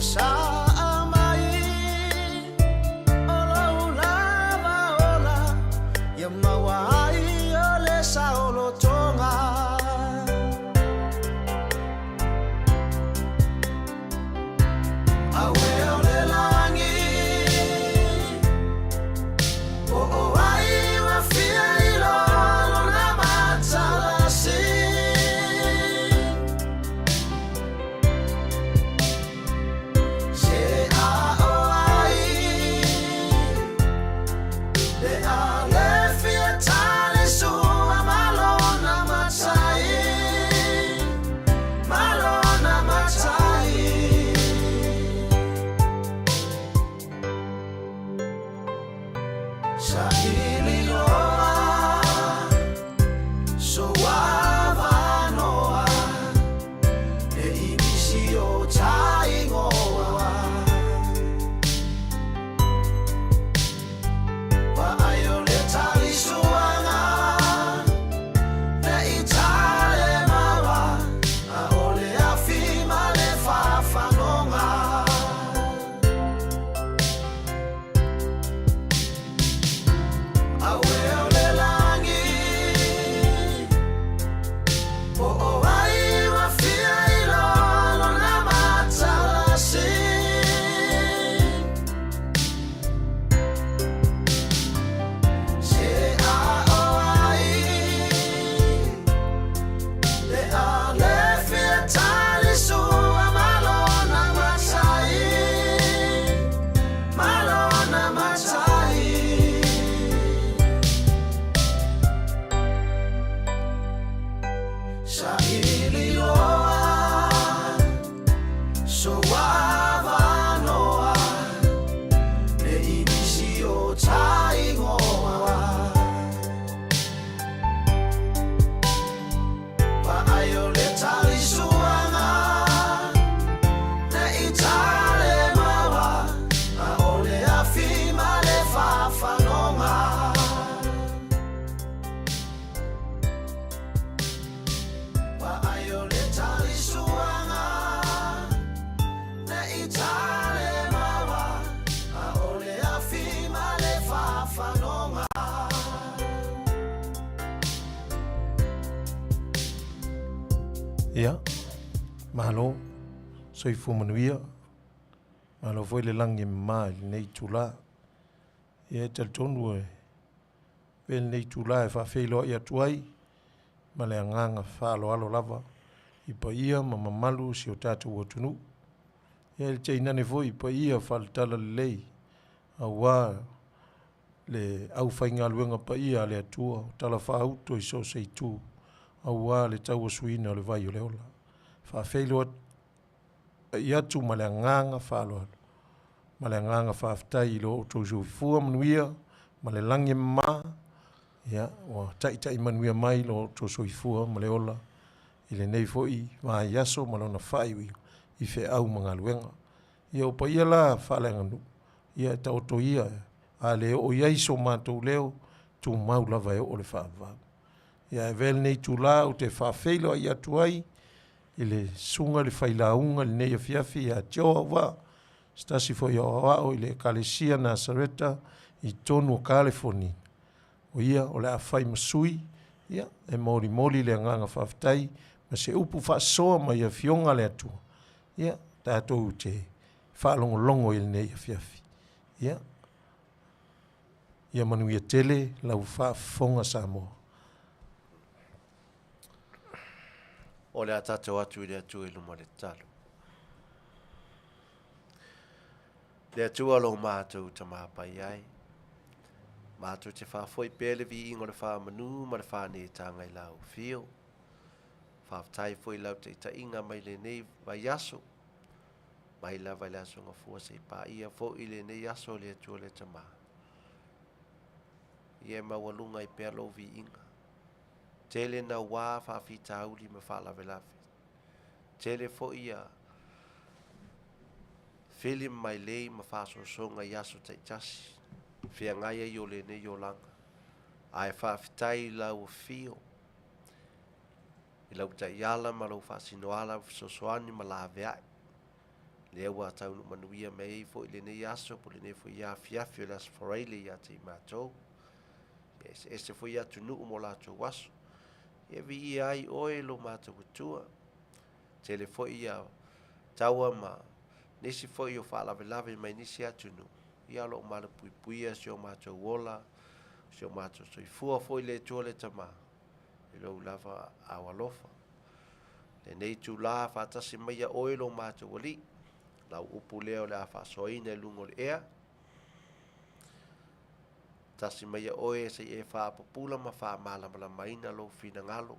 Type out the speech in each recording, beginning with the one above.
Sasaa mai o lou lava ola ia maua ai o le saolotoga. Auē o le lagi, po o ai ua fia iloa lona matalasi. Se a o ai le a le fia tali sua ma lona matai, ma lona matai. Saili loa sou avanoa. Ne i misi o ta igoa. Vaai o le talisuaga ne i tale maua, a o le afi ma le fafanoga. Auē o le lagi, po o ai ua fia iloa lona matalasi. Se a o ai le a le fia talisua ma lona matai. Ma lona matai. Saili loa sou avanoa ne i misi o ta igoa. Vaai o le talisuaga ne i tale maua, a o le afi ma le fafanoga. Vaai o le talisuaga ne i tale maua, a o le afi ma le fafanoga. Ia, malo, soifua manuia, malo foi le lagi e mama i lenei itula. Ia e talitonu e avea lenei itula e faafeiloai atu ai ma le agaga faaaloalo lava i paia ma mamalu o si o tatou atunuu. Ia e tainane foi i paia faale-talalelei aua le aufaigaluega paia a le Atua o talafaauto i so o se itu aua le tauasuina o le vai o le ola. Faafeiloai atu ma le agaga faaaloalo ma le agaga faafetai i lo outou soifua manuia ma le lagi e mama, ia, ua taitai manuia mai lo outou soifua ma le ola i lenei foi vaiaso ma lona faaiuiu i feau ma galuega. Ia o paia la faaleaganuu, ia e taoto ia, a le oo i ai so matou leo, tumau lava e oo le faavavau. Ia ae avea lenei itula ou te faafeiloai atu ai i le susuga i le failauga i lenei afiafi ia Joe Auvaa, se tasi foi o aoao i le Ekalesia Nasareta i totonu o Kalefonia. O ia o le a fai ma sui, ia, e molimoli le agaga faafetai ma se upu faasoa mai Afioga a le Atua, ia, tatou te faalogologo i lenei afiafi. Ia, ia manuia tele lau faafofoga Samoa. O le a tatou atu i le Atua i luma o le tatalo. Le Atua lo matou tamapai ai, matou te faafoi pea le viiga o le faamanu ma le faanetaga i lau afio. Faafetai foi i lau taitaiga mai lenei vaiaso, mai lava i le Aso Gafua seia paia foi lenei aso le Atua le Tama. Ia e maualuga ai pea lou viiga. Tele naua faafitauli ma faalavelave. Tele foi ia film mailei ma faasoasoga i aso taitasi feagai ai o lenei olaga. Ae faafetai i lau afio i lau taiala ma lou faasinoala fesoasoani ma laveai. Lea ua taunuu manuia mai ai foi lenei aso po o lenei foi afiafi o le Aso Faraile ia te i matou. Ia eseese foi atunuu ma o latou aso. Ia viia ai oe lo matou Atua. Tele foi ia taua ma nisi foi o faalavelave mai nisi atunuu. Ia o lo o malupuipuia si o matou ola, si o matou soifua foi le Atua le Tama i lou lava ao alofa. Lenei itula faatasi mai ia oe lo matou Alii, lau upu lea o le a faasoaina i luga o le ea. Tasi mai ia oe se i e faapupula ma faamalamalamaina lou finagalo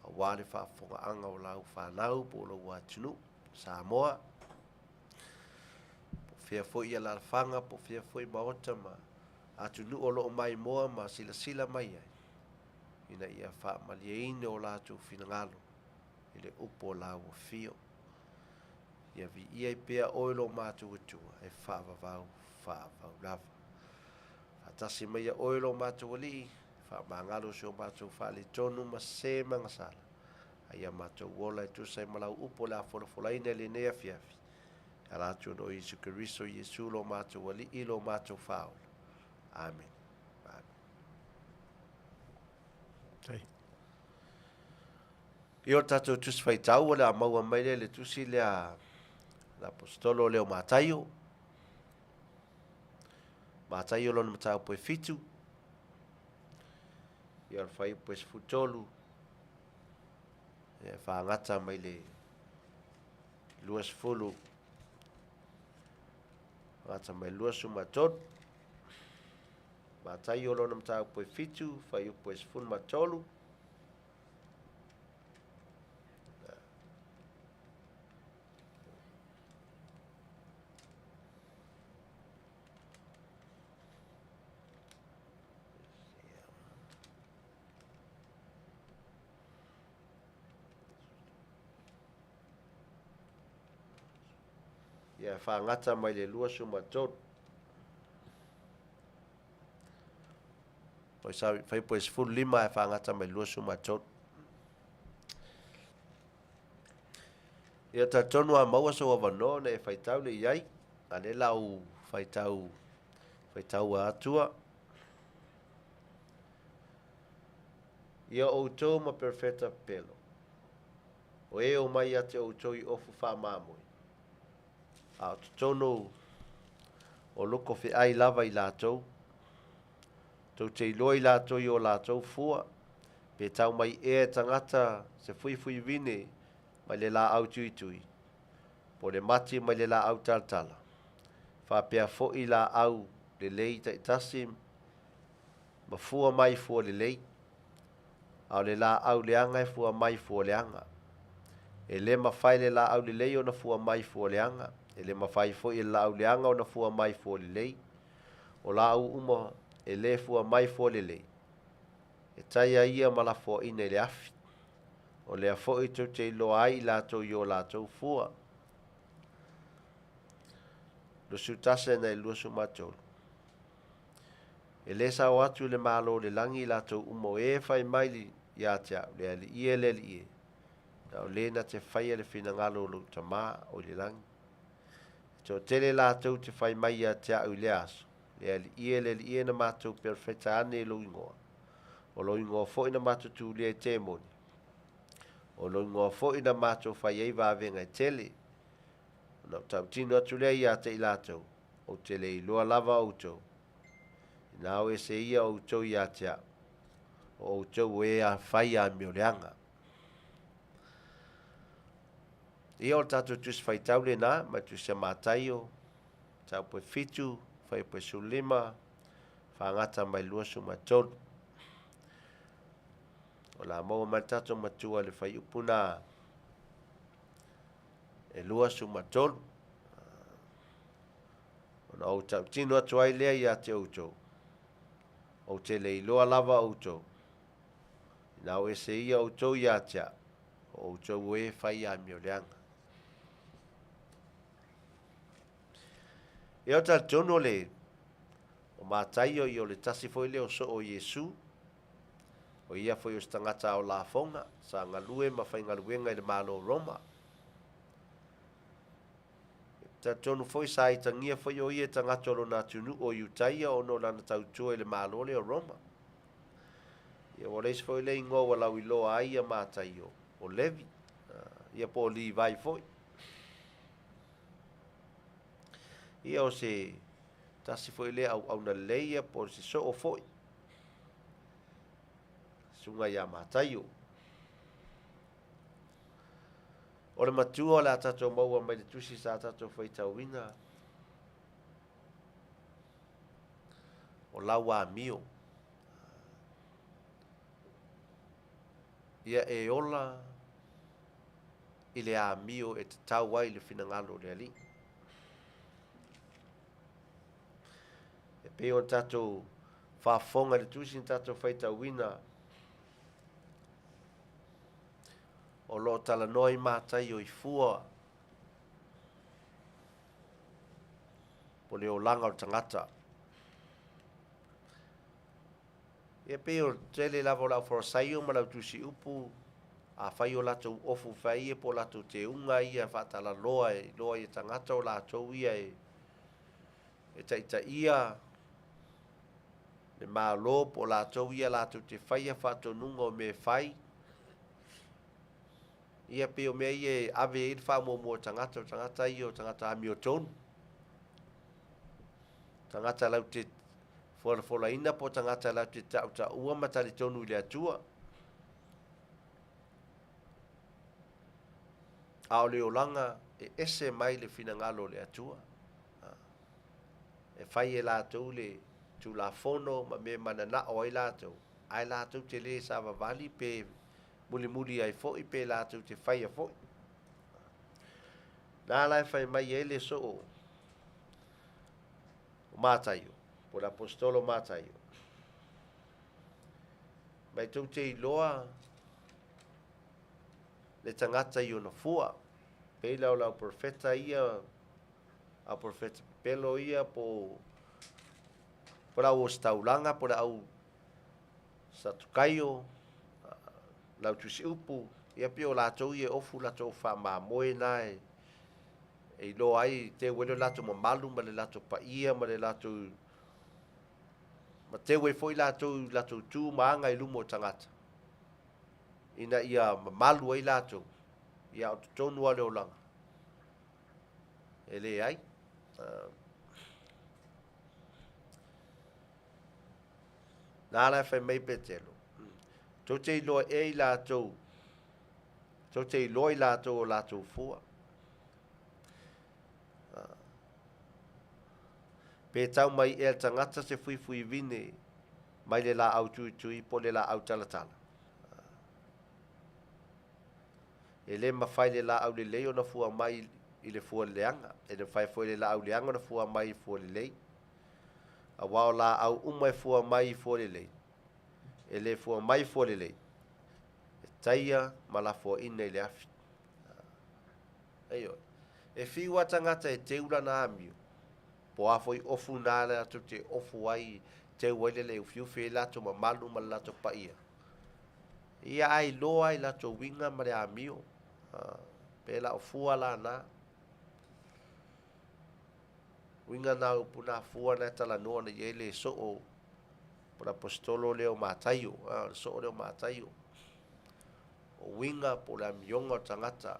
aua le faafofogaaga o lau fanau po o lou atunuu Samoa. Po o fea foi alaalafaga, po o fea foi maota ma atunuu o lo o maimoa ma silasila mai ai, ina ia faamalieina o latou finagalo i le upu o lau afio. Ia viia ai pea oe lo matou Atua e faavavau, faavavau lava. Faatasi mai ia oe lo matou Alii, faamagalo si o matou faaletonu ma sē ma gasala, a ia matou ola e tusa ai ma lau upu o le a folafolaina i lenei afiafi. E ala atu ona o Iesu Keriso, Iesu lo matou Alii, lo matou Faaola. Amene. Amene. Ia o le tatou Tusi Faitau o le a maua mai lea i le tusi lea a le Aposetolo lea o Mataio. Mataio lona mataupu e 7. Ia o le fuaiupu e 13. Ia e fagata mai le 20. Fagata mai le 23. Mataio lona mataupu e 7, fuaiupu e 13. Ia fagata mai le 23. Oi sorry, fuaiupu e 15 ae fagata mai le 23. Ia talitonu a maua sou avanoa ona e faitau lea i ai, a lea la ou faitau faitaua atua. Ia outou ma perofeta pepelo, o e omai ia te outou i ofu faamamoe, a o totonu o loko feai lava i latou, tou te iloa i latou i o latou fua, pe tau mai ea e tagata se fuifui vine mai le laau tuitui, po o le mati mai le laau talatala, faapea foi laau lelei taitasi ma fua mai fua lelei, a o le laau leaga e fua mai fua leaga. E le mafai e le laau lelei ona fua mai fua leaga, e le mafai foi e le laau leaga ona fua mai fua lelei. O laau uma e le fua mai fua lelei, e taia ia ma lafoaina i le afi. O lea foi tou te iloa ai i latou i o latou fua. 21 nai 23. E le sao atu i le Malo o le lagi i latou uma o e fai mai ia te au, Le Alii e, le Alii e, na o le na te faia le finagalo o lou Tama o i le lagi. E toatele latou te fai mai ia te au i lea aso, Le Alii e, le Alii e, na matou perofeta ane i lou igoa, o lou igoa foi na matou tulia ai temoni, o lou igoa foi na matou fai ai vavega e tele. Ona ou tautino atu lea ia te i latou, Ou te le iloa lava outou. Inā o ese ia outou ia te au, o outou o e fai amioleaga. Ia o le tatou Tusi Faitau lenā, mai Tusi a Mataio, mataupu e 7, fuaiupu e 15, fagata mai 23. O le a maua mai le tatou matua i le fuaiupu nā e 23. Ona ou tautino atu ai lea ia te outou, ou te le iloa lava outou. Inā o ese ia outou ia te au, o outou o e fai amioleaga. Ia o talitonu o le o Mataio ia o le tasi foi lea o soo o Iesu, o ia foi o se tagata ao lafoga, sa galue ma faigaluega i le Malo o Roma. Talitonu foi sa itagia foi o ia e tagata o lona atunuu o Iutaia ona o lana tautua i le Malo lea o Roma. Ia ua le isi foi lea igoa ua lauiloa ai ia Mataio, o Levi, ia po o Livai foi. Ia o se tasi foi lea auauna lelei ia po o se soo foi, susuga ia Mataio. O le matua o le a tatou maua mai le tusi sa tatou faitauina, o lau amio. Ia e ola i le amio e tatau ai le finagalo o le Alii. E pei ona tatou faafofoga i le tusi na tatou faitauina, O lo o talanoa ai Mataio i fua o le olaga o le tagata. Ia pei o le tele lava o le aufarasaio ma le autusiupu, afai o latou ofu fai ia po o latou teuga ia faatalaloa e iloa ai e tagata o latou ia e taitaia le Malo po o latou ia latou te faia faatonuga o mea e fai. Ia pei o mea ia e ave ai le faamuamua o tagata, o tagata ia o tagata amiotonu, tagata latou te folafolaina po o tagata latou te tautaua ma talitonu i le Atua. A o le olaga e ese mai le finagalo o le Atua. E fai e latou le Tulafono ma mea e mananao ai latou, ae latou te le savavali pe mulimuli ai foi pe latou te faia foi. Na la e fai mai ai le soo o Mataio, po o le Aposetolo o Mataio, mai tou te iloa le tagata i ona fua, pei la o le auprofeta ia, auprofeta pepelo ia, po o le au ositaulaga, po o le au Satukaio, lau tusiupu, ia pei o latou ia e ofu latou faamamoe na e iloa ai, teu ai le latou mamalu ma le latou paia ma le latou ma teu ai foi latou i latou tu ma aga i luma o tagata, ina ia mamalu ai latou, ia a o totonu lava o le olaga, e leai. Na la e fai mai Petelo, Tou te iloa ea i latou, tou te iloa i latou o latou fua. Pe tau mai ea le tagata se fuifui vine mai le laau tuitui po o le laau talatala. E le mafai le laau lelei ona fua mai i le fua leaga, e le mafai foi le laau leaga ona fua mai i fua lelei. Aua o laau uma e fua mai i fua lelei, e le fua mai i fua lelei, e taia ma lafoaina i le afi. Ioe. E fiu lava tagata e teu lana amio, po o a foi ofu na latou te ofu ai, teu ai le le ufiufi ai latou mamalu ma le latou paia, ia ae iloa i latou uiga ma le amio, pe la o fua la na. Uiga na o upu na fua na e talanoa nei i ai le soo po o le Aposetolo lea o Mataio, o le soo lea o Mataio. O uiga po o le amioga o le tagata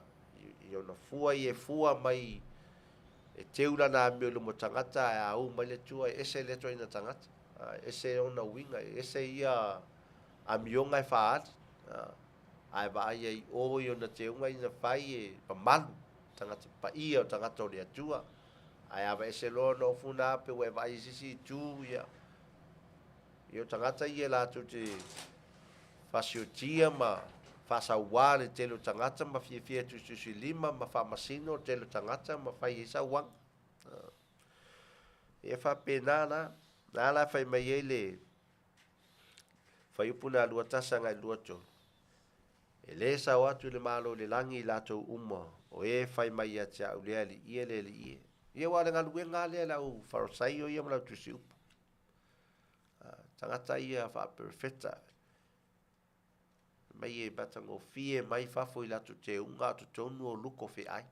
i ona fua ia e fua mai e teu lana amio i luma o tagata ae a u mai le Atua e ese lea ituaiga tagata, e ese ona uiga, e ese ia amioga e faaali, ae vaai ai i o i ona teuga ia na fai e mamalu, tagata paia o tagata o le Atua. Ae a aveese loa ona ofu na pe ua e vaai i se isi itu, ia, ia o tagata ia latou te fasiotia ma faasauā le tele o tagata ma fiafia e tusitusilima ma faamasino le tele o tagata ma fai ai sauaga. Ia faapena la, na la fai mai ai le fuaiupu na 21 agai 23, E le sao atu i le Malo i le lagi i latou uma o e fai mai ia te au, Le Alii e, le Alii e. Ia aua o le galuega lava lea a le au Farisaio ia ma le au tusiupu. Tagata ia faaperefeta, mai e matagofie mai fafo i latou teuga a o totonu o luko feai.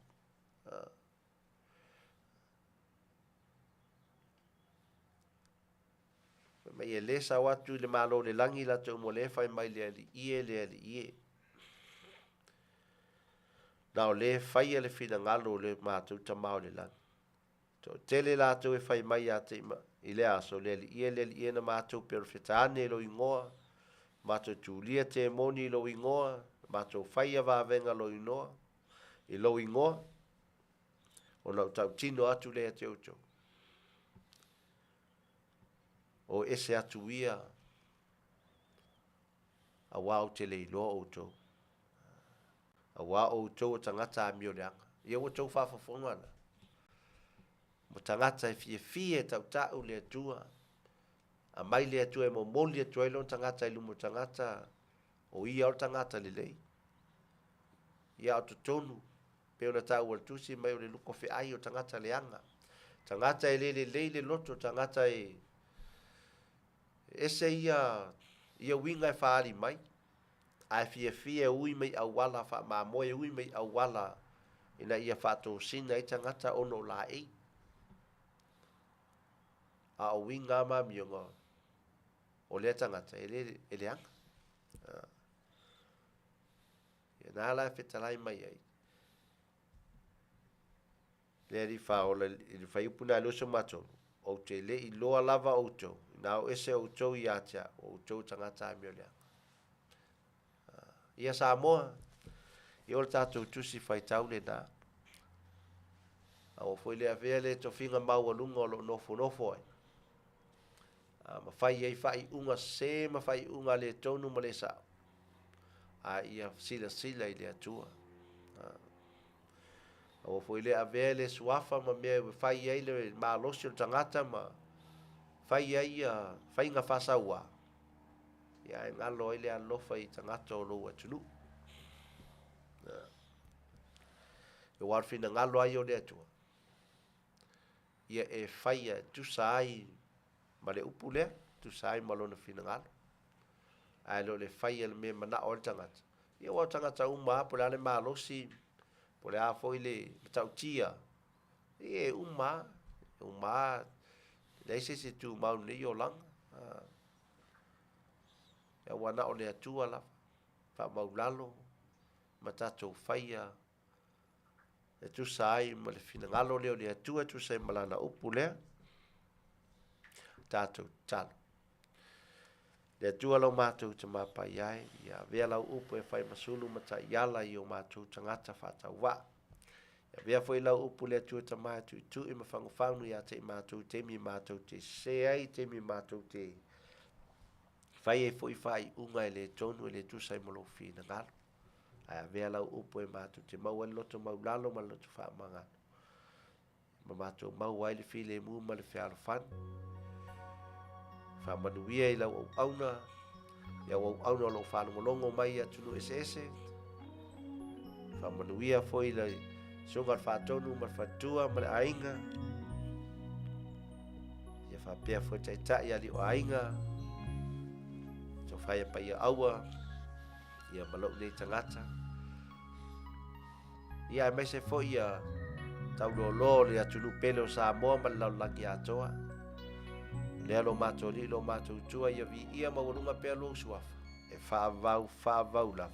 Ma ia le sao atu i le Malo o le lagi latou uma o lea e fai mai le Alii e, le Alii e. Na o lea e faia le finagalo o le matou Tama o le lagi. Toatele latou e fai mai ia te i lea aso, Le Alii e, le Alii e, na matou perofeta ane i lou igoa, matou tulia temoni i lou igoa, matou faia vavega lou inoa, i lou igoa, ona ou tautino atu lea ia te outou. O ese atu ia, auā ou te le iloa outou. Auā o outou o tagata amioleaga. Ia ua outou faafofoga la, ma tagata e fiafia e tautau le Atua, aumai le Atua e momoli atu ai lona tagata i luma o tagata, o ia o le tagata lelei. Ia a o totonu, pei ona taua e le Tusi mai o le luko feai o tagata leaga, tagata e le lelei le loto, tagata e ese ia ia uiga e faaali mai, ae fiafia e ui mai auala faamamoe, e ui mai auala ina ia faatosina ai tagata ona o laei. A o uiga lava ma amioga o lea tagata, e le e leaga. Ia na la e fetalai mai ai le Alii Faaola i le fuaiupu lena 23, Ou te le iloa lava outou, inā o ese outou ia te au, o outou o tagata amioleaga. Ia Samoa, ia o le tatou tusi faitau lena. Aua foi le avea le tofiga maualuga o lo o nofonofo ai, ma fai ai faaiuga sese ma faaiuga le tonu ma le sao, a ia silasila i le Atua. Aua foi le avea le suafa ma mea e fai ai le malosi o le tagata ma fai ai ia faiga faasauā, ia ae galo ai le alofa i tagata o lou atunuu. Aua o le finagalo lava ia o le Atua, ia e faia e tusa ai ma le upu lea, tusa ai ma lona finagalo. Ae le o le faia le mea e manao ai le tagata. Ia aua o tagata uma lava, po o le a le malosi, po o le a foi le matautia, ia e uma lava, e uma lava, e leai se isi e tumau i lenei olaga. Ia aua na o le Atua lava, faamaulalo ma tatou faia e tusa ai ma le finagalo lea o le Atua, e tusa ai ma Lana upu lea. Tatou tatalo. Le Atua lo matou tamapai ai, ia avea lau upu e fai ma sulu ma taiala i o matou tagata faatauvaa. Ia avea foi lau upu le Atua Tama e tuitui ma fagufagu ia te i matou i taimi matou te sese ai, i taimi matou te fai ai foi faaiuga e le tonu, e le tusa ai ma lou finagalo. Ae avea lau upu e matou te maua ai le loto maulalo ma le loto faamagalo, ma matou maua ai le filemu ma le fealofani. Faamanuia i lau auauna, i au auauna o lo o faalogologo mai i atunuu eseese. Faamanuia foi i le susuga i le faatonu ma le faletua ma le aiga. Ia faapea foi taitai alii o aiga, Sofaia Paia Aua, ia ma lou nei tagata. Ia aemaise foi ia tauloaloa o le atunuu pele o Samoa ma le lalolagi atoa. Lea lo matou alii lo matou Atua ia viia maualuga pea lou suafa e faavavau faavavau lava.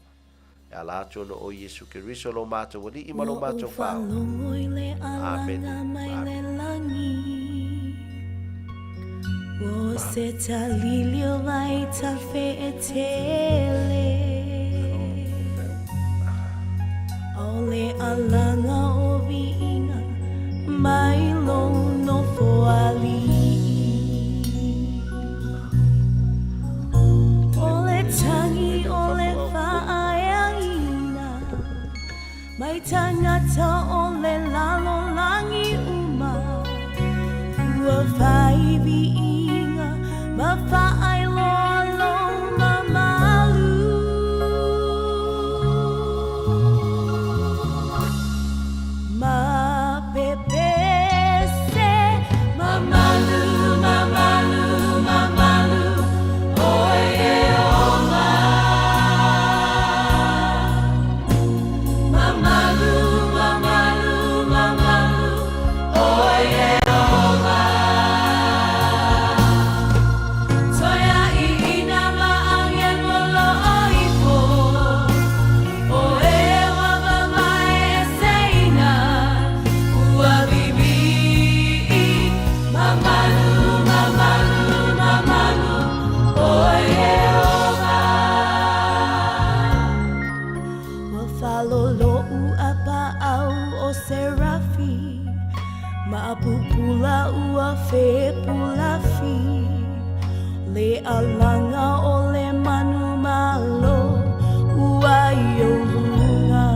E ala atu ona o Iesu Keriso lo matou Alii ma lo matou Faaola. Amene. Amene. O se talili o vai tafe e tele O le alaga o viiga mai lou nofo alii O le tagi o le faaeaina Mai tagata o le lalolagi uma Ua fai viiga ma faailoa lou mamalu Ma pepese Mamalu, mamalu, mamalu O Ieova Mamalu, mamalu, mamalu O Ieova. falolo'u a paau o Serafi, Ma pupula ua fepulafi, Le alaga o le manumalo ua i ou luga.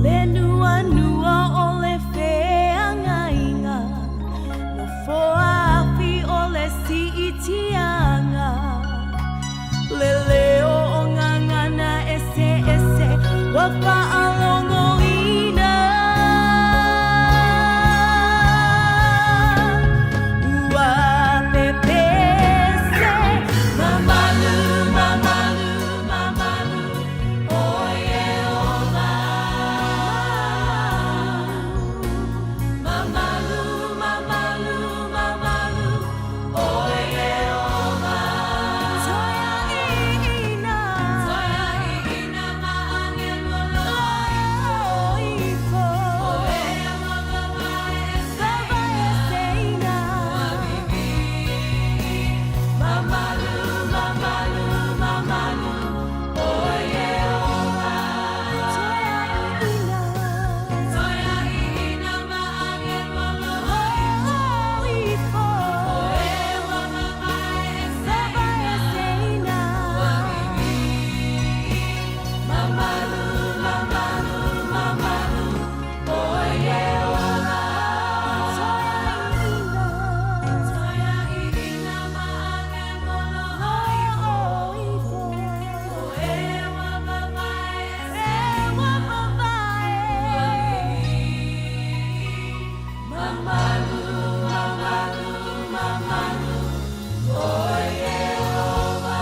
Le nuanua o le feagaiga, Nofoa afi o le siitiaga, Le leo o gagana eseese ua faalogoina. Ua pepese, mamalu, mamalu, mamalu, o Ieova. Mamalu, mamalu, mamalu, o Ieova. Toeaina, toeaina ma agelu ifo. O ea mavaeseina. Mamalu, mamalu, mamalu, o Ieova. Toeaina, toeaina ma agelu ifo. O ea mavaeseina. Mamalu, mamalu, mamalu, o Ieova. Toeaina, toeaina ma agelu ifo. O ea mavaeseina. Mamalu, mamalu, mamalu, o Ieova.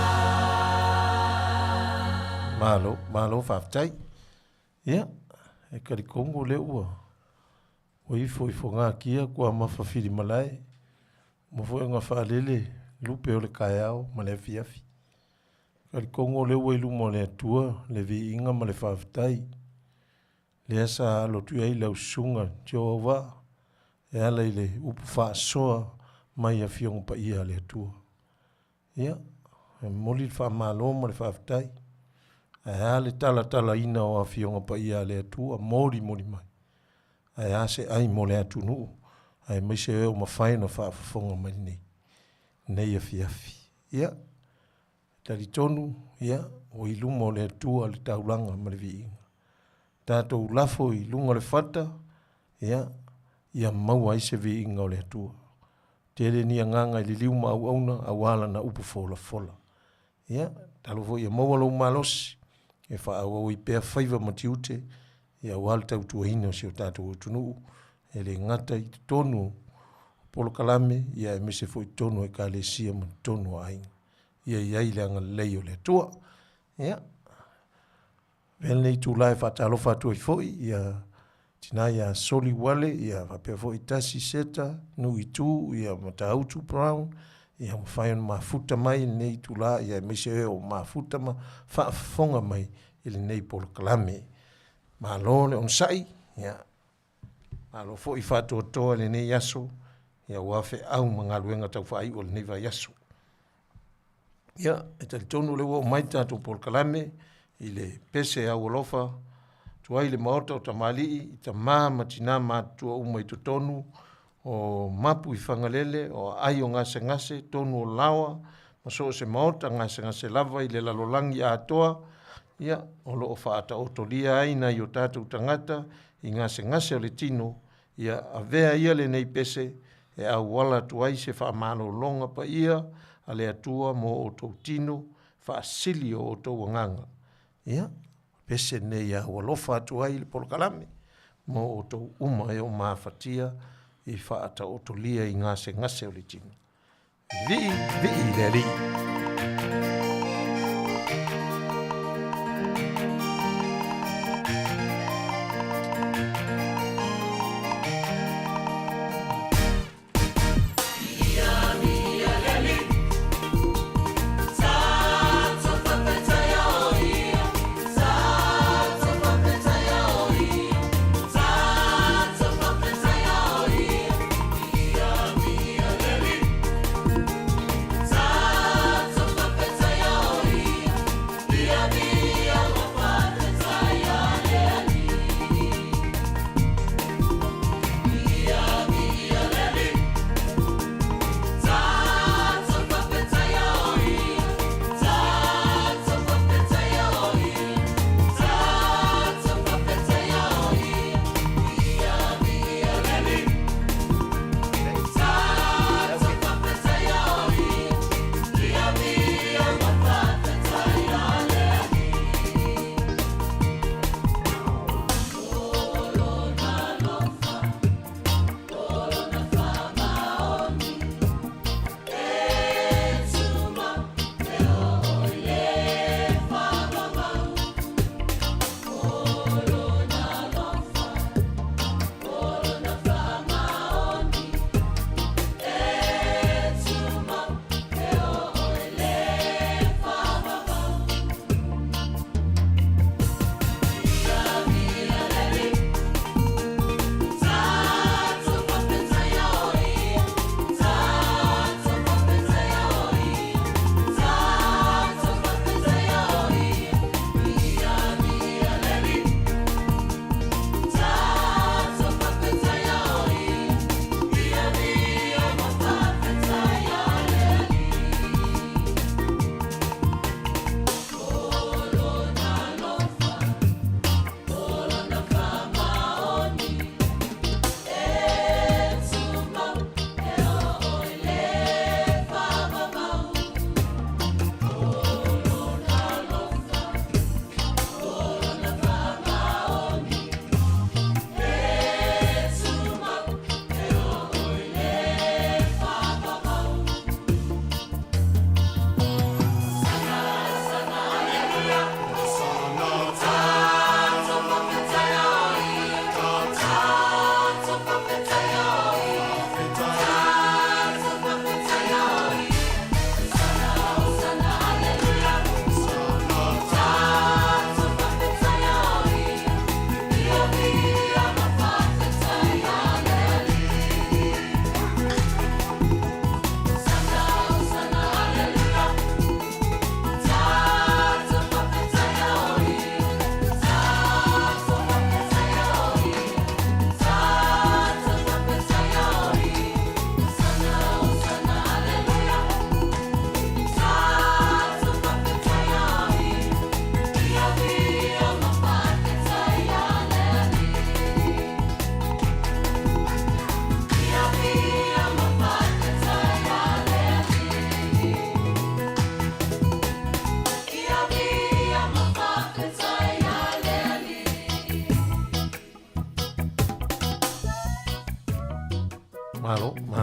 Malo, malo faafetai. Ia, e talitonu o lea ua ua ifo i fogatia kuamafa filimalae, uma foi ona faalele lupe o le taeao ma le afiafi. Talitonu o lea ua i luma o le Atua le viiga ma le faafetai, lea sa alo atu i ai lau susuga Joe Auvaa e ala i le upu faasoa mai Afioga Paia a le Atua. Ia, e momoli le faamalo ma le faafetai. Ae a le talatalaina o Afioga Paia a le Atua, molimoli mai. Ae a se ai mo le atunuu, aemaise e o mafai ona faafofoga mai nei, nei afiafi. Ia, talitonu, ia, ua i luma o le Atua le taulaga ma le viiga. Tatou lafo i luga o le fata, ia, ia maua ai se viiga o le Atua. Tele ni agaga i liliu ma auauna aua lana upu folafola. Ia, tatalo foi ia maua lou malosi e faaauau ai pea faiva ma tiute ia aua le tautuaina o si o tatou atunuu, e le gata i totonu o polokalame, ia aemaise foi i totonu o ekalesia ma totonu o aiga. Ia i ai le agalelei o le Atua. Ia, avea lenei itula e faatalofa atu ai foi ia tina ia Soli Uale, ia faapea foi Tasi Seta, Nuitu, ia Matautu Brown, ia mafai ona mafuta mai i lenei itula, ia aemaise e o mafuta ma faafofoga mai i lenei polokalame. Malo le onosai, ia malo foi faatoatoa i lenei aso, ia aua feau ma galuega tau faaiu o lenei vaiaso. Ia, e talitonu o lea ua oo mai le tatou polokalame i le pese aualofa atu ai le Maota o Tamalii i tama ma tina matutua uma i totonu o Mapu i Fagalele, o aai o gasegase, tonu o laoa, ma so o se maota gasegase lava i le lalolagi atoa, ia, o lo o faataotolia ai nai o tatou tagata i gasegase o le tino, ia avea ia lenei pese e auala atu ai se faamalologa paia a le Atua mo outou tino faasili o outou agaga. Ia, pese nei e aualofa atu ai le polokalame mo outou uma e o mafatia i faataotolia i gasegase o le tino. Vivii, vivii le Alii.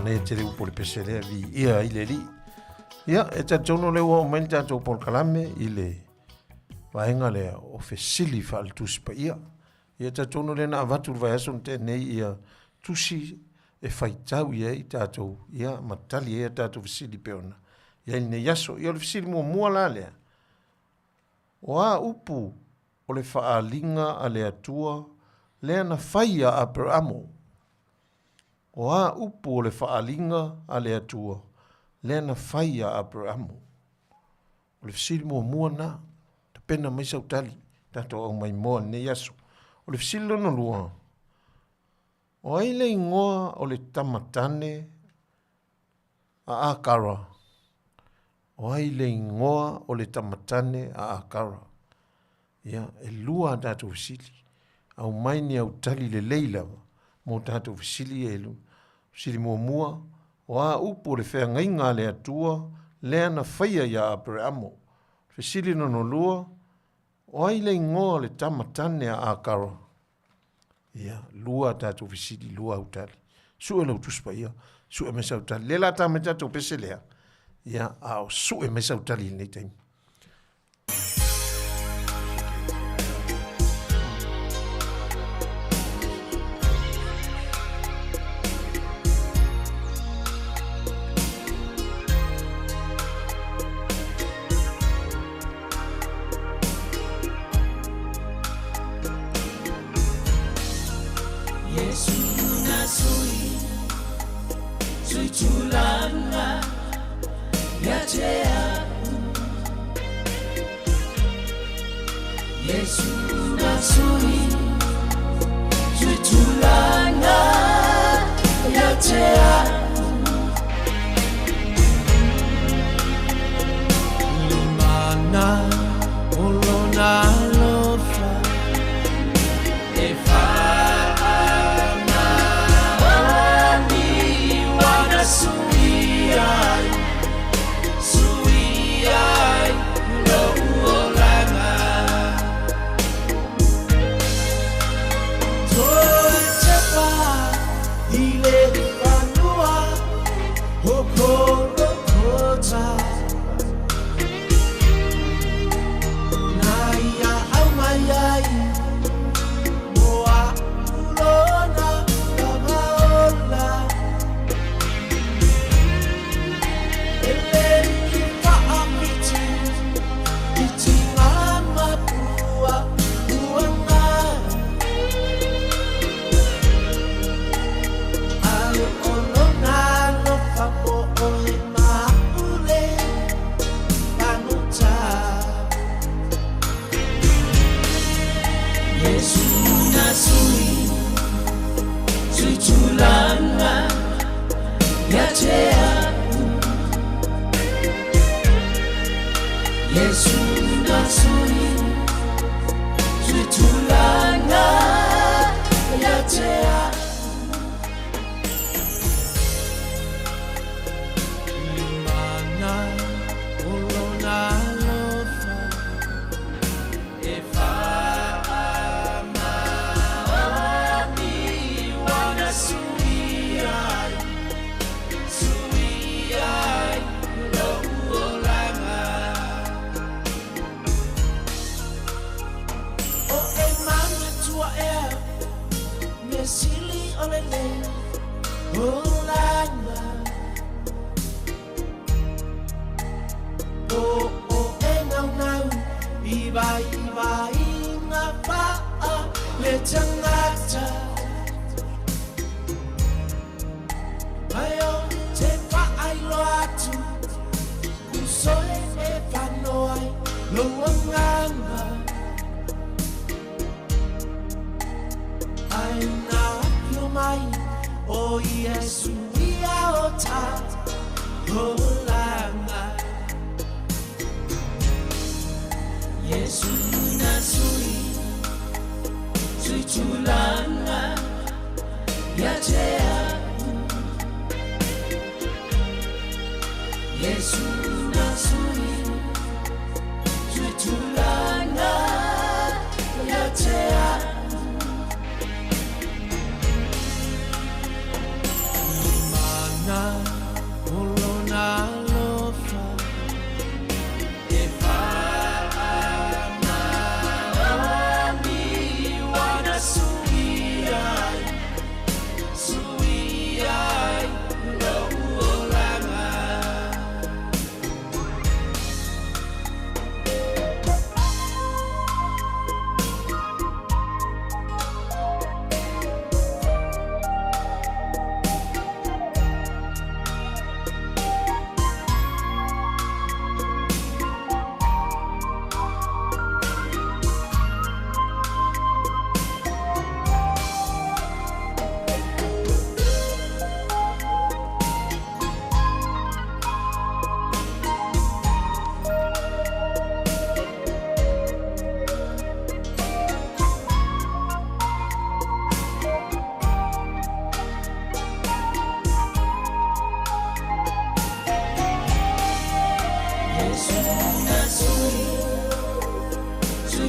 Manaia tele upu o le pese lea, viia ai le Alii. Ia, e talitonu o lea ua oo mai le tatou polokalame i le vaega lea o fesili faale-Tusi Paia. Ia, e talitonu lea na avatu i le vaiaso na tea nei ia tusi e faitau i ai tatou, ia, ma tali ai a tatou fesili pei ona i ai lenei aso. Ia, o le fesili muamua la lea, o a upu o le faaaliga a le Atua lea na fai iā Aperamo? O a upu o le faaaliga a le Atua lea na fai iā Aperamo? O le fesili muamua lena, tapena mai sau tali, tatou aumaimoa i lenei aso. O le fesili lona lua, o ai le igoa o le tamatane a Akara? O ai le igoa o le tamatane a Akara? Ia, e lua a tatou fesili. Aumai ni au tali lelei lava mo tatou fesili ia e lua. Fesili muamua, o a upu o le feagaiga a le Atua lea na faia iā Apereamo? Fesili lona lua, o ai le igoa o le tama tane a Akara? Ia, lua a tatou fesili, lua au tali. Sue lau Tusi Paia, sue mai sau tali. Lea la ta mai tatou pese lea, ia, a o sue mai sau tali i lenei taimi.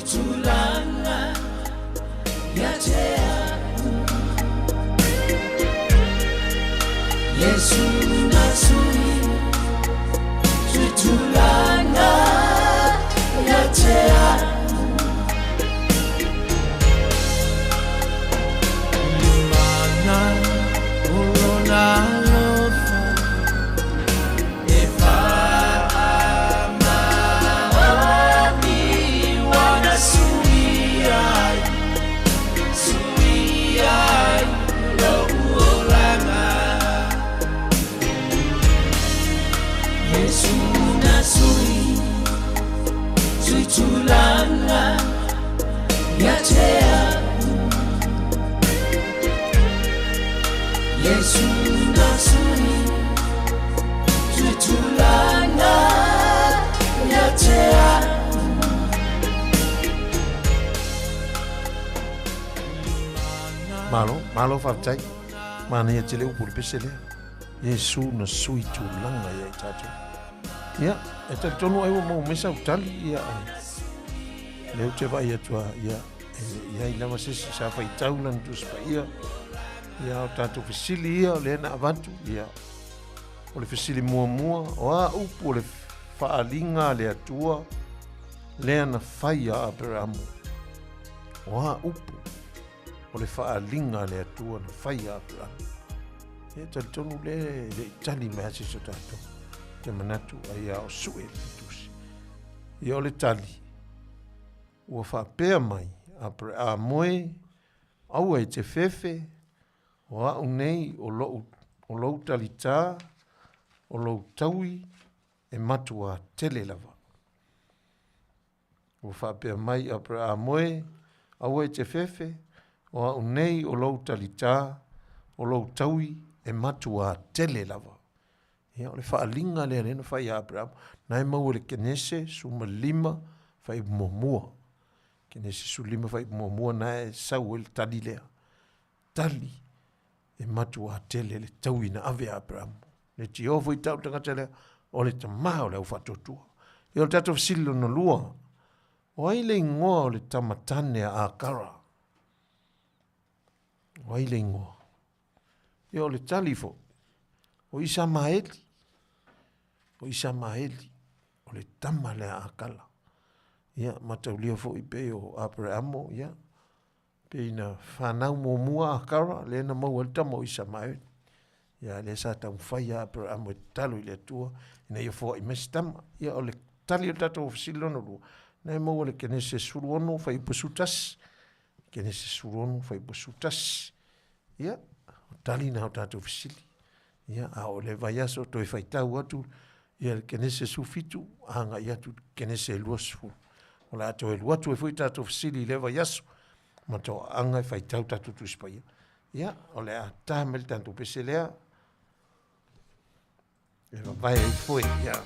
Tulaga ia te au Iesu na sui Tulaga ia te au Le mana o lona alofa E faamaoni ua na sui ai, sui ai lou olaga. Iesu na sui, sui tulaga ia te au. Iesu na sui, sui tulaga ia te au. Malo, malo faafetai. Manaia tele upu o le pese lea. Iesu na sui tulaga ia i tatou. Ia, e talitonu ai ua maua mai sau tali, ia, ai. Lea ou te vaai atu lava, ia, e le i ai lava se isi sa faitau lana Tusi Paia. Ia, o tatou fesili ia o lea na avatu, ia, o le fesili muamua, o a upu o le faaaliga a le Atua lea na fai ia Aperamo? O a upu o le faaaliga a le Atua na fai ia Aperamo? Ia, e talitonu lea e le i tali mai lava se isi o tatou. Ou te manatu ai a o sue le Tusi. Ia, o le tali, ua faapea mai Aperamo e, aua e te fefe, o au nei o lou, o lou talitā, o lou taui e matuā tele lava. Ua faapea mai Aperamo e, aua e te fefe, o au nei o lou talitā, o lou taui e matuā tele lava. Ia, o le faaaliga lea lea na fai ia Aperamo, na e maua i le Kenese 15 fuaiupu muamua. Kenese 15 fuaiupu muamua na e sau ai le tali lea. Tali e matuā tele le taui na ave a Aperamo. Le tio foi tau le tagata lea, o le tama o le au faatuatua. Ia o le tatou fesili lona lua, o ai le igoa o le tama tane a Akara? O ai le igoa? Ia o le tali foi, o Isamaeli. O Isamaeli, o le tama lea a Akala. Ia, mataulia foi pei o Apereamo, ia, pei na fanau muamua Akara, lea na maua ai le tama o Isamaeli. Ia, lea sa taumafai a Apereamo e tatalo i le Atua ina ia foai mai se tama. Ia, o le tali o le tatou fesili lona lua, na e maua i le Kenese 16, fuaiupu 11. Kenese 16, fuaiupu 11. Ia, o tali na o tatou fesili. Ia, a o le vaiaso toe faitau atu ia le Kenese 17, agai atu i le Kenese 20. O le a toe alu atu ai foi tatou fesili i lea vaiaso, ma toaaga e faitau tatou Tusi Paia. Ia, o le a ta mai le tatou pese lea, e vavae ai foe. Ia.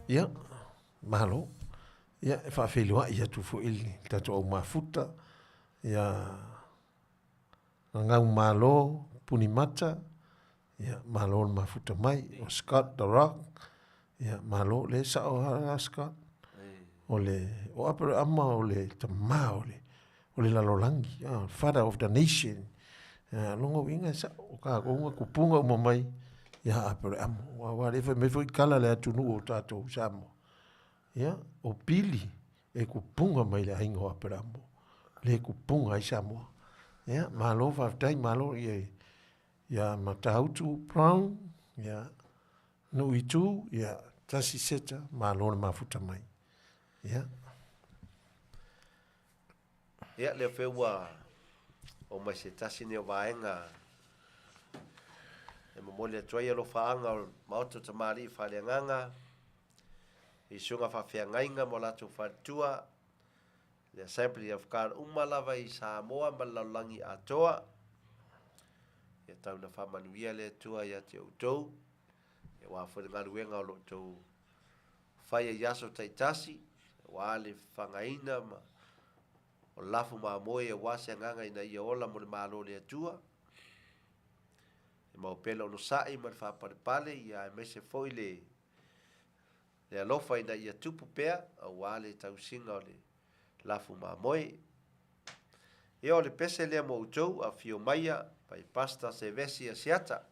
Ia, malo. Ia, e faafeiloai atu foi i le tatou au mafuta, ia Gagaumalo Punimata, ia malo le mafuta mai. O Scott The Rock, ia malo, lea e sao lava Scott. O le o Aperama o le tama o le o le lalolagi, father of the nation. O lona uiga e sao, o tatou na tupuga uma mai ia Aperamo. Aua o lea e fai mai foi tala le atunuu o tatou i Samoa, ia, o Pili e tupuga mai le aiga o Aperamo, lea e tupuga ai Samoa. Ia, malo faafetai, malo ia Matautu Brown, ia Nuuitu, ia Tasi Seta, malo le mafuta mai. Ia. Ia, lea foi ua oo mai se tasi nei o vaega e momoli atu ai alofaaga o le Maota o Tamalii Faaleagaga i susuga faafeagaiga ma o latou faletua, le Assembly of God uma lava i Samoa ma le lalolagi atoa. Ia tau ina faamanuia le Atua ia te outou, aua foi le galuega o lo o outou faia i aso taitasi, aua le fafagaina ma o lafo mamoe aua se agaga ina ia ola mo le Malo o le Atua. E mau pea le onosai ma le faapalepale, ia aemaise foi le le alofa ina ia tupu pea aua le tausiga o le lafu mamoe. Ia o le pese lea mo outou, afio maia, by Pastor Sevesi Asiata.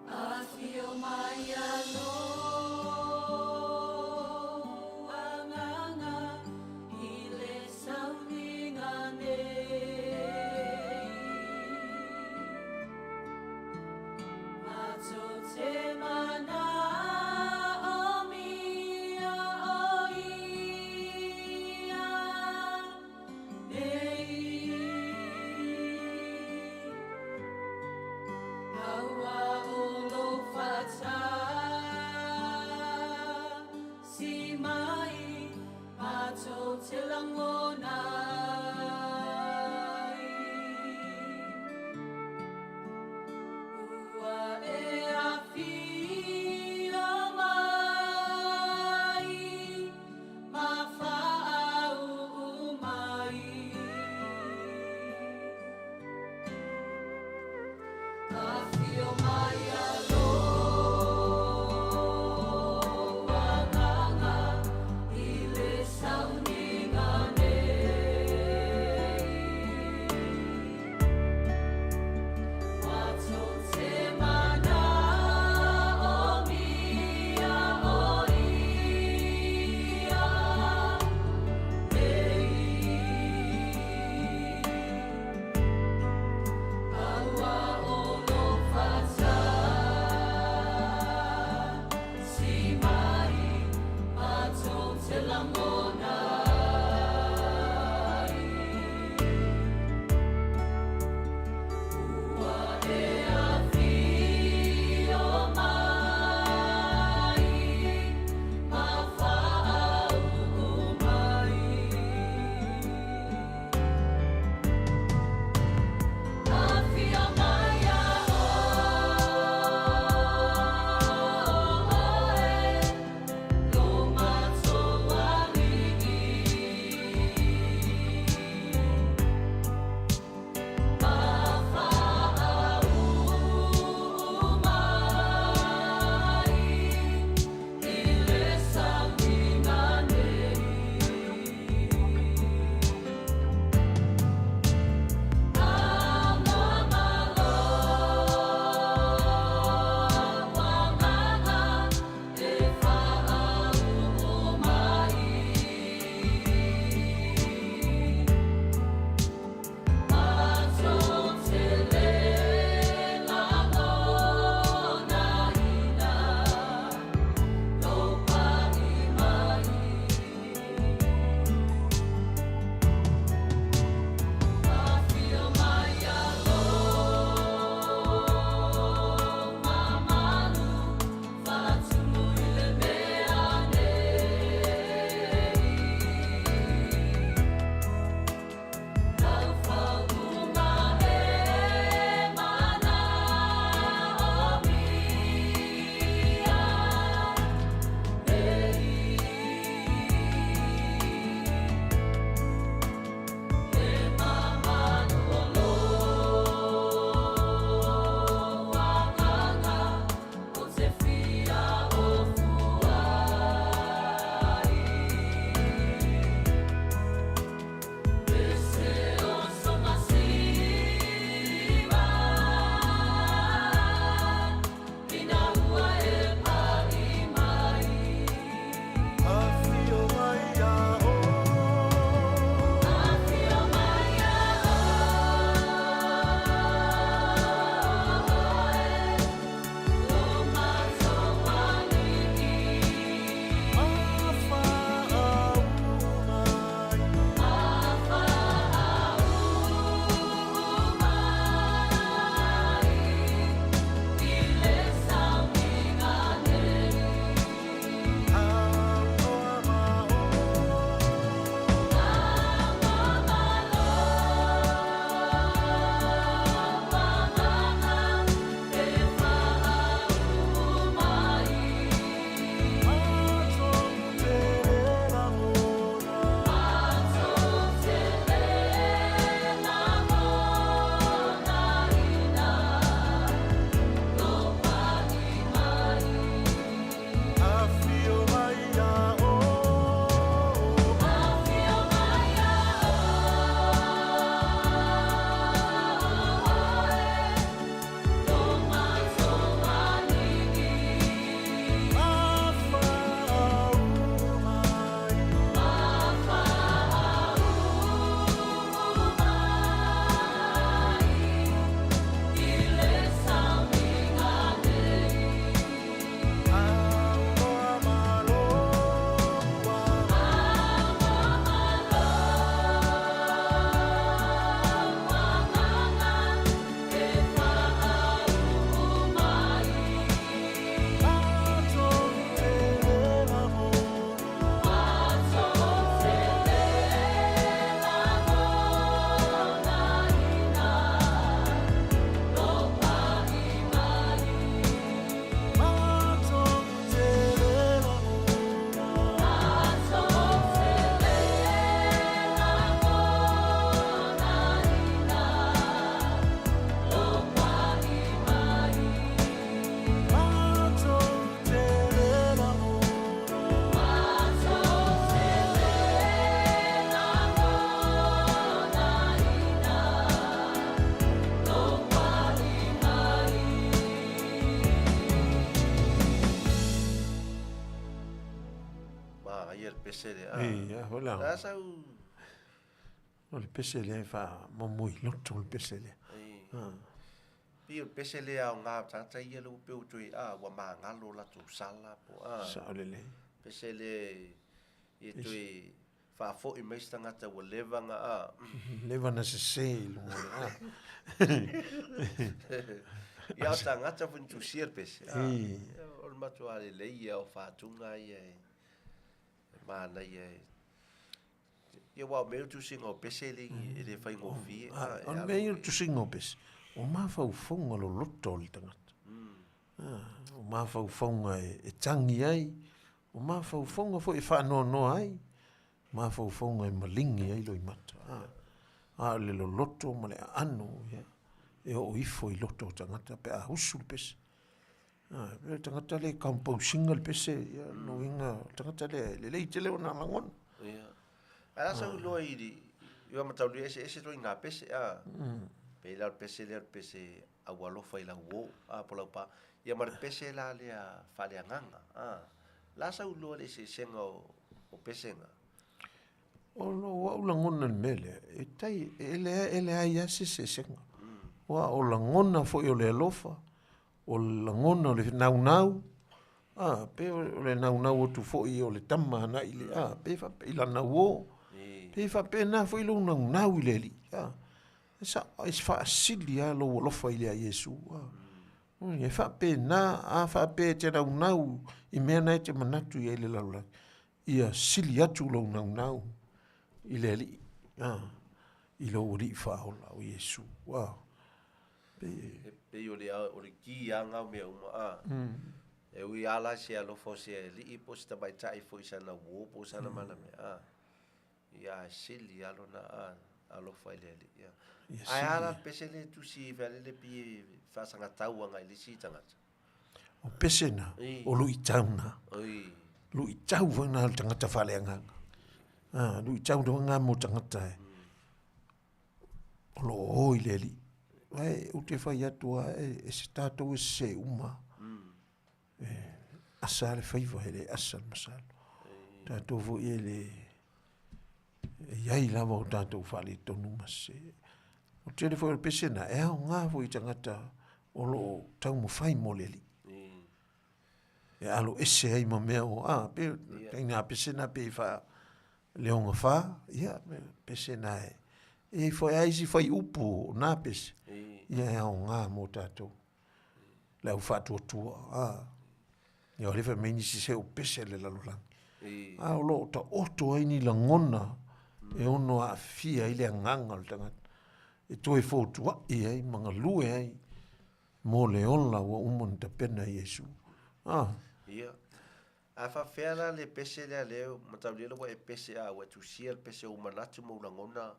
Afio mai a lou agaga i le sauniga nei. Matou te manaomia o ia nei. Aua o lou faatasi mai, matou te lagona ai. Ua e afio mai ma faauu mai. Afio mai a lou agaga i le sauniga nei. Matou te manaomia o ia nei. Aua o lou faatasi mai, matou te lagona ai. Ua e afio mai ma faauu mai. Afio mai a oe, lo matou alii. Manaia le pese lea. Ia, foi la. La sau. O le pese lea e faamomoi loto le pese lea. Pei o le pese lea aoga o tagata ia lea ua pei ua toe, a, ua magalo latou sala po o a. Sao lelei. Pese lea e toe faafoi mai se tagata ua leva na a. Leva na sese i luga o le a. Ia o tagata foi na tusia le pese. A, o le matua lelei ia o faatuga ia e manaia e. Ia aua o mea ia o le tusiga o pese e le faigofie. O le mea ia o le tusiga o pese, o mafaufauga loloto o le tagata. O mafaufauga e tagi ai, o mafaufauga foi e faanoanoa ai, mafaufauga e maligi ai loimata. A o le loloto ma le aano, ia, e oo ifo i loto o tagata pe a usu le pese. E le tagata lea e compose ina le pese, ia, lona uiga, o le tagata lea e lelei tele ona lagona. Ia. Ae a sau loa i le, i va matauli eseese ituaiga pese, a. Pei la o le pese lea o le pese aualofa i lau uo, a, po o lau pa. Ia ma le pese la lea faaleagaga, a. O le a sau loa le eseesega o pese na? O lou au lagona i le mea lea, e tai, e leai, e leai lava se eseesega. Aua o lagona foi o le alofa, o le lagona o le naunau, a, pei o le naunau atu foi o le tama agai i le, a, pei e faapea, i lana uo. Pei e faapena foi lou naunau i le Alii, a. E sao, e faasili lava lou alofa ia Iesu, a. E faapena, a faapea e te naunau i mea na e te manatu i ai i le lalolagi, ia sili atu lou naunau i le Alii, a, i lou Alii Faaola o Iesu, a. E pei o le, o le ki lava na o mea uma, a. E ui lava la i se alofa o se alii po o se tamaitai foi i sana uo po o sana mana mea, a. Ia, ae sili lava lona alofa i le Alii, ia. Ae a la le pese lea e tusi ai lele pei e faasagatau agai i le isi tagata? O pese na, o luitau na. Luitau foi na o le tagata faaleagaga. A, luitau foi na mo tagata e o lo o o i le Alii. Ae ou te fai atu lava, e se tatou e sese uma. E asa le faiva, e le asa le masalo. Tatou foi e le e i ai lava o tatou faaletonu ma sese. O le tele foi o le pese na, e aoga foi i tagata o lo o taumafai mo le Alii. E alo ese ai ma mea o, a, pe, ina pese na pe i wha leonga wha, ia, pese na e, e i whai ai si whai upu o nā pese, ia e aoga mō tātou. Le au whaatuatua, a, ia o le whai mai nisi se o pese le lalolagi. A o lo o taoto ai ni lagona e ono aafia ai le agaga o le tagata, e toe fotuai ai ma galue ai mo le ola ua uma ona tapena e Iesu. A. Ia. A faapefea la le pese lea lea mataulia lea ua e pese a ua e tusia le pese o ou manatu ma ou lagona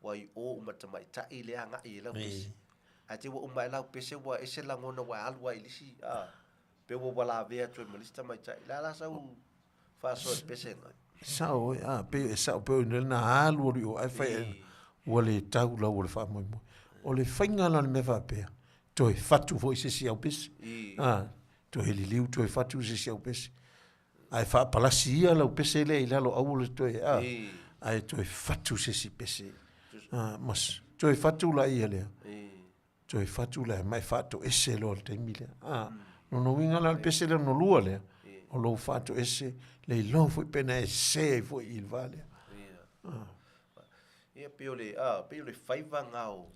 ua i o uma tamaitai lea agai i lau pese. Ae te i ua uma ae lau pese ua ese lagona ua e alu ai i le isi a pe ua ua lavea atu ai ma le isi tamaitai. Le a la sau faasoa i le pese lena? Sao e, a, pe e sao pe o na alu alu i o, ae fai e, ua le tau lau o le faamoemoe. O le faiga la o le mea faapea, toe fatu foi se isi au pese. A, toe liliu toe fatu se isi au pese. Ae faapalasi ia lau pese lea i lalo aua le toe, a, ae toe fatu se isi pese. A, ma toe fatu laia lea. Toe fatu lea, ma e faatoese loa i le taimi lea. A, lona uiga la o le pese lea lona lua lea, o lou faatoese, le iloa foi pe na e sese ai foi i le va lea. Ia, pei o le, a, pei o le faiva na o,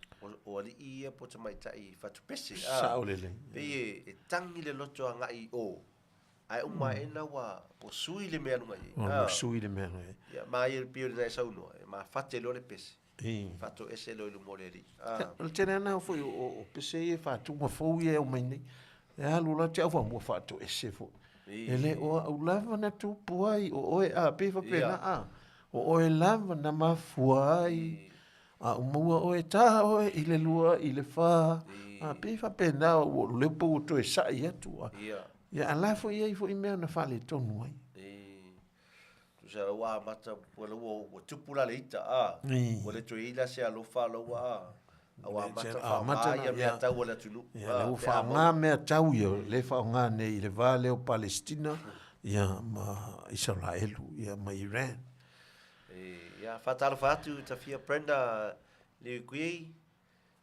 o alii ia po o tamaitai fatupese, a. Sao lelei. Pei e, e tagi le loto agai i o, ae uma ae na ua, ua sui le mea luga i ai. Ua sui le mea luga i ai. Ia, ma ia pei o lena e saunoa, e mafate loa le pese. Faatoese loa i luma o le Alii. O le tele lava foi o pese ia e faatuga fou ia e aumai nei. E alu la te au ua faatoese foi. E le o au lava na tupu ai, o oe a, pei faapena a. O oe lava na mafua ai, a ua maua oe ta oe i le lua i le fa. A, pei faapena ua leu pe ua toe sa'i atu. Ia, a la foi e i ai foi mea na faaletonu ai. Tusa la ua amata, ua la ua tupu la le ita, a. Ua le toe i ai la se alofa la ua, a. A ua amata faaaoga ia mea tau a le atunuu. Ia, la ua faaaoga mea tau ia, lea e faaaoga nei i le va lea o Palesitina, ia, ma Isaraelu, ia, ma Iran. Ia, faatalofa atu Tafia Brenda Liuikui,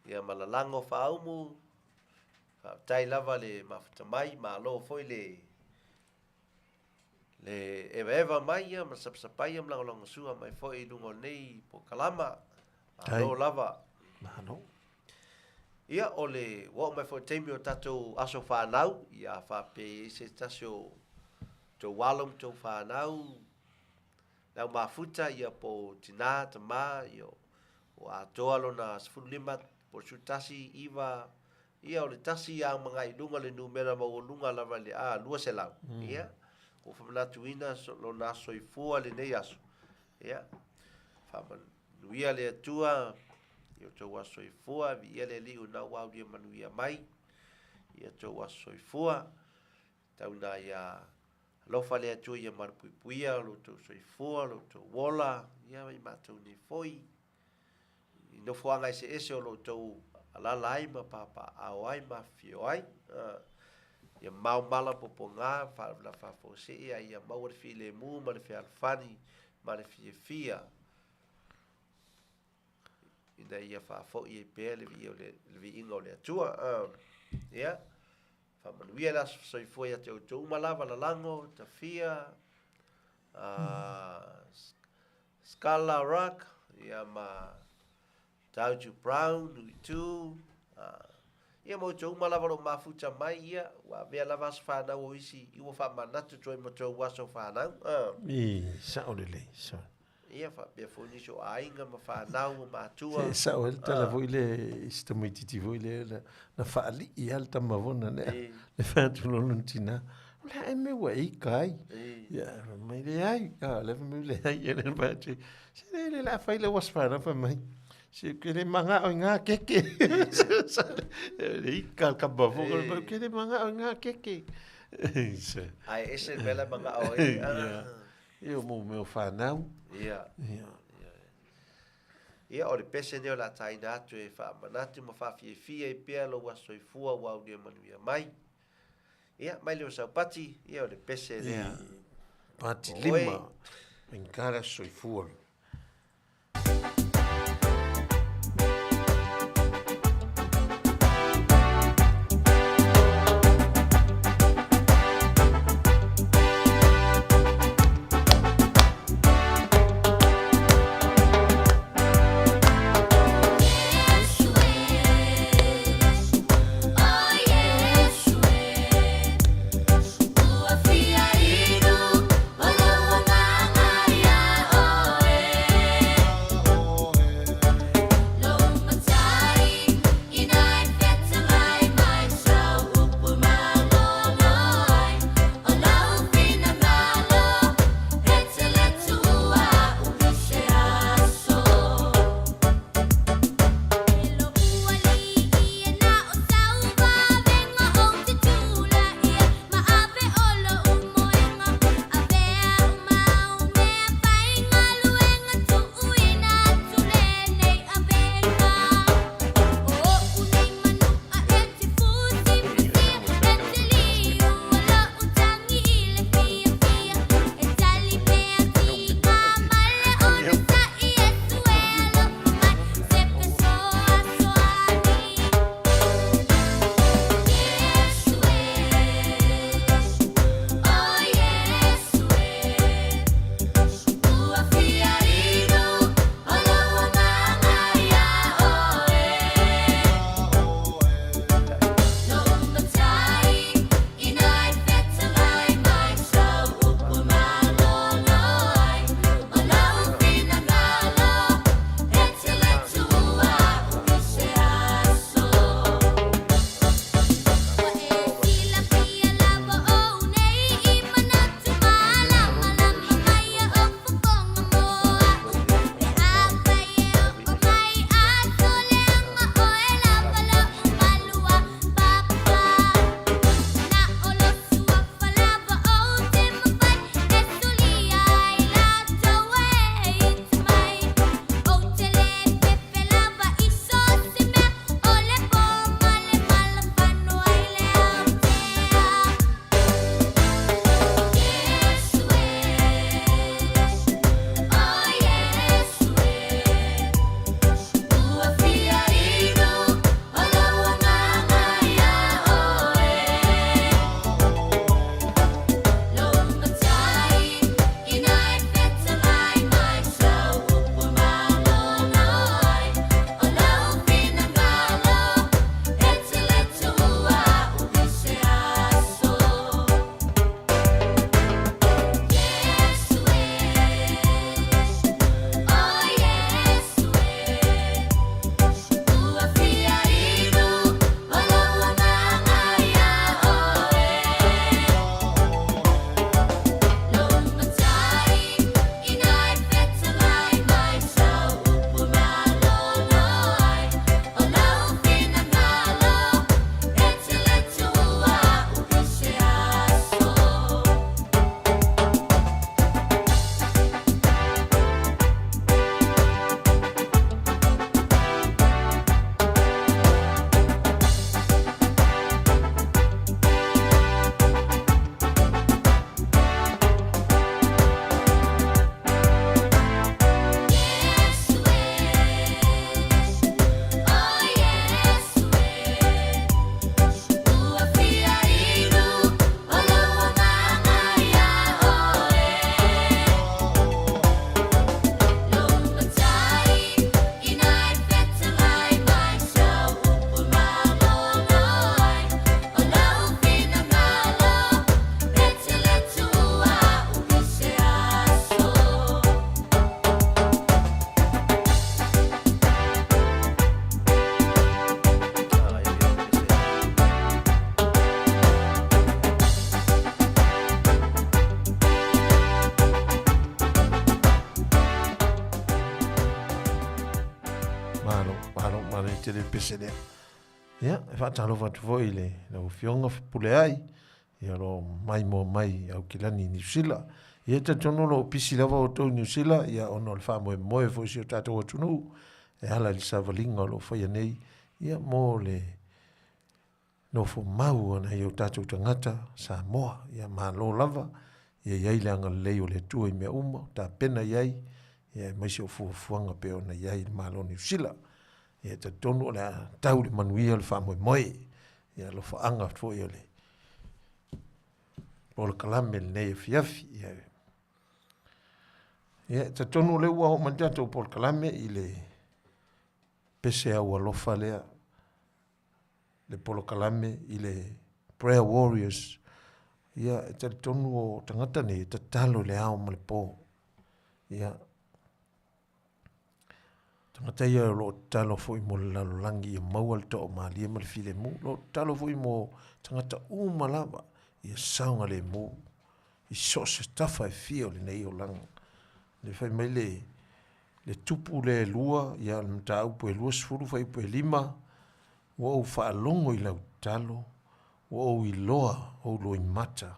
ia ma Lalago Faaumu, faafetai lava le mafuta mai, malo foi le le evaeva mai ia ma sapasapai ia ma lagolagosua mai foi i luga o lenei polokalama. Malo lava. Malo. Ia, o le ua oo mai foi i le taimi o tatou aso fanau, ia faapea e i ai se tasi o tou alo ma tou fanau, le au mafuta, ia po o tina, tama, ia ua atoa lona 15 po o le 11, 9, ia o le tasi ia magai i luga le numera maualuga lava i le 200. Ia, ua faamanatuina lona aso soifua lenei aso. Ia, faamanuia le Atua i o outou aso soifua, viia le Alii o lena ua aulia manuia mai i o outou aso soifua. Tau ina ia alofa le Atua ia malupuipuia lo outou soifua, lo outou ola, ia ma i matou nei foi i nofoaga eseese o lo outou alaala ai ma papaaao ai ma afifio ai. Ia mao mala popoga, faalavelave faafuasei, a ia maua le filemu ma le fealofani ma le fiafia ina ia faafoi ai pea le viia o le, le viiga o le Atua. Ia, faamanuia le aso soifua ia te outou uma lava, lalago, tafia, Scala Rock, ia ma Tautu Brown, Uitu, ia ma outou uma lava o lo o mafuta mai, ia, ua avea lava aso fanau o isi, i ua faamanatu atu ai ma tou aso fanau. I, sao lelei, sao. Ia, faapea foi nisi o aiga ma fanau ma matua. Se sao ai le tala foi le i si tamaitiiti foi lea na faalii lava le tama foi lena le fai atu loa lona tina, o le a ea mea ua e ika ai? Ia, fai mai, leai, a o lea fai mai leai, ia lea na fai atu ai, se leai o le a fai lau aso fanau, fai mai, se ou te le manao i ngā keke. Le ika le tama foi lea, ou te le manao i ngā keke. Ae ese le mea la e manao ai. Ia, o mea o fanau. Ia. Ia. Ia, o le pese lenei o le a taina atu e faamanatu ma faafiafia ai pea lou aso soifua ua aulia manuia mai. Ia, mai le o Saupati, ia o le pese lea. Pati lima, faigata le aso soifua. tele le pese lea. Ia, e faatalofa atu foi i le lau Afioga Fepuleai, ia o lo o maimoa mai i Aukilani i Niu Sila. Ia e talitonu o lo o pisi lava outou i Niu Sila, ia ona o le faamoemoe foi o si o tatou atunuu e ala i le savaliga o lo o faia nei, ia mo le nofo mau a nai o tatou tagata Samoa. Ia malo lava, ia i ai le agalelei o le Atua i mea uma, tapena i ai, ia aemaise o fuafuaga pei ona i ai le Malo o Niu Sila. Ia e talitonu o le a tau i le manuia le faamoemoe. Ia alofaaga foi o le polokalame i lenei afiafi. Ia, ia e talitonu o lea ua oo mai le tatou polokalame i le pese aualofa lea, le polokalame i le Prayer Warriors. Ia, e talitonu o tagata nei e tatalo i le ao ma le po. Ia, Tagata ia o lo o tatalo foi mo le lalolagi ia maua le toamalie ma le filemu. O lo o tatalo foi mo tagata uma lava ia saogalemu i so o se tafa e fia o lenei olaga. Le fai mai le, le tupu lea e lua, ia le mataupu e 20 fuaiupu e 5, ua ou faalogo i lau tatalo, ua ou iloa ou loimata,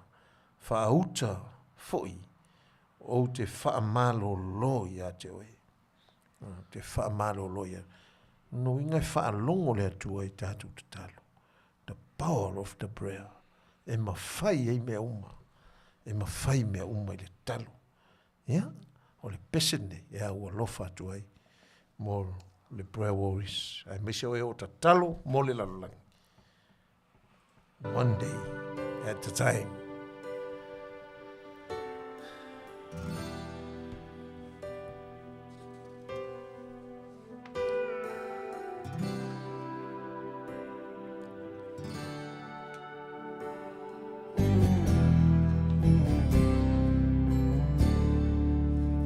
faauta foi Ou te faamalolo ia te oe. Ou te faamalolo ia. Lona uiga e faalogo le Atua i tatou tatalo. The power of the prayer. E mafai ai mea uma. E mafai mea uma i le tatalo. Ia, o le pese lenei e aualofa atu ai mo le prayer warriors. Aemaise o e o tatalo mo le lalolagi. One day at a time.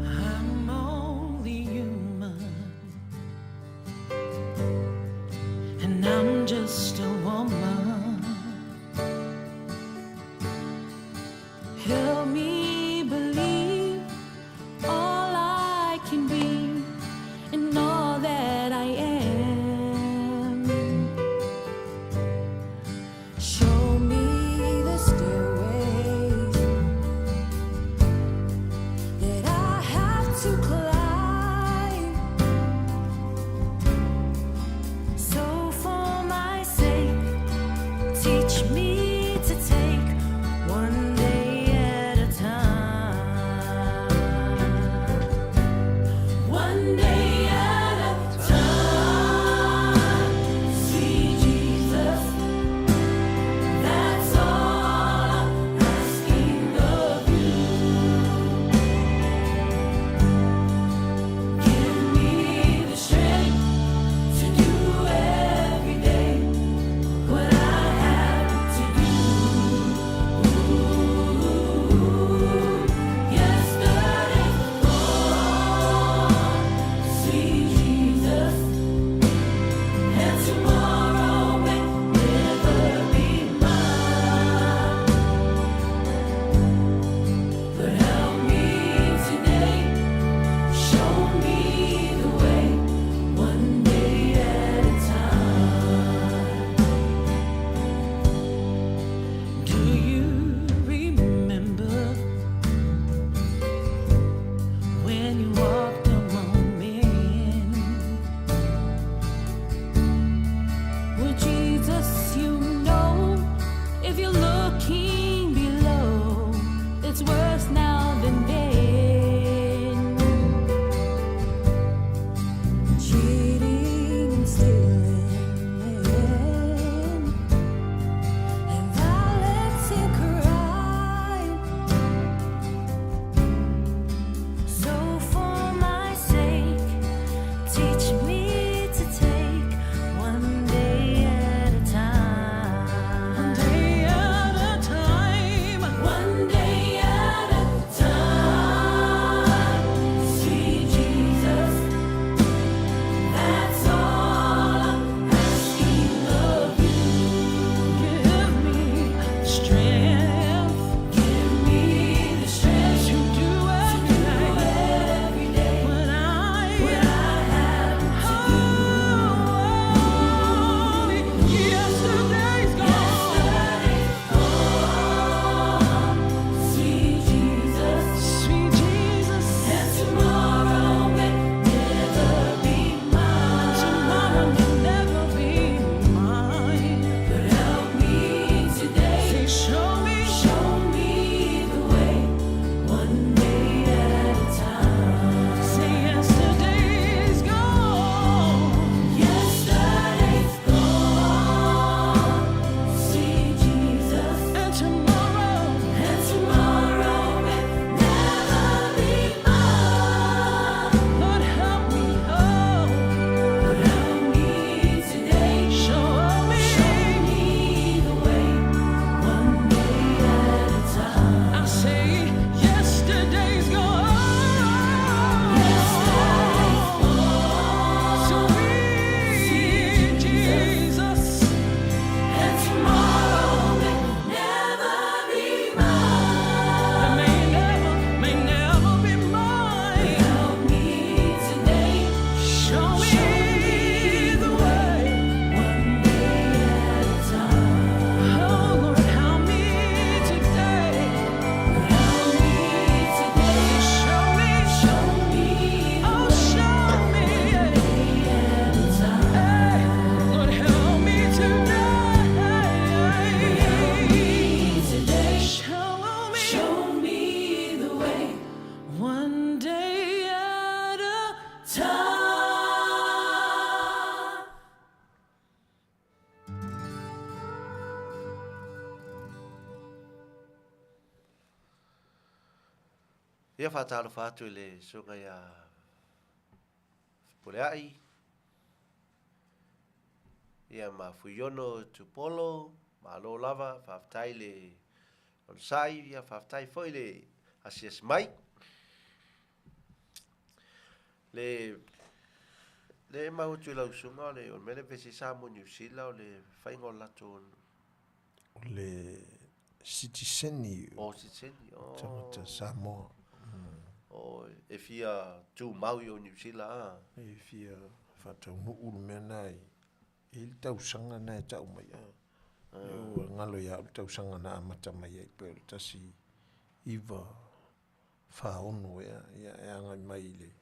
I'm only human. And I'm just a woman. Help me believe. Ia faatalofa atu i le susuga ia Fepuleai, ia ma Fuiono Tupolo, malo lava, faafetai le onosai, ia faafetai foi le asiasi mai. Le le mau atu i lau susuga o le o le mea lea pei se Samoa New Zealand o le faiga o le latou O le sitiseni. O sitiseni. O. Tagata Samoa. O e fia tumau i o New Zealand a. E fia faataunuu le mea na i i le tausaga na e tau mai a. Ua galo ia au le tausaga na amata mai ai pe o le 1946 ea, ia e agai mai i le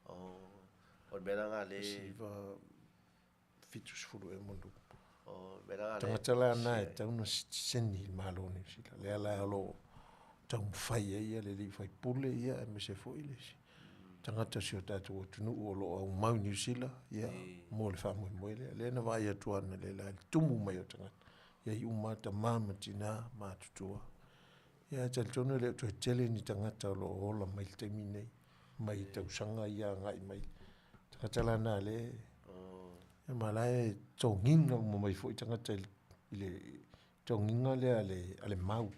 O, o le mea la le 1970 ea ma ona tupu. Tagata la na e tatau ona sitiseni i le Malo o Niu Sila. Lea la o lo o taumafai ai le alii faipule ia aemaise foi le tagata o si o tatou atunuu o lo o aumau i Niu Sila ia mo le faamoemoe lea. Lea na vaai atu analeila i le tumu mai o tagata, e i ai uma lava tama ma tina ma matutua. Ia ae talitonu e le o toe tele ni tagata o lo o ola mai i le taimi lenei mai tausaga ia agai mai. Tagata la na lea e, ma la e togiga uma mai foi tagata i le togiga lea a le mau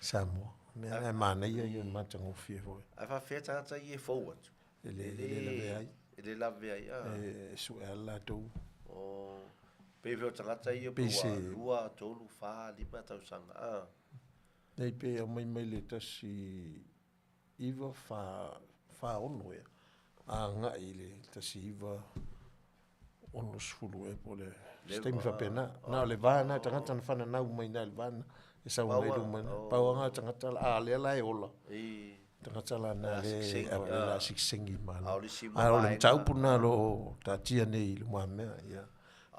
Samoa. Mea la e manaia ia o le matagofie foi. Ae faafefea tagata ia e fou atu? E le, e le lavea ai. E le lavea ai, a. E sue lava le latou. Oh, pei foi o tagata ia pe ua lua, tolu, fa, lima tausaga, a. Nei pe aumai mai le 1946 ea, agai i le 1960 ea po o le se taimi faapena. Na o le va lena tagata na fananau mai i ina i le va lena e sau nei i luma. Pau lava lena o tagata, a o lea la e ola, tagata la na lea o le a sikiseigi i le Malo. A o le mataupu lena o lo o taatia nei i lumamea, ia,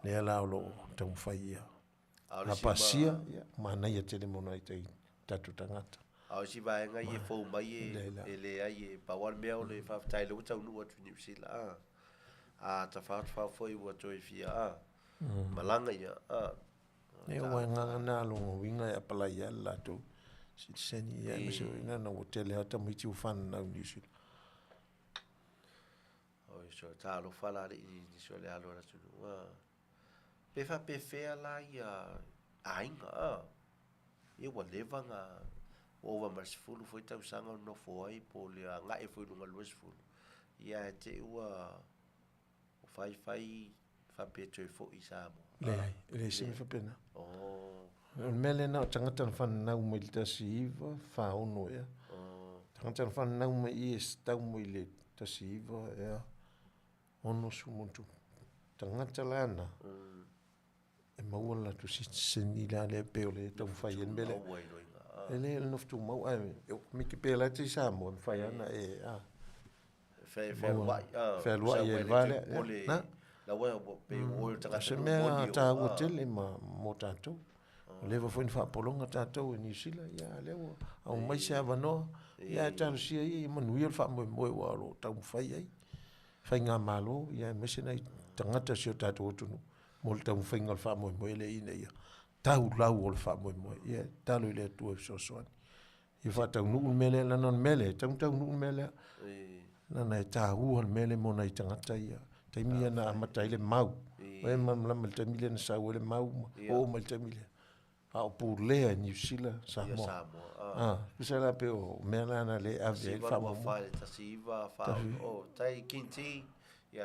lea la o lo o taumafai ia. A pasia, ia, manaia tele mo nai tatou tagata. A o isi vaega ia e fou mai e leai e pau lava le mea o le faafetai lea ua taunuu atu i Niu Sila a. A tafao tafao foi ua toe fia a malaga ia a. E ua agaga na lona uiga e apalai ai le latou sitiseni ia aemaise foi na ua tele lava tamaiti ua fananau i Niu Sila. Oi so talofa la alii nisi o le alo o le atunuu a. Pe faapefea la ia aiga a? Ia ua leva na ua ova ma le 10 foi tausaga o nofo ai po o le agai foi i luga o le 20. Ia ae te i ua fai fai faapea toe foi i Samoa. Leai, e leai se mea faapena. Oh. O le mea lea na o tagata na fananau mai le 1946 ea. Oh. Tagata na fananau mai i e tau mai le 19 ea. 60 tagata la na e maua le latou sitiseni la lea pei o le taumafai ai le mea lea. E le o le nofo tumau ae miki pea la i Samoa e mafai lava ona e a. Fealuai fealuai ai i le va lea. Na. O se mea taua tele ma mo tatou. Ua leva foi ona faapologa tatou e Niu Sila, ia a lea ua aumai se avanoa, ia ae talosia ia ia manuia le faamoemoe aua o lo o taumafai ai faigamalo, ia aemaise nai tagata o si o tatou atunuu mo le taumafaiga o le faamoemoe lea ina ia tau lau o le faamoemoe. Ia tatalo i le Atua e fesoasoani. Ia faataunuu le mea lea, leaga o le mea lea, e tatau ona taunuu le mea lea. Leaga e taua le mea lea mo nai tagata ia. Taimi ia na amata ai le mau. E malamalama i le taimi lea na sau ai le mau ma oo mai i le taimi lea. A o pulea e Niu Sila, Samoa. Ah, tusa la pei o mea la na le ave ai le faamuamua. 1946,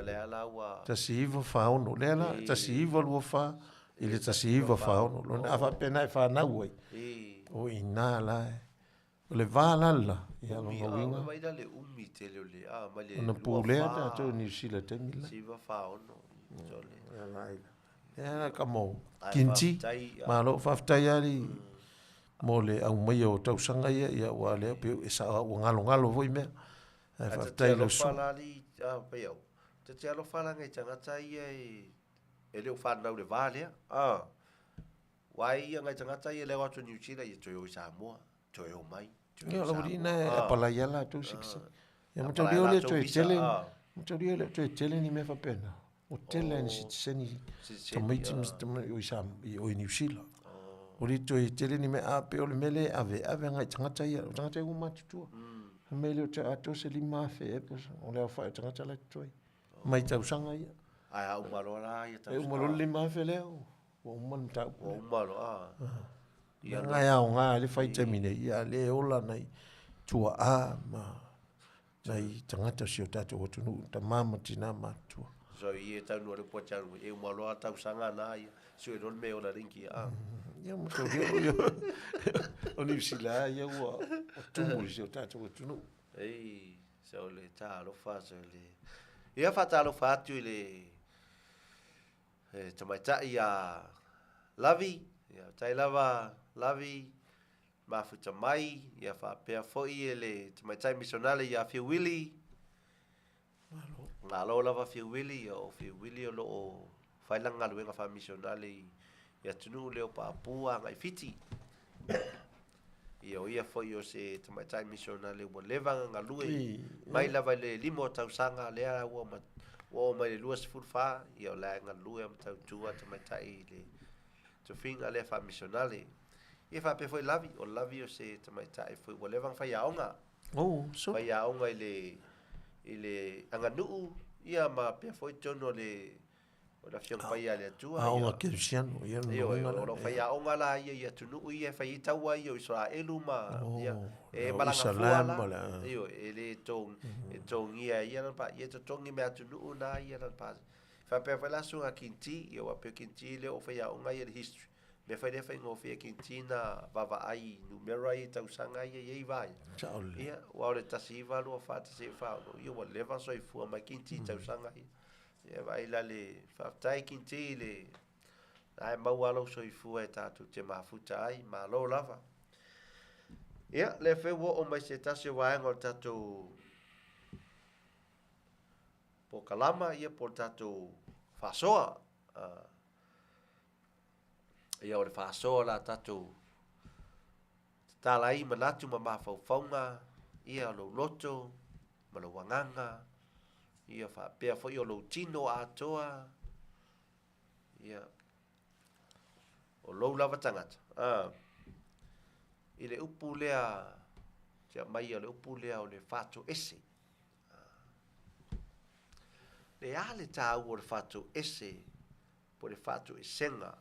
lea la, 1924 i le 1946. Lona, a faapea na e fanau ai, o i ina la e, o le va la le la, ia lona uiga. Ona pulea tatou e Niu Sila i le taimi le la. Ia la ka mo Kinti, malo faafetai ali mo le aumaia o tausaga ia, ia ua lea pe e sao ua ngalongalo foi mea. Ae faafetai lau susuga. Ta te alofa la ngai tagata ia e le o fanau i le va lea. Aua e ia ngai tagata ia le o atu i Niu Sila ia toe o i Samoa, toe o mai. Ia o lau na e apalai a latou sikisiki. Ia mataulia o le toe tele, mataulia o le toe tele ni mea faapena. Ua tele ni sitiseni tamaiti ma o i Niu Sila. Ua le toe tele ni mea, a pei o le mea lea e ave, e ave agai i tagata ia, o tagata ia ua matutua. Fai mai e le o toe atoa se 5,000 ea po o se, o le aofai o tagata la e totoe mai tausaga ia. Ae a uma loa la ia tausaga. E uma loa le 5,000 lea, ua uma le mataupu. Ua uma loa, a. Ia leaga e aoga ai le fai i le taimi nei, a o lea e ola nai tuaa ma nai tagata o si o tatou atunuu, tama ma tina matutua. So i e taunuu le upu a Tialu, e uma loa tausaga na ia, sue loa le mea e ola ringi, a. Ia ma tau ia, o Niu Sila ia ua tumu i si o tatou atunuu. Ei, so le talofa, so le... Ia faatalofa atu i le tamaitai ia Lavi, ia tai lava Lavi, mafuta mai, ia faapea foi e le tamaitai misionale ia Fiu Willy. Malo. Malo lava Fiu Willy, ia o Fiu Willy o lo o fai lana galuega faamisionale i atunuu lea o Papua agai Fiti. Ia o ia foi o se tamaitai misionale ua leva ona galue mai lava i le 5 o tausaga lea ua oo mai le 24, ia o la e galue ma tautua tamaitai i le tofiga lea faamisionale. Ia faapea foi Lavi, o Lavi o se tamaitai foi ua leva ona faiaoga. Oh, so. Faiaoga i le aganuu, ia ma pea foi totonu o le o le Afioga Paia a le Atua. Aoga kerisiano, ia le o lo o faiaoga la ia i atunuu ia e fai ai taua ia o Isaraelu ma ia e malaga fua la. Ioe, e le e togia ia lana pa, ia totogi me atunuu na ia lana pa. Faapea foi la susuga Kinti, ia aua pei o Kinti lea o faiaoga ia i le history. Mea foi lea faigofie Kinti na vaavaai i numera ia i tausaga ia e i ai va ia. Sao lelei. Ia, aua o le 1924, 1946, ia ua leva ona soifua mai Kinti i tausaga ia. Ia vaai la le faafetai Kinti i le na e maua lou soifua e tatou te mafuta ai, malo lava. Ia, lea foi ua oo mai se tasi o vaega o le tatou polokalama, ia po o le tatou faasoa. Ia o le faasoa la tatou tatala ai manatu ma mafaufauga, ia o lou loto ma lou agaga, ia faapea foi o lou tino atoa, ia o lou lava tagata. I le upu lea, te aumai o le upu lea o le faatoese. Le a le taua o le faatoese po o le faatoesega?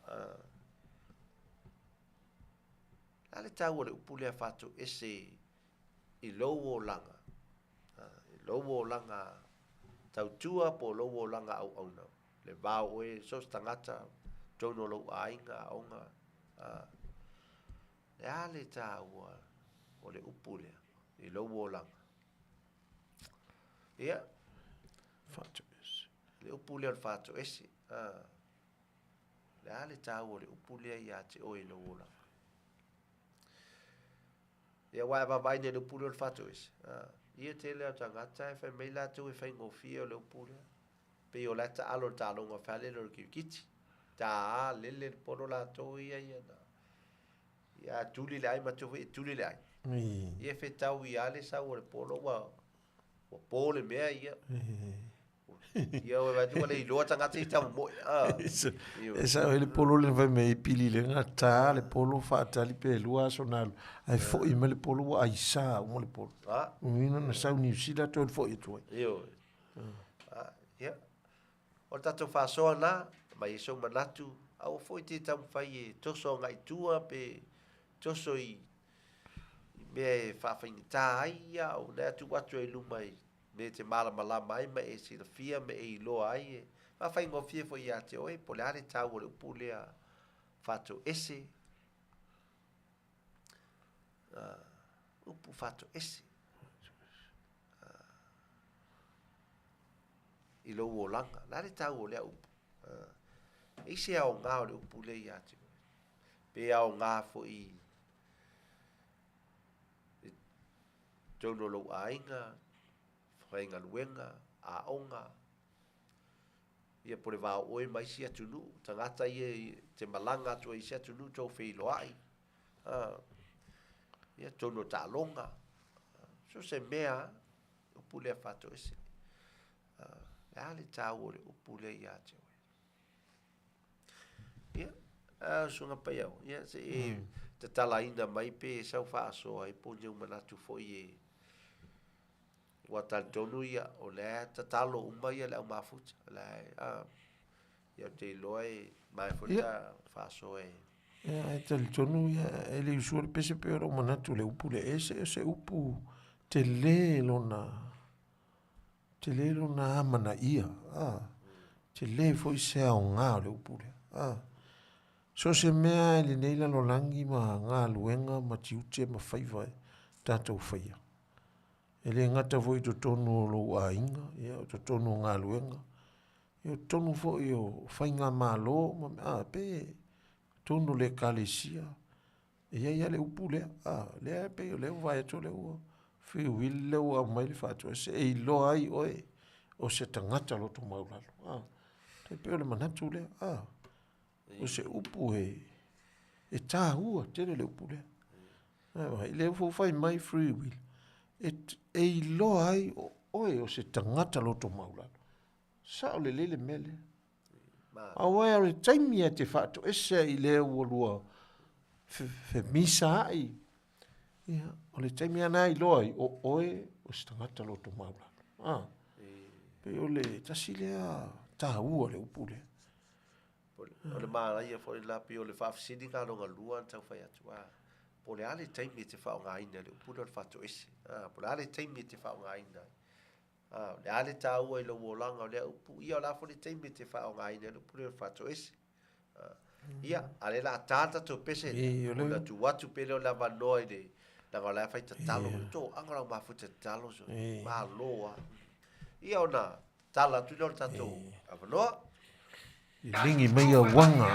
Le a le taua o le upu lea faatoese i lou olaga, i lou olaga tautua po o lou olaga auauna, le va o oe so o se tagata, totonu o lou aiga, aoga, le a le taua o le upu lea i lou olaga? Ia, Faatoese. Le upu lea o le faatoese. Le a le taua o le upu lea ia te oe i lou olaga? Ia, aua e vaavaai nei i le upu lea o le faatoese, ia tele lava o tagata e fai mai latou e faigofie o le upu lea. Pei o la e taalo i le taaloga fai lele o le kirikiti. Ta lele le polo latou ia ia na. Ia tuli le ai matua foi e tuli le ai. Ia fetau ia le sau o le polo ua ua po le mea ia. Ia ua vaai atu ua le iloa tagata i tau moe. E sao ai le polo le fai mai pili le gata le polo faatali pe lua aso na alu ae foi mai le polo ua aisa uma le polo. Ina na sau Niu Sila toe foi atu ai. Ioe. Ia. O le tatou faasoa na, mai ai sou manatu, aua foi te taumafai e toso agai i tua pe toso i mea e faafaigata ai, ia o lea tuu atu ai i luma i mea e te malamalama ai ma e silafia ma e iloa ai, e faafaigofie foi ia te oe, po o le a le taua o le upu lea faatoese, upu faatoese i lou olaga. O le a le taua o lea upu? E i se aoga o le upu lea ia te oe? Pe aoga foi i totonu o lou aiga, faigaluega, aoga, ia po o le va o oe ma isi atunuu, tagata ia te malaga atu ai i isi atunuu tou feiloai, ia totonu o taaloga, so o se mea, upu lea faatoese. Le a le taua o le upu lea ia te oe? Ia, A, usuga paia o, ia, se i tatalaina mai pe sau faasoa ai po o ni ou manatu foi e ua talitonu ia, o lea e tatalo uma ia le au mafuta, o la e, a, ia ou te iloa e mae foi le ta faasoa e. Ia, ae talitonu ia, e le usua le pese pei o lou manatu i le upu lea, e ese o se upu tele lona, tele lona amanaia, a, tele foi se aoga o le upu lea, a. So o se mea i lenei lalolagi ma galuega ma tiute ma faiva e tatou faia, e le gata foi i totonu o lou aiga, ia o totonu o galuega, ia o totonu foi o faigamalo ma mea, a, pe totonu o le Ekalesia, E i ai lava le upu lea, a, lea e pei o lea ua vaai atu o lea ua free will lea ua aumai le faatoese e iloa ai oe o se tagata loto maualalo. A, e pei o le manatu lea, a, o se upu e, e tāua tele le upu lea. Ai, lea ua fai mai free will, e, e iloa ai o oe o se tagata loto maualalo. Sao lelei le mea lea. Aua o le taimi e te faatoese ai i lea ua lua femisaai, ia, o le taimi lava lena e iloa ai o oe o se tagata loto maualalo. Ah. Pei o le tasi lea taua o le upu lea. O le manaia foi la pei o le faafesiliga lona lua na tau fai atu, ah, po o le a le taimi e te faaaogaina i le upu lea o le faatoese. Ah, po o le a le taimi e te faaaogaina ai. Ā, o le a le taua i lou olaga o lea upu? Ia, o le a foi le taimi e te faaaogaina ai le upu lea o le faatoese? Ā, ia, a o lea o le a ta le tatou pese lea, ona tuu atu pea lea o le avanoa i le, leaga o la e fai tatalo, o le toaga o lau mafuta tatalo, malo lava. Ia, ona tala atu lea o le tatou avanoa. Liligi mai auaga.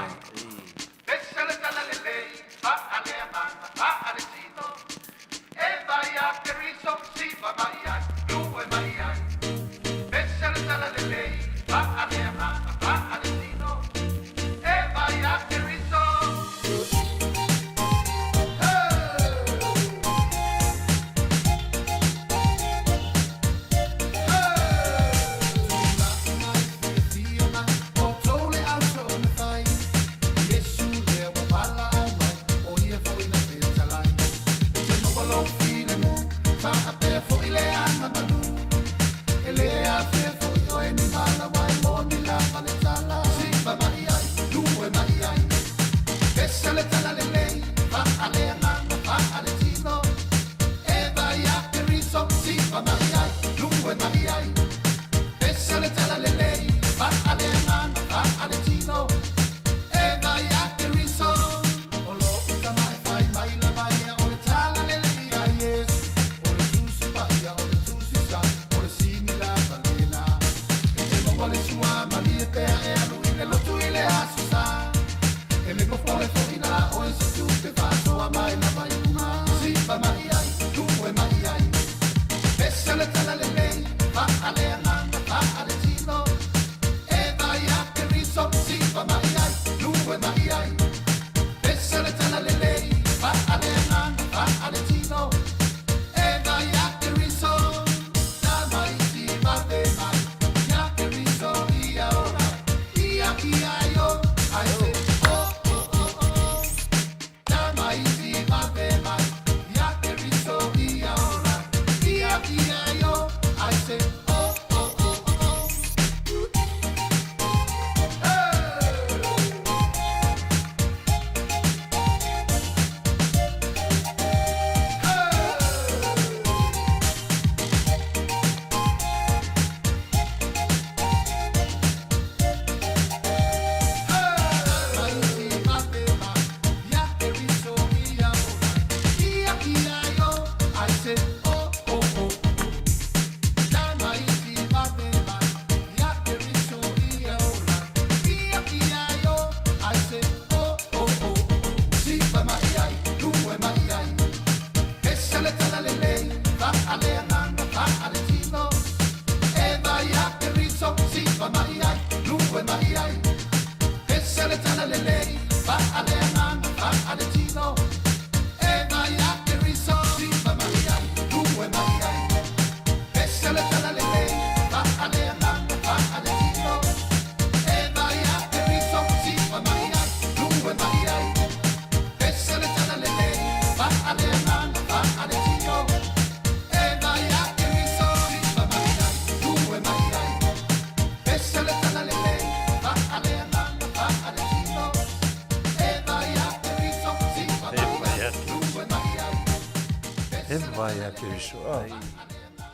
Eva ia Keriso. Ah.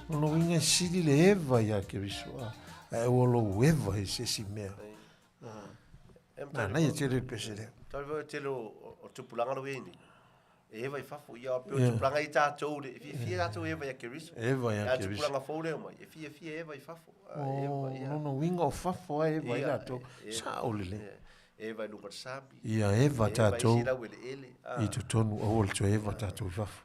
Lona uiga e sili le Eva ia Keriso. Ah. Ae ua lou Eva i se isi mea. Ah. Manaia tele le pese lea. Tau foi tele o tupulaga lo i nei. E eva i fafo ia pe o tupulaga i tātou le e fiafia tātou eva ia Keriso. Eva ia Keriso. Tupulaga fou lea mai e fiafia eva i fafo. Oh, lona uiga o fafo a eva i latou. Sao lelei. Eva i luga o le sami. Ia eva tatou i totonu aua le toe eva tatou i fafo.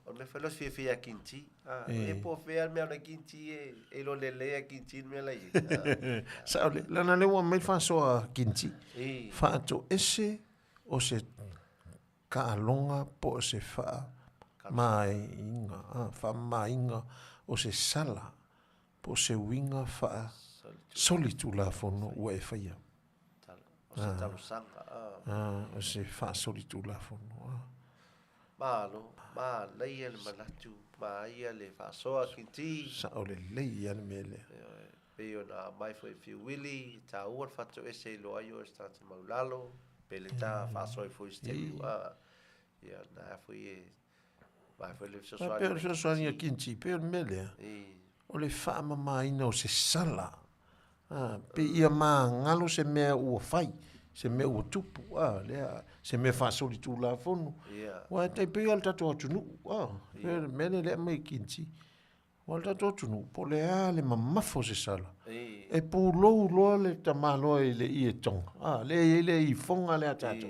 O le mea foi lea o se fiafia ia Kinti. E po o fea le mea ona Kinti e iloa lelei a Kinti le mea la i ai. Sao lelei. Leaga lea ua aumai le faasoa a Kinti. Faatoese o se taaloga po o se faamamaina, faamamaina o se sala po o se uiga faa solitulafono ua e faia. O se talosaga. O se faasolitulafono. Malo, manaia le manatu, manaia le faasoa Kinti. Sao lelei lava le mea lea. Pei ona aumai foi e Fiu Willy, e taua le faatoese i loa ai oe o se tagata maulalo, pe le ta faasoa ai foi i se taimi ua, ia na foi e vae foi le fesoasoani. Pei o le fesoasoani a Kinti, pei o le mea lea, o le faamamaina o se sala, pei ia magalo se mea ua fai, se mea ua tupu, lea, se mea faasolitulafono. Aua e tai pei lava o le tatou atunuu, pei o le mea lea e aumai e Kinti. Aua o le tatou atunuu, po o le a le mamafa o se sala, e pulou loa le tamaloa i le ietoga, a, lea e i ai le ifoga lea a tatou.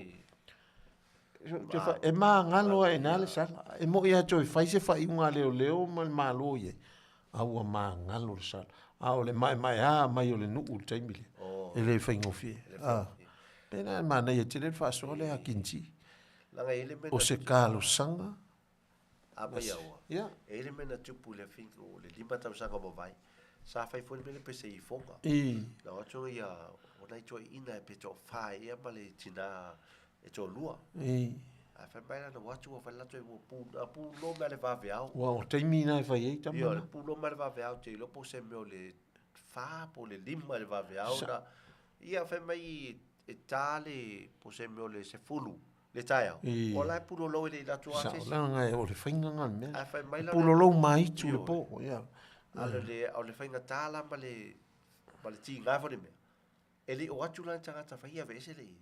E magalo lava i ina le sala. E moni lava e toe fai se faaiuga a leoleo ma le Malo i ai, a ua magalo le sala. A o le maemaea mai o le nuu i le taimi lea, e le faigofie. Pei la e manaia tele le faasoa lea a Kinti. O se talosaga A mai aua. Ia. E i ai le mea na tupu i le think o le 5 tausaga ua mavae, sa fai foi le mea lea pe se ifoga. Na o atu ia, o nai toeaiina pe toafa ea ma le tina e toalua. Ae fai mai la na o atu ua fai latou ua pu, na pulo mai le vaveao. Ua o taimi na e fai ai tama. Ia, le pulo mai le vaveao te iloa po o se mea o le 4 po o le 5 le vaveao na. Ia fai mai e ta le po o se mea o le 10 le taeao, o la e pulolou e le i latou a se isi. Sao, leaga o le faiga lena o le mea. Ae fai mai la. Pulolou maitu le po, ia. A o le faigata la ma le tiga foi le mea, e le i o atu la le tagata fai ia aveese le ie.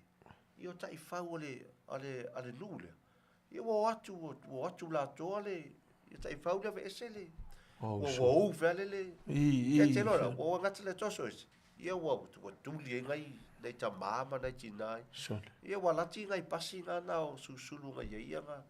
Ia o taifau a le nuu lea, ia ua o atu, ua o atu latou le taifau lea aveese le, ua ou fea le le, ia te iloa la, ua gata le toso ese. Ia ua tuli ai nai nai tama ma nai tina. Ia ua lati nai pasi na na o susulu ngai ai ia na.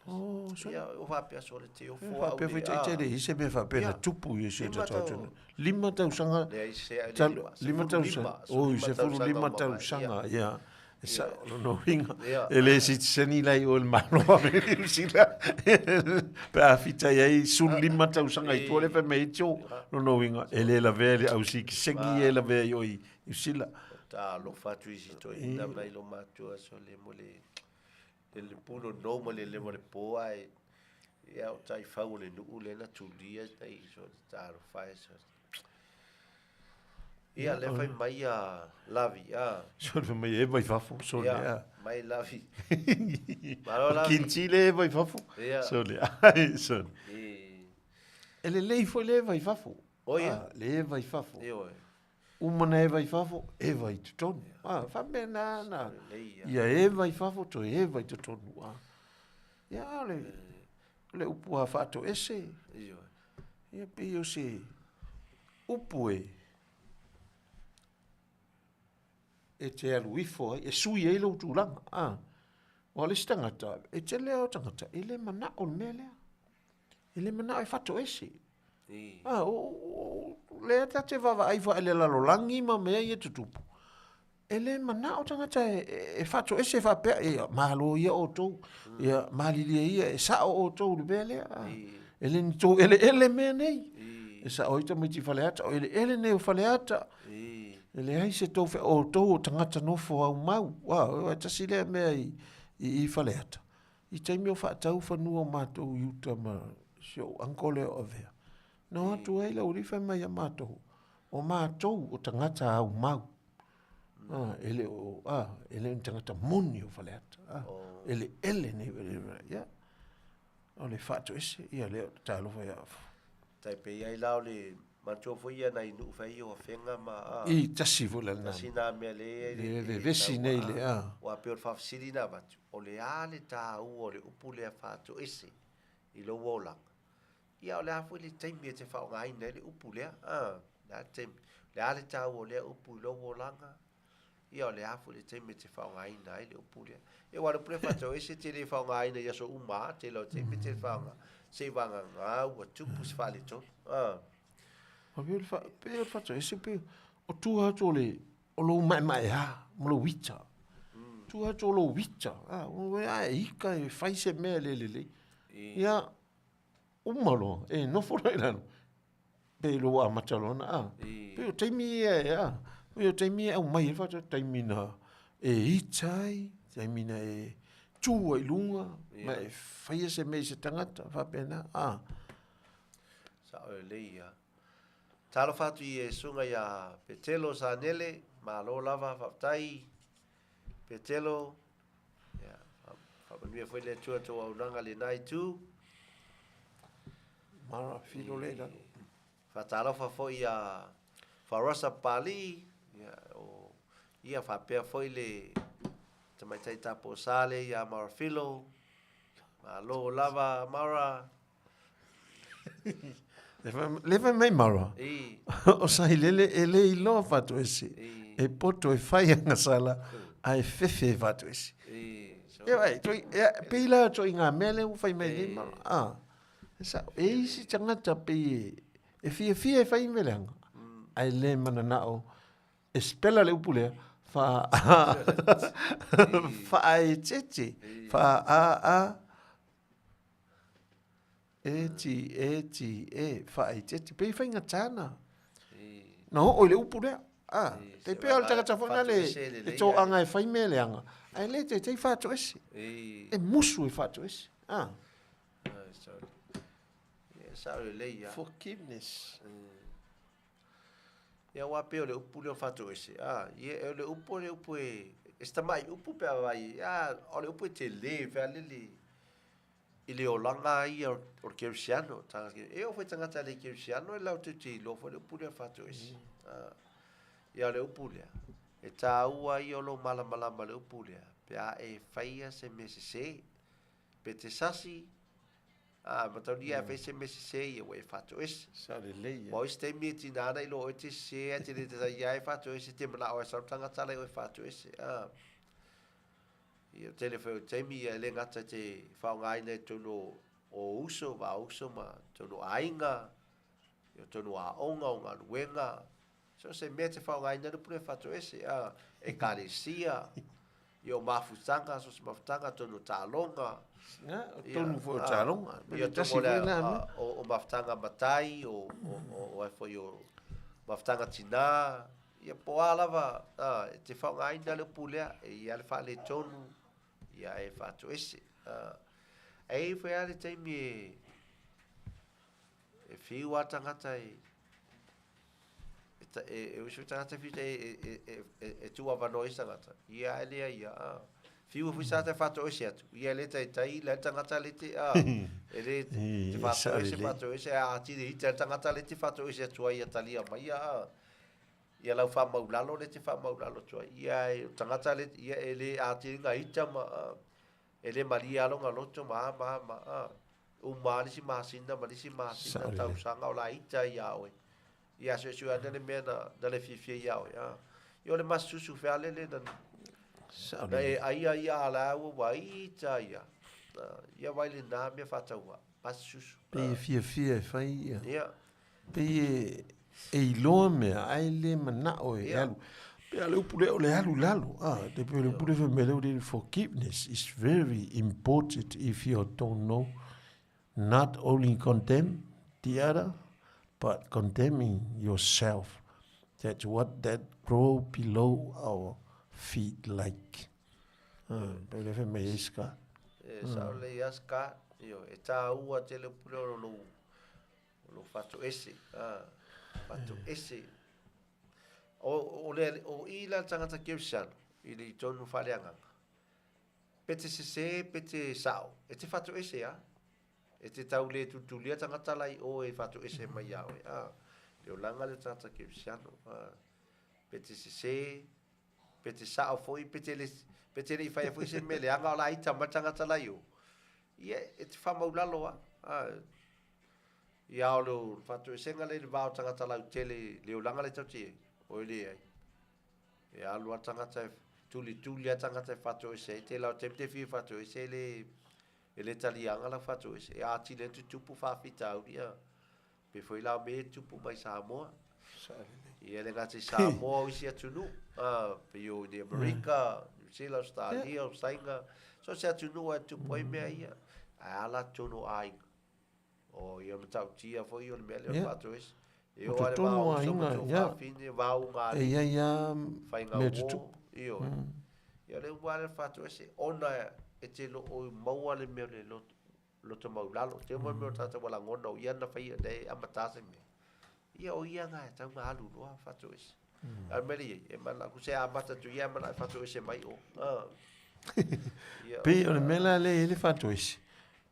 Oh, so. Ia o faapea sole te ofo au. Faapea foi te le i se mea faapea na tupu i se tata atu. 5 tausaga. 5 tausaga. Oi, 15 tausaga. Ia. E sao lona uiga. E le sitiseni la i o i le Malo o Niu Sila. Pe a whitai ai 15 tausaga i tua le fai mai ai tio. Lona uiga, e le lavea i le au sikisengi e lavea i o i Niu Sila. Talofa atu i si toeaina mai lo matua sole mo le le puno no ma le le mo le po ai. Ia o taifau o le nuu le na tulia nei so talofa e sole. Ia, lea fai mai a Lavi, a. Sole fai mai e mai fafo, sole a. Mai Lavi. Malo Lavi. Kinti le e mai fafo. Ia. Sole, ai, sole. E lelei foi le eva i fafo. O ia. Le eva i fafo. Ioe. Uma na eva i fafo, eva i totonu. Ah, faapena na. Ia eva i fafo, toe eva i totonu. Ah. Ia, o le, o le upu a faatoese. Ioe. Ia pei o se upu e e te alu ifo ai, e sui ai lou tulaga. A, o le isi tagata, e tele lava o tagata, e le manao i le mea lea. E le manao e fatoese. A, o, lea ta te vaavaai foi i le lalolagi ma mea ia e tutupu, E le manao tagata e faatoese faapea, ia, malo ia outou, ia, malilie ia, e sao outou i le mea lea. E le ni tou eleele mea nei. E sao ai tamaiti i Faleata, o eleele nei o Faleata. E leai se tou whea, outou o tagata nofo au mau. Ua, e tasi lea mea i, i, i Faleata. I taimi o faatau fanua o matou i uta ma si ou uncle lea o Avea. Na o atu ai le aualii fai mai ia matou, o matou o tagata au mau. Ah, e le o, ah, e le o ni tagata moni o Faleata. Ah, eleele nei, ia. O le faatoese, ia lea o le talofa ia. Tai pei ai la o le manatua foi ia nai nuu fai i o Afega ma a. I, tasi foi la lena. Tasi na mea le Le vevesi nei le a. Ua pei o le faafesili na avatu, o le a le taua o le upu lea faatoese i lou olaga? Ia o le a foi le taimi e te faaaogaina ai le upu lea? A, o le a le taimi? O le a le taua o lea upu i lou olaga? Ia o le a foi le taimi e te faaaogaina ai le upu lea? Ia aua o le upu lea faatoese e te le faaaogaina i aso uma lava, tele o taimi e te faaaoga se i vagana ua tupu se faaletonu. A. O pei o le pei o le faatoese pei o tua atu o le o lou maemaea ma lou ita. Tua atu o lou ita. A, a e ika e fai se mea le lelei. Ia, uma loa, e nofo loa i lalo, pe lou amata loa ona, a, pei o taimi ia e, a, pei o taimi ia e aumai ai le faatoese, taimi na e ita ai, taimi na e tu ai i luga, ma e faia se mea i se tagata, faapena, a. Sao lelei ia. Talofa atu i e susuga ia Petelo Sanele, malo lava, faafetai Petelo, ia, faamanuia foi le Atua tou auaunaga i lena itu. Mara filo le lalo. Faatalofa foi ia Farosa Papalii, ia, o, ia faapea foi le tamaitai taposa lea ia Mara Filo. Malo lava Mara. Le fai mai Mara. O Sailele e le iloa faatoese. E poto e fai agasala ae fefe e faatoese. E vai, toi, e, pei la toi ngā mea le ua fai mai nei Mara. Ah. E sa, e isi tagata pei e, e fiafia e fai mea leaga. Ae le mananao e spela le upu lea, fa faaeteete, fa a a E T E T E, faaeteete, pei e faigata na. Na oo i le upu lea. Ah, te pei o le tagata foi lea le toaga e fai mea leaga, ae le taitai faatoese. E musu e faatoese. Ah. Sao lelei lava. Forgiveness. Ia aua pei o le upu lea o faatoese, a, ia o le upu o le upu e, e se tamai upu pe a vaai, a, o le upu e tele fealele i le olaga ia o le kerisiano, tagata e oo foi i tagata le kerisiano e latou te iloa foi le upu lea faatoese. A, ia o le upu lea, e taua ia o lou malamalama i le upu lea, pe a e faia se mea sese, pe te sasi, a, mataulia e fai se mea sese ia ua e faatoese. Sa lelei ia. Aua o isi taimi e tina ana i lo oe te sese ae te le tata ia e faatoese, te manao e sau le tagata ala i oe faatoese. A. Ia, tele foi o taimi ia e le gata i te faaaogaina i totonu o uso, va uso ma totonu o aiga, ia totonu o aoga, o galuega, so o se mea e te faaaogaina le upu lea faatoese, a, ekalesia, ia o mafutaga, so o se mafutaga, totonu o taaloga. Ia, o totonu foi o taaloga. Ia, tasi foi lena mea. O mafutaga matai, o, o, o, o, foi o mafutaga tinā, Ia po o a lava, ā, e te faaaogaina le upu lea, e i ai le faaletonu, ia e faatoese. Ā, e i ai foi lava le taimi e, e whiu a tangata e, e, e, e usu tangata e whiu e, e, e, e, e tū awanoa i tangata. Ia e lea ia, ā. Whiu e fui sa te whatoese atu. Ia le taitai, le tangata le te, ā, e le te whatoese, whatoese, a tiri hita le tangata le te whatoese atu ai a talia mai, ā. Ia lau whamaulalo le te whamaulalo atu ai. Ia e o tangata le, ia e le atiri nga ita ma, e le malie alo nga loto ma a ma a ma a. Uma a nisi masina ma nisi masina tausaga o la ita ia oe. Ia suesue ane le mea na, na le fiafia ia oe. A. Ia o le masusu fealele na, na e aia ia a la ua ua ita ia. Ia vai le nā mea whataua. Masusu. Pei e fiafia e fai ia. Ia. Pei e, e iloa mea, ae le manao e alu. Pei a le upu lea o le alu i lalo. Ah, te pei o le upu lea fai mai lea o forgiveness is very important if you don't know. Not only condemn the other, but condemning yourself. That's what that grow below our feet like. Ah, pei lea fai mai ai Scott. E sao lelei a Scott. Ioe, e tāua tele upu lea o lou O lou fatoese, a, fatoese. O, o, le, o i la tangata Kerisiano, i le i tonu whaleagaga. Pe te sese, pe te sao, e te fatoese, a. E te tau le tulitulia tagata la i o e faatoese mai iā oe, a. Le olaga lea o le tagata kerisiano, a. Pe te sesē, pe te sao foi, pe te le, pe te le i whaia foi se mea leaga o la ita mai le tagata la i o. Ia, e te whamaulalo a. A ia o le whatoesega le le va o tagata lautele le olaga le tau te e, o e leai. E alu a tagata e tulituli a tagata e whatoese ai, tēlā o taimi te whiu whatoese e le, e le taliaga lau whatoese. E ātile atu tupu whawhitauri a. Pe foi la o me tupu mai Samoa. Ia le gata i Samoa o isi atunuu, pei o i Amerika, New Zealand, Australia, o Saina, so se atunuu e tupu ai mea ia, ae ala tonu o aiga. O ia matautia foi o le mea lea o le faatoese. E o a le vao uso ma tou fafine, vao ngā E ia ia whainga mea uo, tutupu. ioe. Ia le upu lava lea o le faatoese, ona e te lo o maua le mea o le loto, loto maulalo. Te uma mea o tātou ua lagona o ia na whaia nei e amata se mea. Ia o ia ngā e tau ngā alu loa whatoese. A mea le iei, e mana ku se amata tu ia mana e whatoese mai o. Ah. Ia, Pei o le mea la le e le faatoese,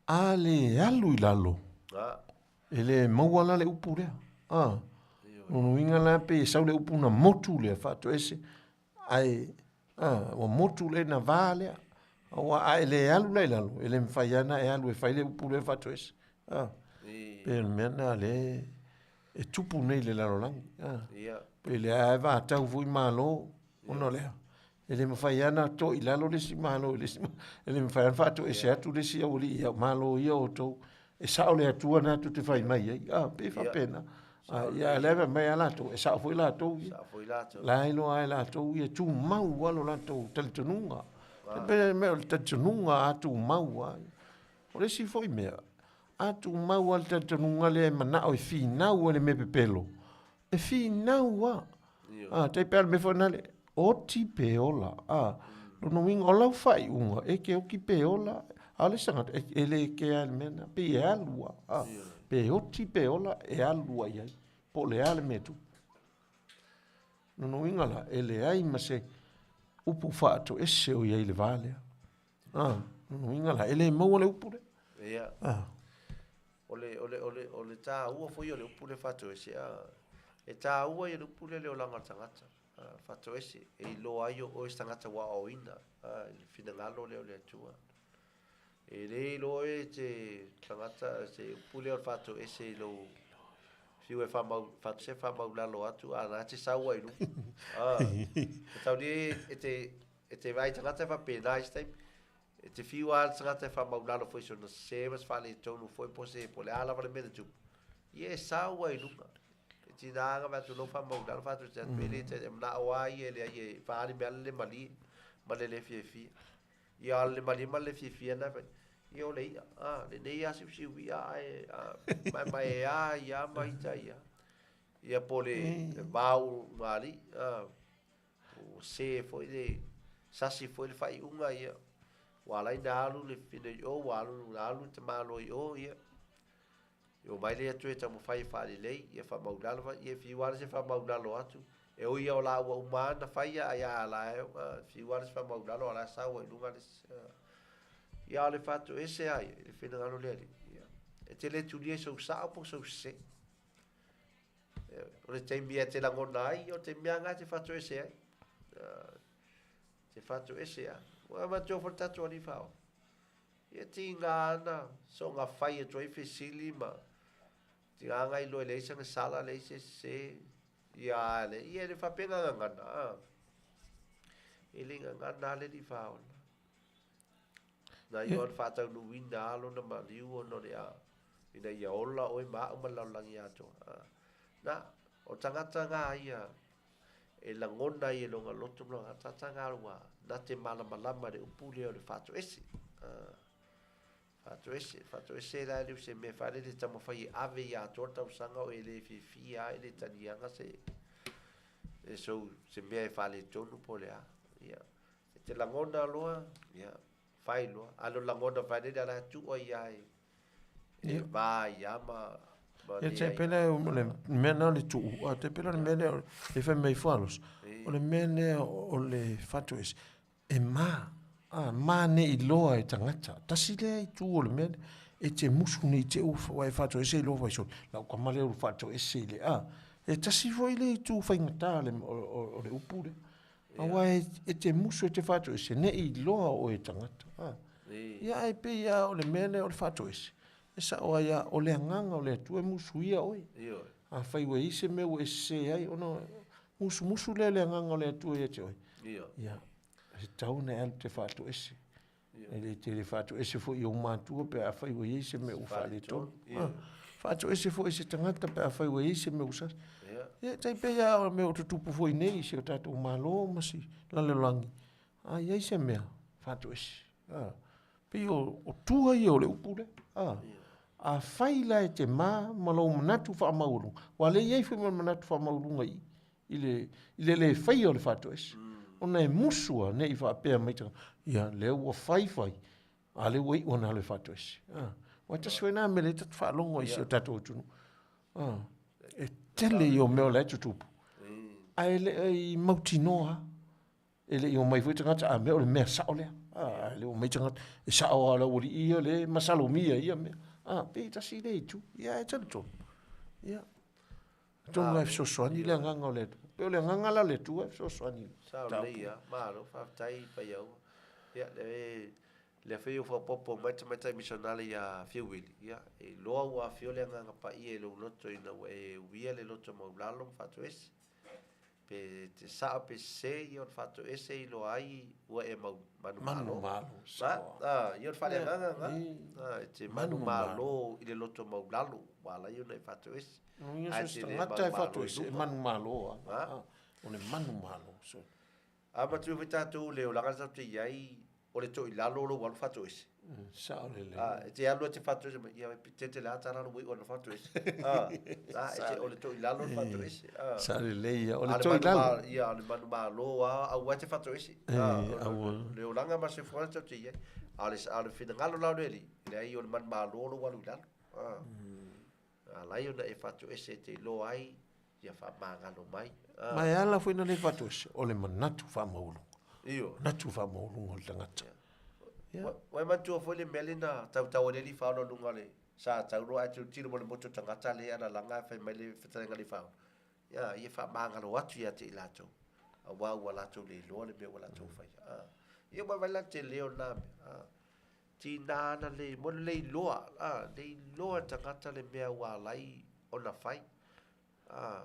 a le alu i lalo, ah. e le maua la le upu lea. Ah. Lona uiga la pei e sau le upu na motu lea faatoese, Ae, a, ua motu le na va lea. Aua a e le alu la i lalo, e le mawhai ana e alu e whai le upu le whatoese. A, pe o le mea na le e tupu nei le lalolagi. A, pe le a e vatau foi malo, ona o lea. E le mawhai ana to i lalo le isi malo i le isi E le mawhai ana whaatoese atu le isi aualii ia malo ia o tou. E sao le Atua na tou te fai mai ai. A, pei e faapena. A, ia lea fai mai a latou, e sao foi latou ia. Sao foi latou. La e iloa ai latou ia, tumau lava lo latou talitonuga. E pei o le mea o le talitonuga a tumau lava. O le isi foi mea, a tumau lava le talitonuga lea e manao e finau ai le mea pepelo, e finau lava. A, tai pei lava o le mea foi lena, oti pe ola. A, lona uiga, o lau faaiuga, e te oti pe ola, a o le isi tagata, e le kea i le mea lena, pei e alu lava. A, pe oti pe ola, e alu lava i ai, po o le a le mea e tupu. Lona uiga la, e leai ma se upu faatoese o i ai i le va lea. A, lona uiga la, e le maua le upu lea. Ia. A. O le, o le, o le, o le tāua foi o le upu lea faatoese, a, e tāua ia le upu lea le olaga o le tagata, a, faatoese, e iloa ai o oe se tagata ua aoaoina, a, i le finagalo lea o le Atua. E le iloa oe te tagata, se upu lea o le faatoese i lou fiu e whamau, se whamaulalo atu, a, na te sau ai luga. A, e tau ni e te, e te vai tagata e whapena i se taimi, E te whiu a le tagata e whamaulalo foi sona sese ma se faaletonu foi po se po le a lava le mea na tupu. Ia e sau ai i luga. E tina anga vae atu lou whamaulalo whaatu te atu e le te e manao a ia e leai e whaali mea le malie ma le le fiafia. Ia a le malie ma le fiafia na whai. Ia o le ia. A, lenei a siusiu ia a e a, mae mae e a ia ma ita ia. Ia po le, le vau ngā a, Ua sē foi le sasi foi le faaiuga, ia, ua ala ai ona alu le fafine i o, ua alu, alu le tamaloa i o, ia. Ia omai lea toe taumafai e faalelei, ia faamaulalo foi, ia e fiu lava se faamaulalo atu. E ui lava o laua uma lava na faia, ae a la e fiu lava le faamaulalo, a o la e sau ai i luga le isi. Ia, a o le faatoese lava ia i le finagalo o le Alii, ia, e te le tulia i sou sao po o sou sese. O le taimi e te lagona ai, o te mea ngā te whatoese ai. Te whatoese a. Ua matua fo le tatou alii whao. Ia tīngā ana, so ngā whai atu ai fesili ma tīngā ngā iloa i leisa ngā sala leisa se ia ale. Ia le whapenga ngangana. E le ngangana ale li whao. Na ia le faataunuuina lava lona maliu ona o le a, ina ia ola oe ma a'u ma le lalolagi atoa. Na, o tagata ga ia e lagona ai e lona loto ma lona ataata ga ua na te malamalama i le upu lea o le faatoese. Faatoese, faatoese la e le o se mea faalele taumafai e ave ia atoa le tausaga o e le fiafia ai le taliaga se e sou se mea e faaletonu po o le a. Ia, E te lagona loa, ia, fai loa. A lo lagona fai lele ala tua ia e, e va ia ma, ma Ia te pele o le mea na o le tuu, a te pele o le mea lea e fai mai fualos. O le mea lea o le fatu ese, e ma, a, ma ne i loa e tagata. Tasi lea itu o le mea lea. E te musu nei te ua ua e faatoese i lou faisoli. Lau tama lea ua faatoese i le a. E tasi foi le itu faigata le, o, o, o le upu lea. Aua e, e te musu e te faatoese, ne i iloa oe e tagata. A. Ia ae pei lava o le mea lea o le faatoese, e sao ai lava, o le agaga o le Atua e musuia oe. Afai ua i ai se mea ua e sese ai, ona musumusu lea o le agaga o le Atua ia te oe. Ia, e tatau ona e alu e te faatoese. E le tele faatoese foi i ou matua pe afai ua i ai se mea ua faaletonu. Faatoese foi i se tagata pe afai ua i ai se mea ua sasi. Ia, e tai pei lava o mea o tutupu foi nei i si o tatou Malo ma si lalolagi, a i ai se mea, faatoese. A, pei o, o tua ia o le upu lea. A, afai la e te ma ma lou manatu faamaualuga, aua o lea e i ai foi ma le manatu faamaualuga i i, i le, i le le faia o le faatoese. Ona e musu lava ne i faapea mai tagata, ia lea ua fai fai, a lea ua iu ona alu e faatoese. A, aua e tasi foi lena mea lea ta te faalogo ai i si o tatou atunuu. A, e tele ia o mea o la e tutupu, ae le i mautinoa lava. E le i omai foi tagata, a mea o le mea sao lea. A, e le omai tagata, e sao lava o le aualii ia lea e masalomia ia mea. A, pei tasi lea itu. Ia, e talitonu. Ia. Atonu e fesoasoani le agaga o le Atua. Pei o le agaga la o le Atua e fesoasoani. Sao lelei lava. Malo, faafetai Paiaua. Ia, le, lea foi ua faaopoopo mai le tamaitai misionale ia Fiauili, ia, e iloa ua afio le Agaga Paia i lou loto ina ua e uia le loto maulalo ma faatoese. Pe te sao pe sese, ia o le faatoese e iloa ai ua e mau manumalo. Manumalo, sao. A, ia o le faaleagaga lena. A, e te manumalo i le loto maulalo, ua ala ai ona e faatoese. Ae te le manumalo i luma. E manumalo lava. O le manumalo. A matua foi tatou le olaga lea tatou te i ai, o le toilalo o lou alu faatoese. Sao lelei. A, e te alu e te faatoese mai, ia e tele lava tala lou iu ona faatoese. A, a, e te, o le toilalo le faatoese. A. Sao lelei ia, o le toilalo. Ia, o le manumalo lava, aua e te faatoese. A, o le olaga ma le soifuaga lea tatou te i ai. A o le finagalo la o le Alii, leai o le manumalo lou alu i lalo. A. Ala ai ona e faatoese e te iloa ai ia faamagalo mai. Ma e ala foi na le faatoese, o le manatu faamaualuga. Ioe. Manatu faamaualuga o le tagata. Ia. Ua e manatua foi le mea lea na tautau ai le alii Faaola i luga o le sa taulo ae tilotilo mai le motu o tagata lea e alalaga ae fai mai le fetalaiga a le Faaola, ia, ia faamagalo atu ia te i latou, aua ua latou le iloa le mea ua latou faia. Ia ua vaai la le tele o lena mea. Tiga ana le mo le iloa, a, le iloa e tagata le mea ua ala ai ona fai. A,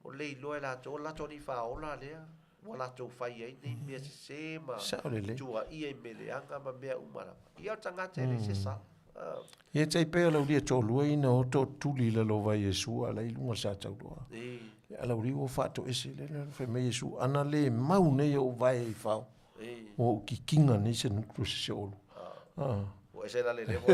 o le iloa e latou, o latou alii faaola lea, ua latou fai ai nei mea sese ma Sao lelei. tuuaia i mea leaga ma mea uma lava. Ia o le tagata e leai se sala. A. Ia tai pei o le aulia toalua ina o tootuli i lalo o vai Iesu a la i luga o le sa tauloa. Le alauli ua faatoese le le fai mai Iesu ana le mau nei ou vae i fao. Ua ou kikiga nei se nuku se se olu. Ah. Ua ese la le levo.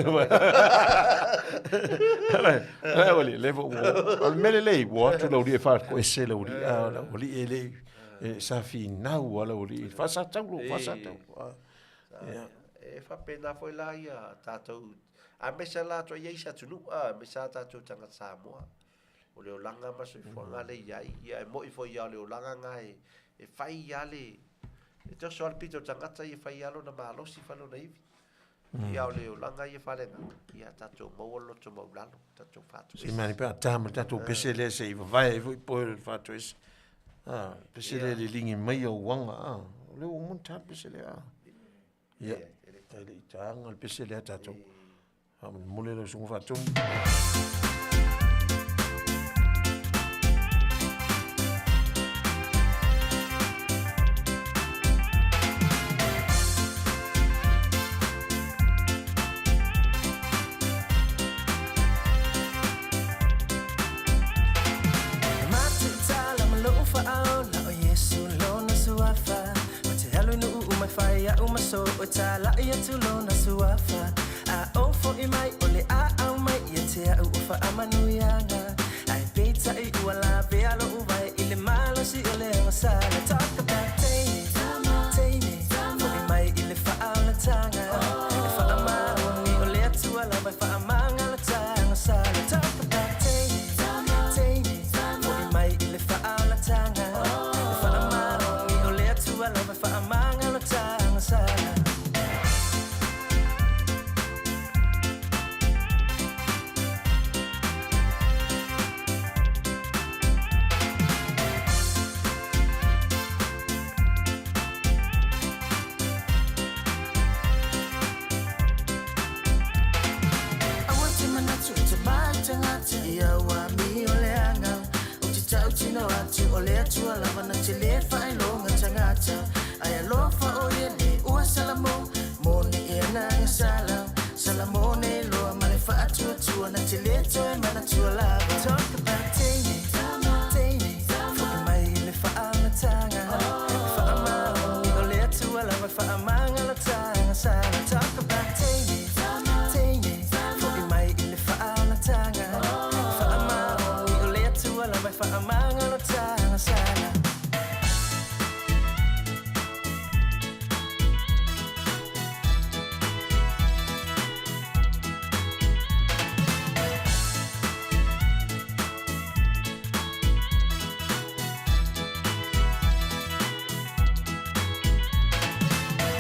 Le wali levo o le mele lei ua atu lau lie fa ko ese lau li a lau li e le e sa finau a lau li fa sa tau fa sa tau. Ia. E faapena foi la ia tatou aemaise la atu ai i se atunuu aemaise a tatou tagata Samoa. O le olaga ma soifuaga lea i ai, ia e moi foi ia o le olaga na e, e fai ia le, e toso le pito tagata ia fai ia lona malosi, fai lona ivi. Ia o le olaga ia faaleagaga, ia tatou maua le loto maulalo, tatou faatoese. Se mea pe a ta ma tatou pese lea se i vavae ai foi poe o le faatoese. Ah, pese lea le ligi mai au uaga, ah, o lea ua uma ona ta le pese lea. Ia, e le i taga le pese lea tatou. Faamolemole lau susuga Faatonu. A o foʻi mai o le ʻaʻau mai ia te aʻu o faamanuiaga Ae peitai ua lavea loʻu wae i le malosi o le agasala Talk about teine, teine, foʻi mai i le faaolataga E faamaoni o le Atua lava e faamagalata agasala Talk about teine, teine, foʻi mai i le faaolataga E faamaoni o le Atua lava e faamagalata agasala. Atua lava e faamagalotaga sala.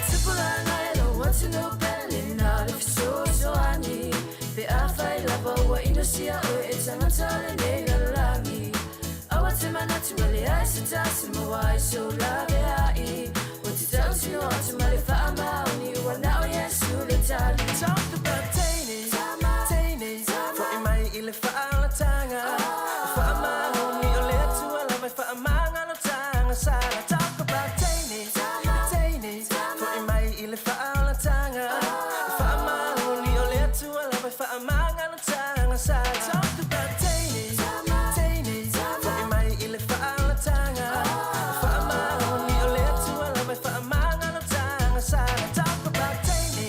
Tupulaga e lou atunuu pele na le fesoasoani pe afai lava ua inosia oe e tagata o lenei lalolagi. Aua te manatu ua leai se tasi maua ai sou laveai. Ua te tautino atu ma le faamaoni ua na o Iesu le tali. Talk about teine, teine, fo'i mai i le faaolataga. Faamaoni o le Atua lava e faamagalotaga sala. Talk about teine, teine, fo'i mai i le faaolataga. Faamaoni o le Atua lava e faamagalotaga sala. Talk about teine, teine, fo'i mai i le faaolataga. Faamaoni o le Atua lava e faamagalotaga sala. Talk about teine,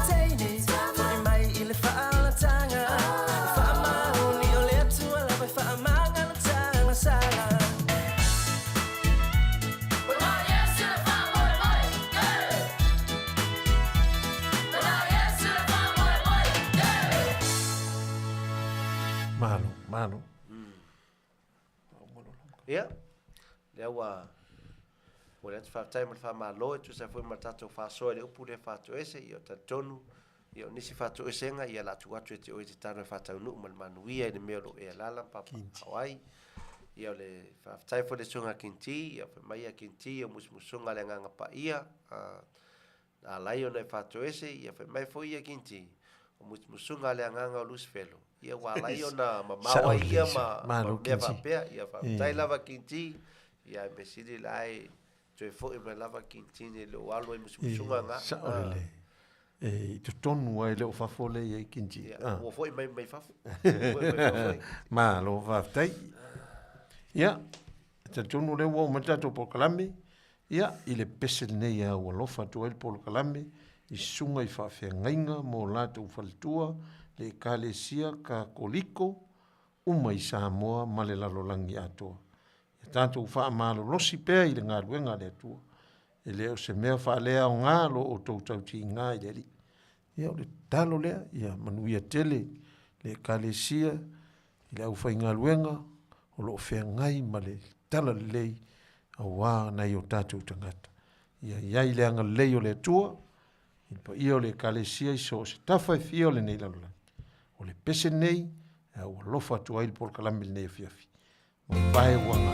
teine, fo'i mai i le faaolataga. Faamaoni o le Atua lava e faamagalotaga sala. Malo, malo. Ia, lea ua momoli atu faafetai ma le faamalo e tusa ai foi ma le tatou faasoa i le upu lea faatoese, ia talitonu, ia o nisi faatoesega ia o le a tuu atu ia te oe e te tano e faataunuu ma le manuia i le mea o lo o e alaala ma papaaao ai. Ia o le faafetai foi i le Susuga Kinti, ia fai mai ia Kinti o musumusuga a le Agaga Paia, a, na ala ai ona e faatoese, ia fai mai foi ia Kinti, o musumusuga a le Agaga o Lusifelo, ia ua ala ai ona mamao ai ia ma, ma mea faapea. Ia faafetai lava Kinti, ia ae mea sili la e toe foi mai lava Kinti nei le o alu ai musumusuga na. Sao lelei. E i totonu lava e le o fafo lea i ai Kinti. Ia, ua foi mai mai fafo. Ua foi mai fafo. Malo faafetai. Ia, e talitonu o lea ua oo mai le tatou polokalame, ia, i le pese lenei a ua alofa atu ai le polokalame i susuga i faafeagaiga ma o latou faletua, le Ekalesia Katoliko uma i Samoa ma le lalolagi atoa. Ia tatou faamalolosi pea i le galuega a le Atua. E le o se mea faaleaoga lo outou tautiga i le Alii. Ia o le tatalo lea, ia manuia tele le Ekalesia i le aufaigaluega o lo o feagai ma le talalelei aua nai o tatou tagata. Ia i ai le agalelei o le Atua i le paia o le Ekalesia i so o se tafa e fia o lenei lalolagi. O le pese lenei e aualofa atu ai le polokalame i lenei afiafi. Mavae ua na.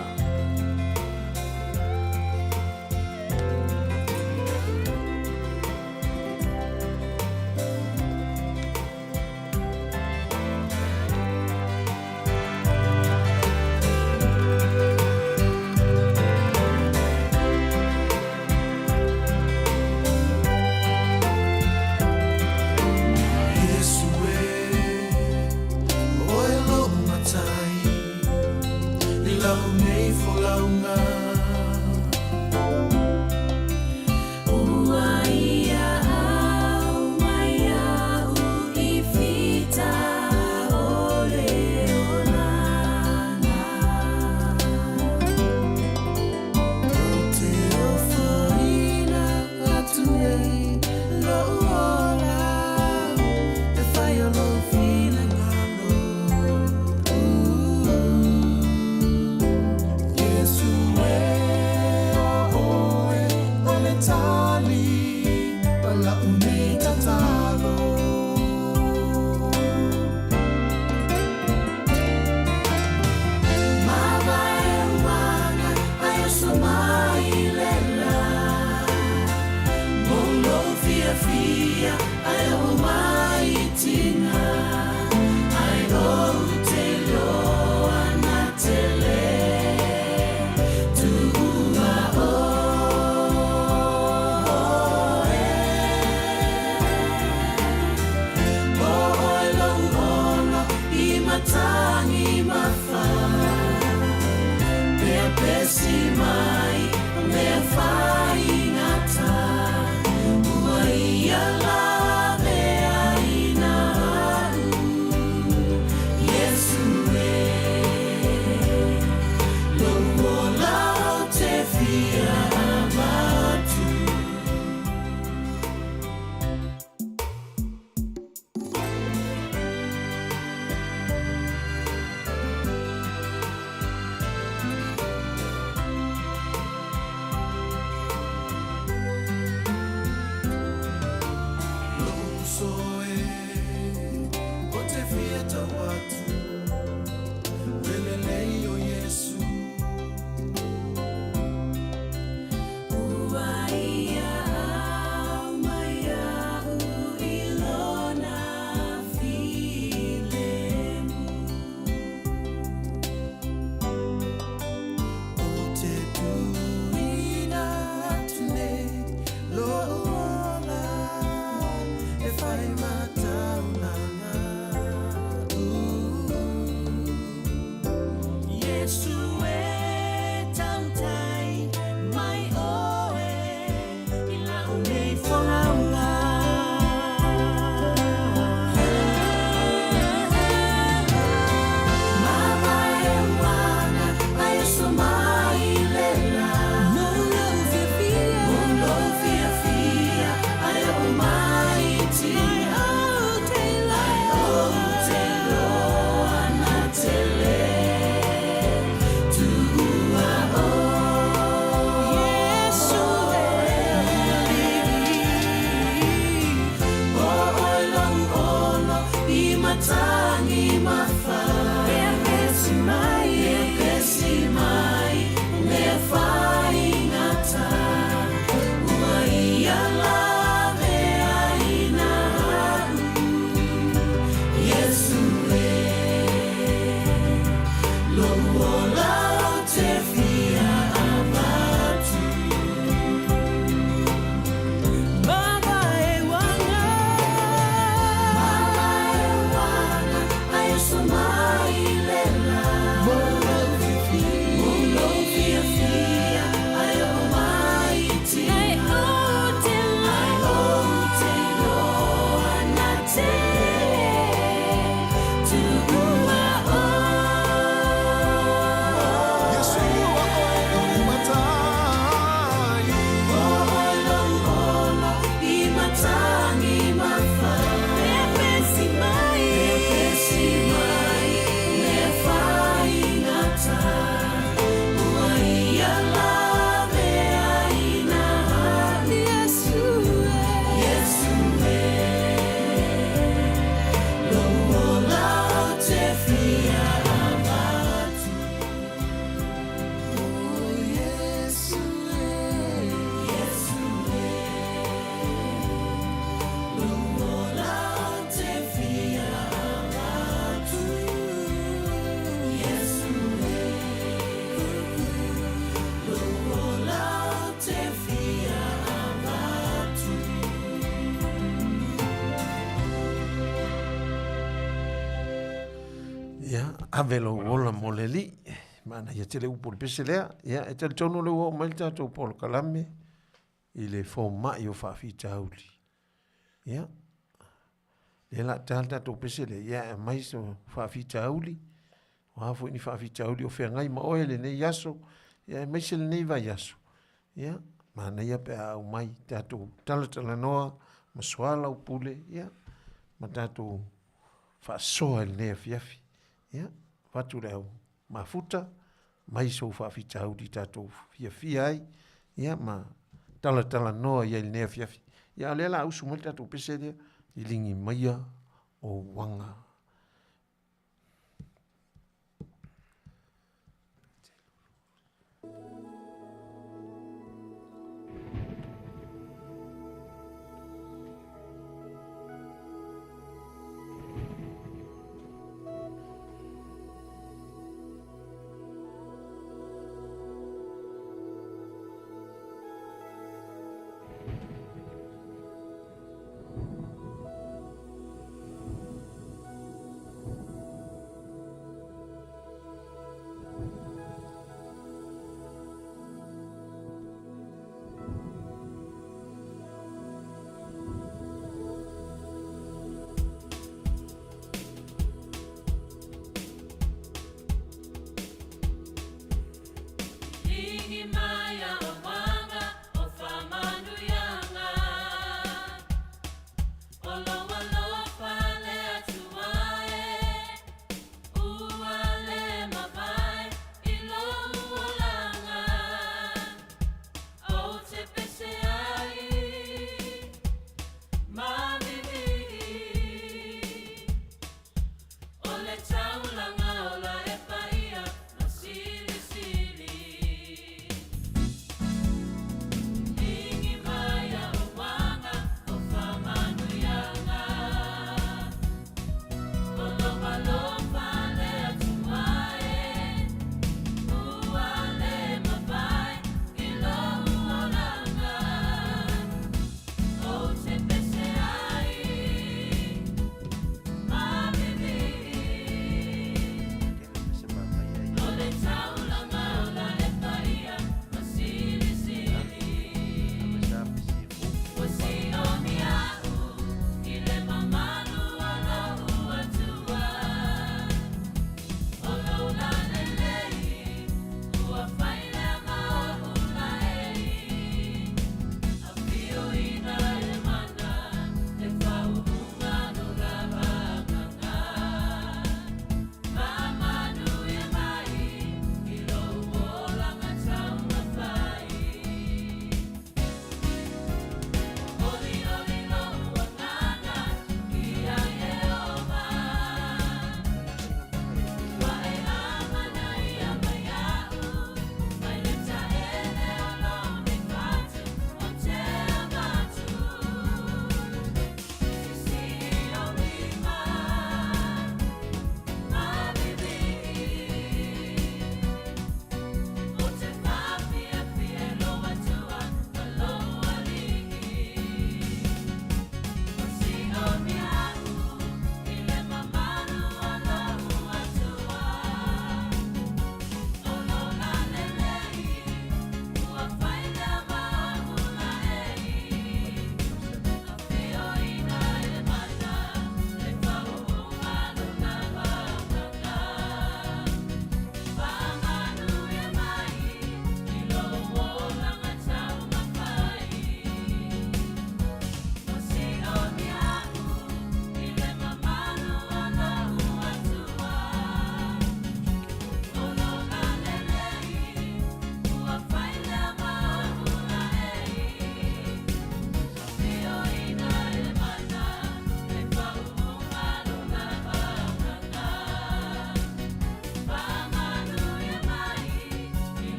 Iesu e, oe lou matai, i lau nei folauga. Ua ia au mai au i fita o le olana. Ou te ofoina atu nei lou ola, e fai o lou finagalo. Iesu e, o oe o le tali o lau nei tatalo. Mavae uaga ai oso mai le la. Mo lou fiafia ai ua mai tina. Ai ou te loa na te le tuua oe. O oe lou ono i matagi mafa. Pea pesi mai mea faigata. Ua ia laveaina a'u Iesu e. Iesu e tautai mai oe i lau nei folauga. Mavae uaga ai aso mai le la. Mo lou fiafia, mo lou fiafia, ai oo mai tina. Ai ou te iloa, ai ou te iloa na te le tuua oe. Iesu e O oe lou olo i matagi mafa. Pepesi mai, pepesi mai, mea faigata. Ua ia laveaina a'u. Iesu e, lou ola ou te fia avatu. Mavae uaga, mavae uaga, ai aso mai le la. Mo lou fiafia, mo lou fiafia, ai oo mai tina. Ai ou te ai ou te iloa na te tuua oe. Iesu o oe lou matai. O oe lou olo i matagi mafa. Pepesi mai, pepesi mai, mea faigata. Ua ia laveaina a'u. Iesu e, Iesu e, lou ola ou te fia avatu. O Iesu e, Iesu e, lou ola ou te fia avatu. Iesu e, lou ola ou te fia avatu. Ia, ave lou ola mo le Alii. Manaia tele upu o le pese lea. Ia, e talitonu o lea ua oo mai le tatou polokalame i le fomai o faafitauli. Ia, lea la ta le tatou pese lea, ia e aumai so faafitauli, o a foi ni faafitauli o feagai ma oe lenei aso, ia aemaise lenei vaiaso, ia, manaia pe a aumai tatou talatalanoa ma soalaupule, ia, ma tatou faasoa i lenei afiafi. Ia, avatu le au mafuta, aumai sou faafitauli tatou fiafia ai, ia ma talatalanoa i ai i lenei afiafi. Ia a o lea o le a usu mai le tatou pese lea, liligi maia ou aga.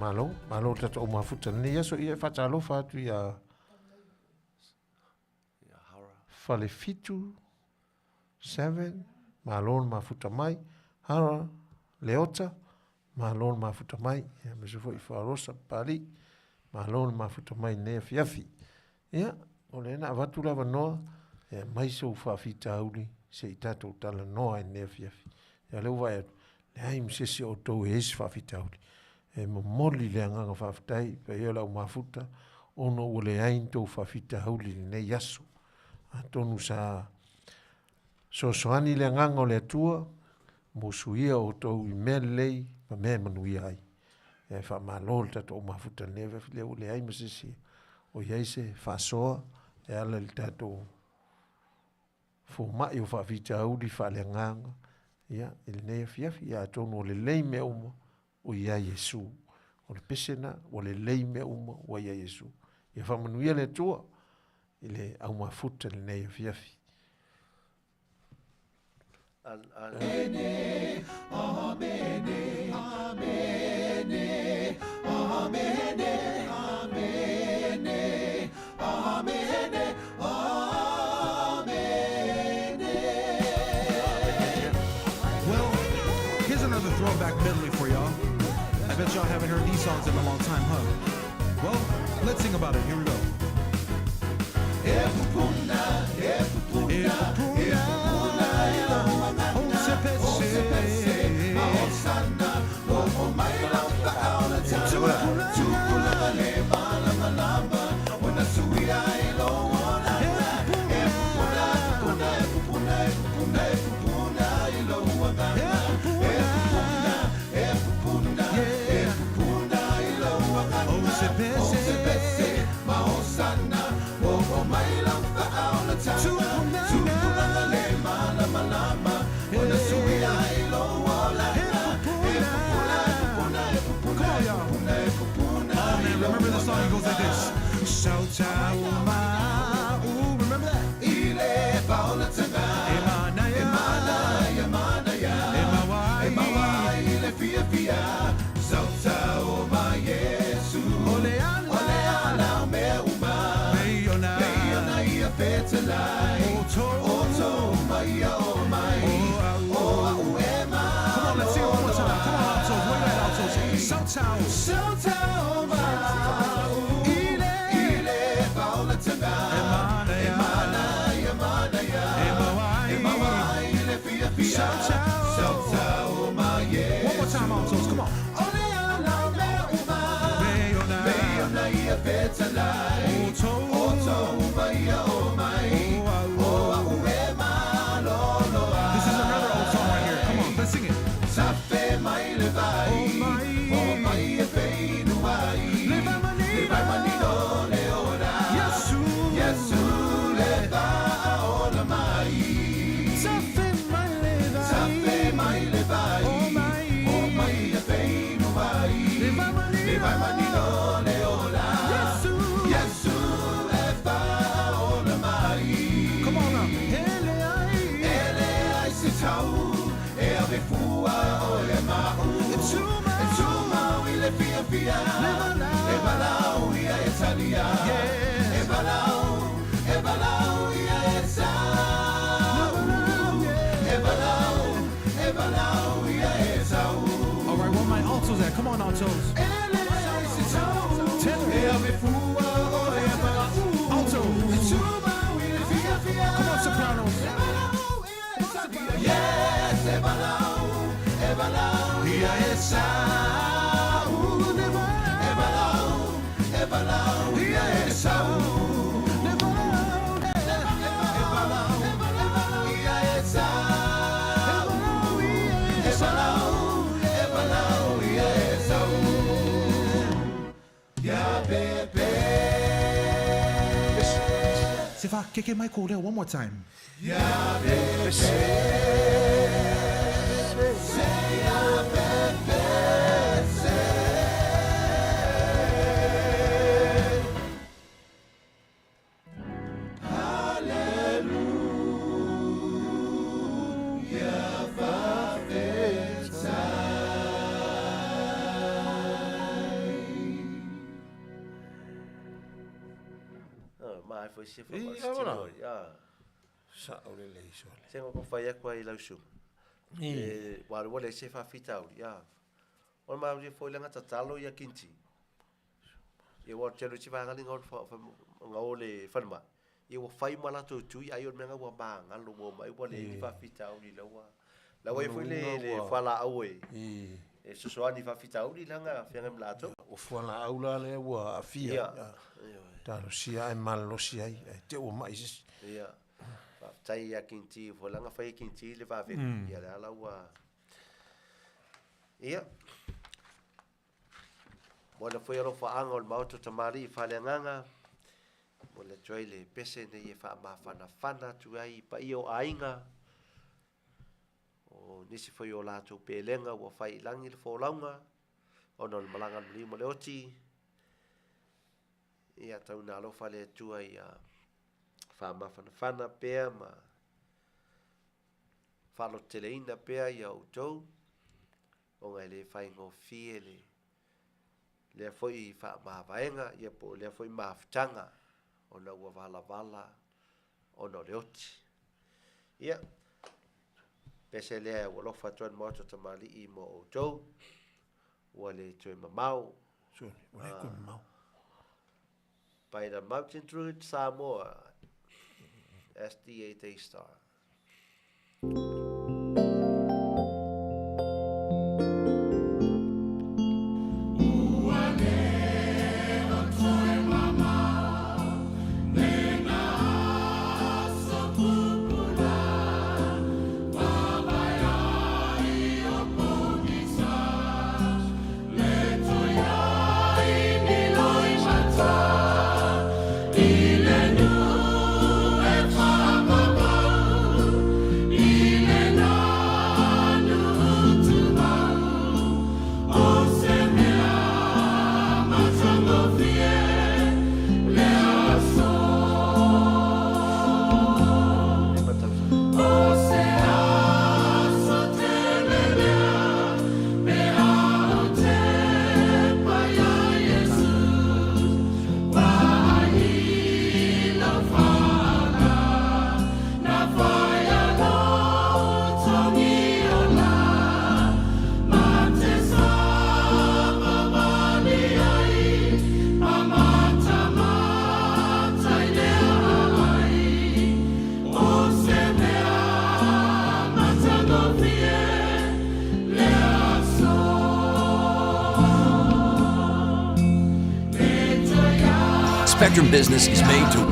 Faamalo, malo le tatou mafuta i lenei aso. Ia e faatalofa atu ia Falefitu 7, malo le mafuta mai. Hara Leota, malo le mafuta mai. Ia aemaise foi Faarosa Papalii, malo le mafuta mai i lenei afiafi. Ia, o lea na avatu le avanoa e aumai sou faafitauli se i tatou talanoa i lenei afiafi. Ia o lea ua vaai atu, leai ma se isi o outou e i ai se faafitauli. E momoli le agaga faafetai i le paia o le au mafuta ona ua leai ni tou faafitauli i lenei aso. Atonu sa fesoasoani le agaga o le Atua mo suia outou i mea lelei ma mea e manuia ai. E faamalo le tatou mafuta i lenei afiafi, lea ua leai ma se isi o i ai se faasoa e ala i le tatou fomai o faafitauli faaleagaga ia i lenei afiafi. Ia atonu ua lelei mea uma ua i ai Iesu. O le pese lena, ua lelei mea uma ua i ai Iesu. Ia faamanuia le Atua i le au mafuta i lenei afiafi. Amene, amene, amene, amene, amene, amene, amene. Well, here's another throwback medley for y'all. I bet y'all haven't heard these songs in a long time, huh? Well, let's sing about it. Here we go. E pupuna, e pupuna, e pupuna o se pese, ma o sana, o o mai lau whaona tanga, tupulaga le malama lama, o na suia i lo olanga. E pupuna, e pupuna, e pupuna, e pupuna, e pupuna i lo uaganga. E pupuna, e pupuna, e pupuna i lo uaganga. O se pese. O se pese, ma o sana, o o mai lau whaona tanga, tupulaga le malama lama, o na suia i lo olanga. E pupuna, e pupuna, e pupuna, e pupuna, e pupuna Oh i man, lo remember this song? It goes like this. Shout out my, ooh, remember that? I le paola tanga, E mana e mana ia mana ia, E mawai. e mawai le fia fia, sauta o ma Yesu. O le ala. O le ala o mea uma, Peiona. peiona ia fetalai, O tō. o tō mai ia o mai, O au. o au e Come on, let's sing it one more time. Come on, altos. Where you at, altos? Shout out. Sauta o mau, Ile. i le paola tanga, E mana e ia. mana ia mana ia, E mawai. e mawai le fia fia, Shout out. sauta o ma Yesu. One more time, altos. Come on. O le ala o mea uma, Peiona. peiona ia fetalai, O tō. o tō mai ia o mai, O au. o au e maloloa. This is another old song right here. Come on, let's sing it. Safe mai le vai, O mai. o mai e feinu ai, Le vai manino. le vai manino le ora, Yesu. Yesu le va ola mai. Safe mai le vai. Safe mai le vai, O mai. o mai e feinu ai, Le vai manino. le vai manino le ora, Yesu. Yesu le va ola mai. Come on now. Hele ai. Ele ai se tau, e ave fua o le mau. E tuma. E tuma i le fia fia, Le valau. e valau ia e talia. Yes. E valau, e valau ia e sau. E valau, e valau ia e sau. All right, where my altos at? Come on, altos. Ele ai se tau, Tenor. e ave fua o le mau. Alto. E tuma i le fia fia, Come on, sopranos. e valau ia e talia. Yes, e valau, e valau ia e sau. E valau, e valau ia e sau. Le valau. E valau, e valau ia e sau. E valau, e valau ia e sau. Ia bebe. Se fa keke mai ko leo one more time. Ia bebe. Se ia bebe. Se. Hallelujah, foi se Ī, faamalositino aua. ai, a. Sa'o lelei sole. Se ua fai atu ai i lau susuga, Ī. e, ua alu ua leai se faafitauli, a. O le malie foi leaga tatalo ia Kinti. Ia ua tele isi vaega lea na o le falemai, ia ua fai ma latou tui ai o le mea lena ua magalo ua omai ua leai ni faafitauli la ua la ua i ai foi le le fualaau e e fesoasoani i faafitauli la na feagai ma latou. Ua fualaau la lea ua aafia. Ia. Talosia ae malolosi ai ae te i ua mai se isi. Ia. Faafetai ia Kinti foi leaga fai e Kinti le vavega, ia lea la ua Ia. Mo le foi alofaaga o le Maota o Tamalii Faaleagaga, momoli atu ai le pese nei e faamafanafana atu ai i paia o aiga, o nisi foi o latou pelega ua fai i lagi le folauga ona o le malaga a le maliu ma le oti. Ia tau ina alofa le Atua ia faamafanafana pea ma faalototeleina pea ia outou, ona e le faigofie le lea foi faamavaega ia po o lea foi mafutaga ona ua valavala ona o le oti. Ia, pese lea ua alofa atu ai le Maota o Tamalii mo outou, ua le toe mamao. Sole, ua le toe mamao. By the Mountain Druid Samoa, SDA Daystar. Spectrum Business is made to.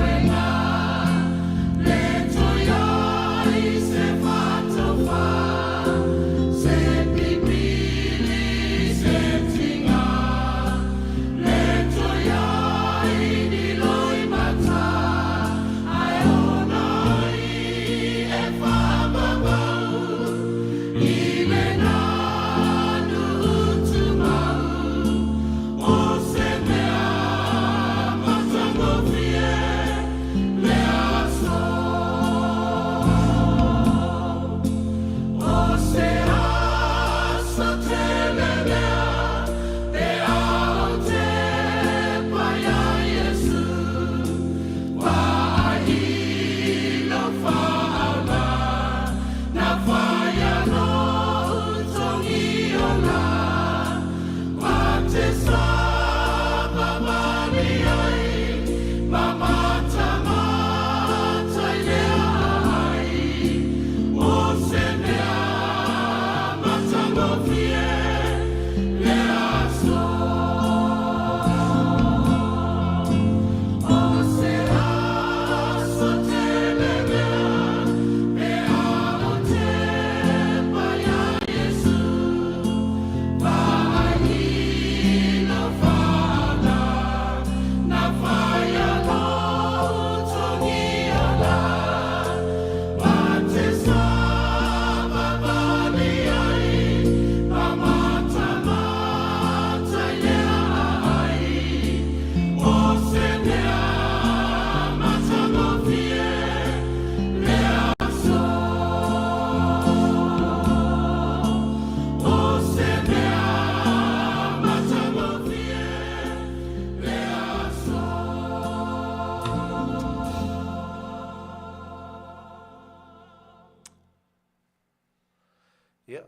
Ia,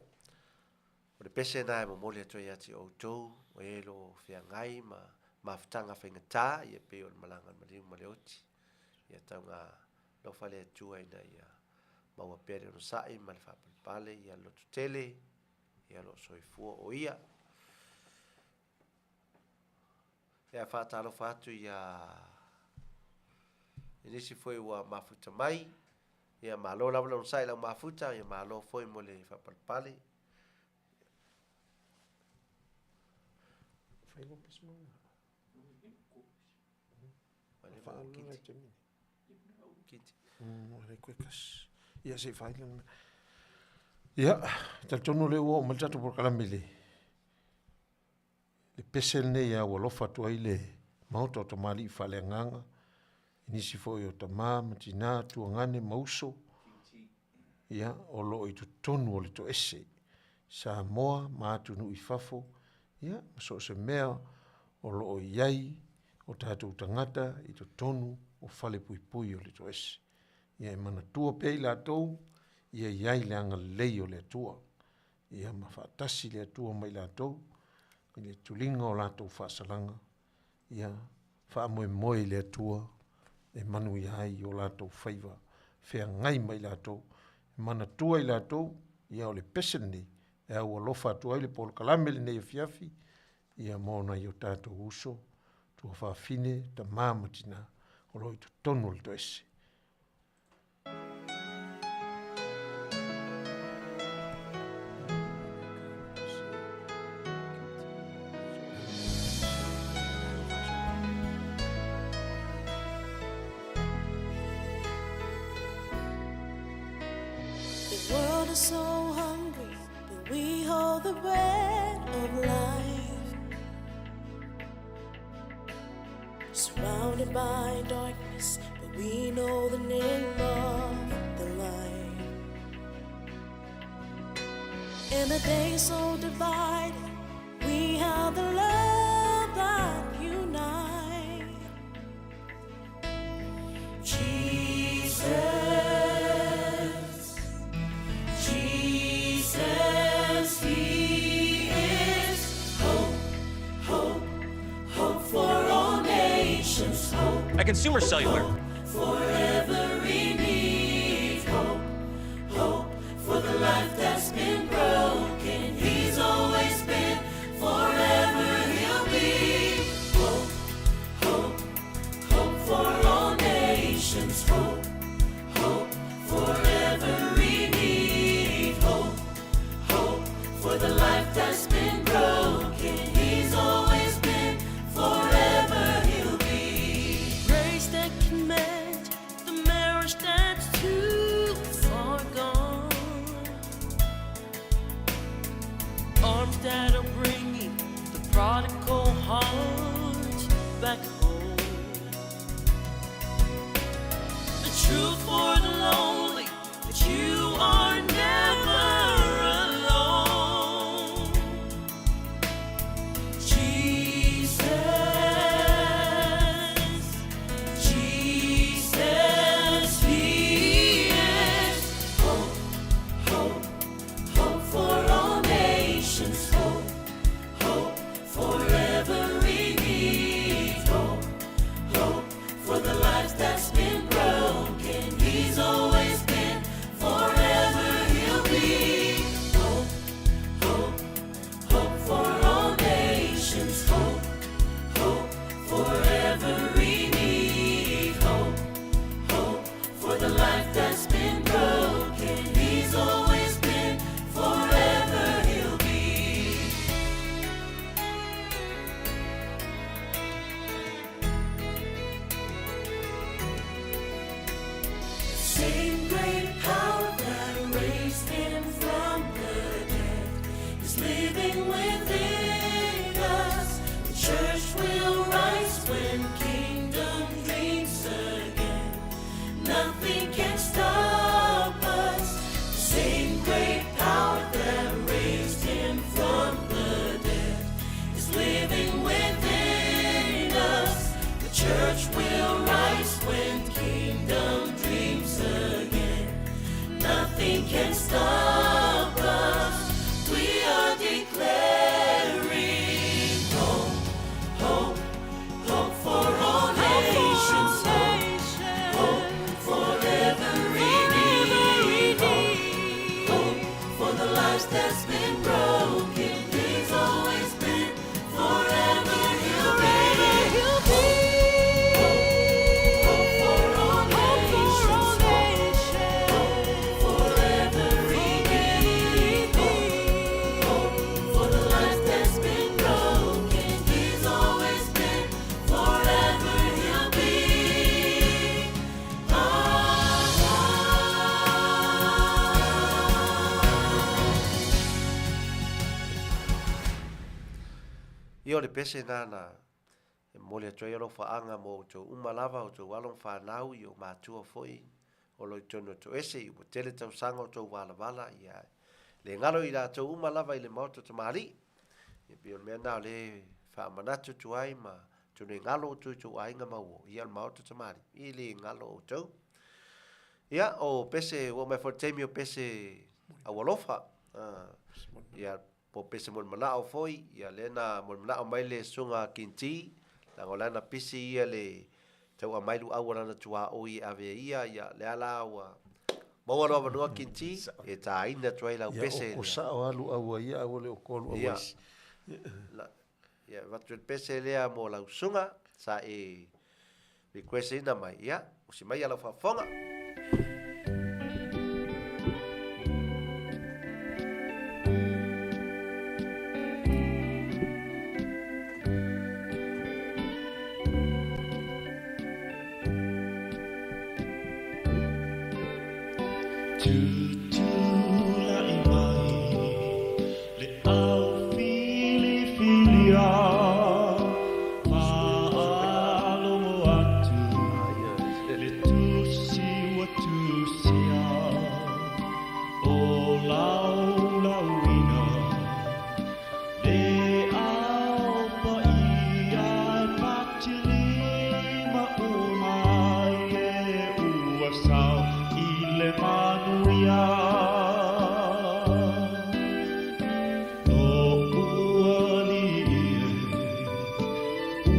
o le pese lena e momoli atu ai ia te outou, o e o lo o feagai ma mafutaga faigata, ia pei o le malaga a le maliu ma le oti. Ia tauga alofa le Atua ina ia maua pea le onosai ma le faapalepale, ia lototele, ia o lo o soifua o ia. Ia faatalofa atu ia i nisi foi ua mafuta mai. Ia malo lava le onosai i lau mafuta, ia malo foi mo le faapalepale. Ia se i faaila le mea. Ia, talitonu o lea ua oo mai le tatou polokalame i le le pese lenei e aualofa atu ai le Maota o Tamalii Faaleagaga i nisi foi o tama ma tina, tuagane ma uso, ia, o lo o i totonu o le toese, Samoa ma atunuu i fafo, ia, ma so o se mea o lo o i ai o tatou tagata i totonu o falepuipui o le toese. Ia e manatua pea i latou, ia i ai le agalelei o le Atua. Ia ma faatasi le Atua ma i latou i le tuliga o latou faasalaga, ia faamoemoe i le Atua e manuia ai o latou faiva feagai ma i latou. E manatua i latou, ia o le pese lenei e aualofa atu ai le polokalame i lenei afiafi, ia mo nai o tatou uso, tuafafine, tama ma tina o lo o i totonu o le toese. The world is so hungry, but we hold the bread of life. Surrounded by darkness, but we know the name of the light. In a day so divided, we have the love that unites. Jesus, Jesus, He is hope, hope, hope for all nations, hope. At Consumer Cellular, Hope for every need, hope, hope for the life that's been broken. He's always been, forever He'll be. Hope, hope, hope for all nations, hope, hope for every need, hope, hope for the life that's been broken. He's always been, forever He'll be. Grace that can mend the marriage that's too far gone. Arms that are bringing the prodigal heart back home. The truth for the lonely, that you are never alone. Jesus, Jesus, He is hope, hope, hope for all nations, hope, hope for every need, hope, hope for the lives that's been broken. He's always been, forever He'll be. Hope, hope, hope for all nations, hope, hope for every need, hope, hope for the life that's been broken. He's always been, forever He'll be. Same great power that raised him from the dead is living within us. The church will rise when kingdom dreams again. Nothing can stop us. The same great power that raised him from the dead is living within us. The church will rise when kingdom dreams again. Nothing can stop us. Ia o le pese na na e momoli atu ai alofaaga mo outou uma lava, outou alo ma fanau, ia o matua foi o lo o i totonu o Toese, ia ua tele tausaga o outou valavala, ia le galo i latou uma lava i le Maota o Tamalii. Ia pei o le mea lena o lea e faamanatu atu ai ma atonu e galo outou i tou aiga ma uo, ia o le Maota o Tamalii, e le galo outou. Ia, o pese, ua oo mai foi i le taimi o pese aualofa. Ia, po o pese molimanaʻo foi, ia lea na molimanaʻo mai le Susuga Kinti, leaga o lana pisi ia le tau aumai luau o lana tuaoi e ave e ia, ia lea la ua maua lou avanoa Kinti, e tāina atu ai lau pese. Ia, o sao lava luau a ia, ae ua le o koa luau a isi. Ia, avatu le pese lea mo lau susuga, sa e request ina mai, ia, usi maia lau faafofoga. Tutulai mai le au filifilia Faalogo atu le tusi ua tusia O laulauina le ao paia e patilima uma ai e ua sao i le manuia. Lo'u alii e,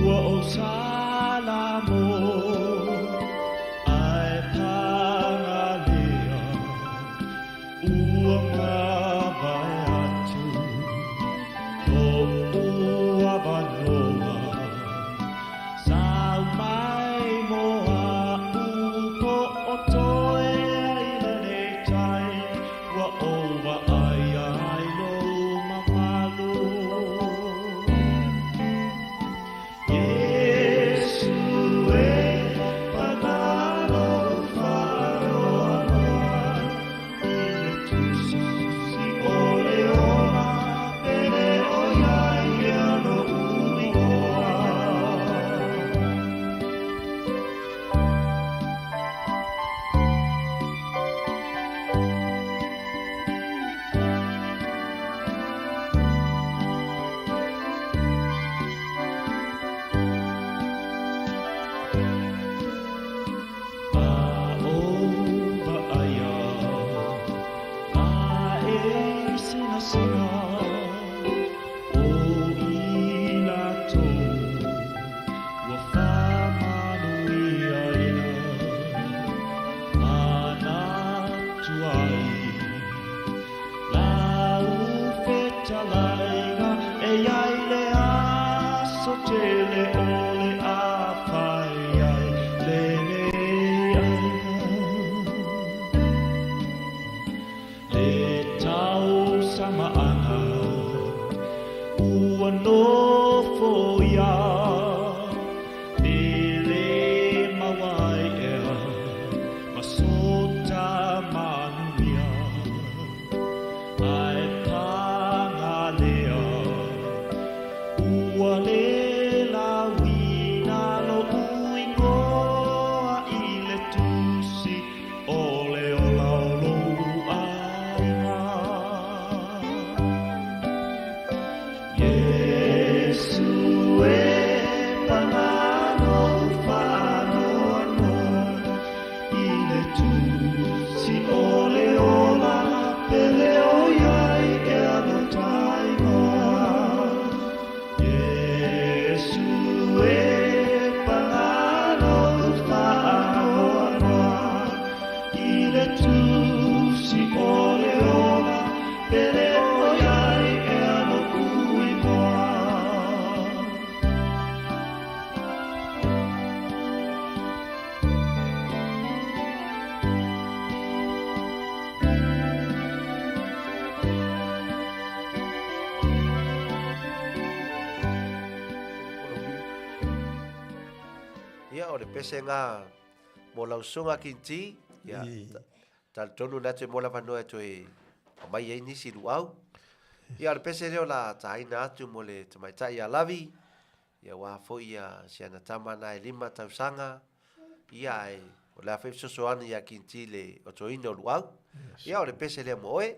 ua ou Salamo, ae pagalea, ua mavae atu lo'u avanoa. Sau mai mo a'u po o toe ai lenei tai, ua ou vaai ai lou mamalu. Iesu e, pana lou faanoanoa i le tusi o le ola pele ʻoiai ea loʻu inoa. A ou vaaia a e sinasina o i latou ua faamanuiaina manatu ai lau fetalaiga e i ai le aso tele o le a fai ai lenei aiga. Le tausamaaga ua nofoia e le maua ai ea ma sota manuia. Ae pagalea ua le lauina loʻu inoa i le tusi o le ola o lou aiga. Iesu e pana lou faanoanoa i le tusi o le ola pele ʻoiai ea lo ta inoa. Iesu e pana lou faanoanoa i le tusi o le ola pele ʻoiai ea loʻu inoa. Ia, o le pesega mo lau susuga Kinti, ia, talitonu na te mo le avanoa e toe aumai ai nisi luau. Ia, o le pese lea o le a taina atu mo le tamaitai ia Lavi, ia aua foi ia si ana tama na e 5 tausaga, ia ae o le a foi fesoasoani ia Kinti le otoina o luau. Ia, o le pese lea mo oe.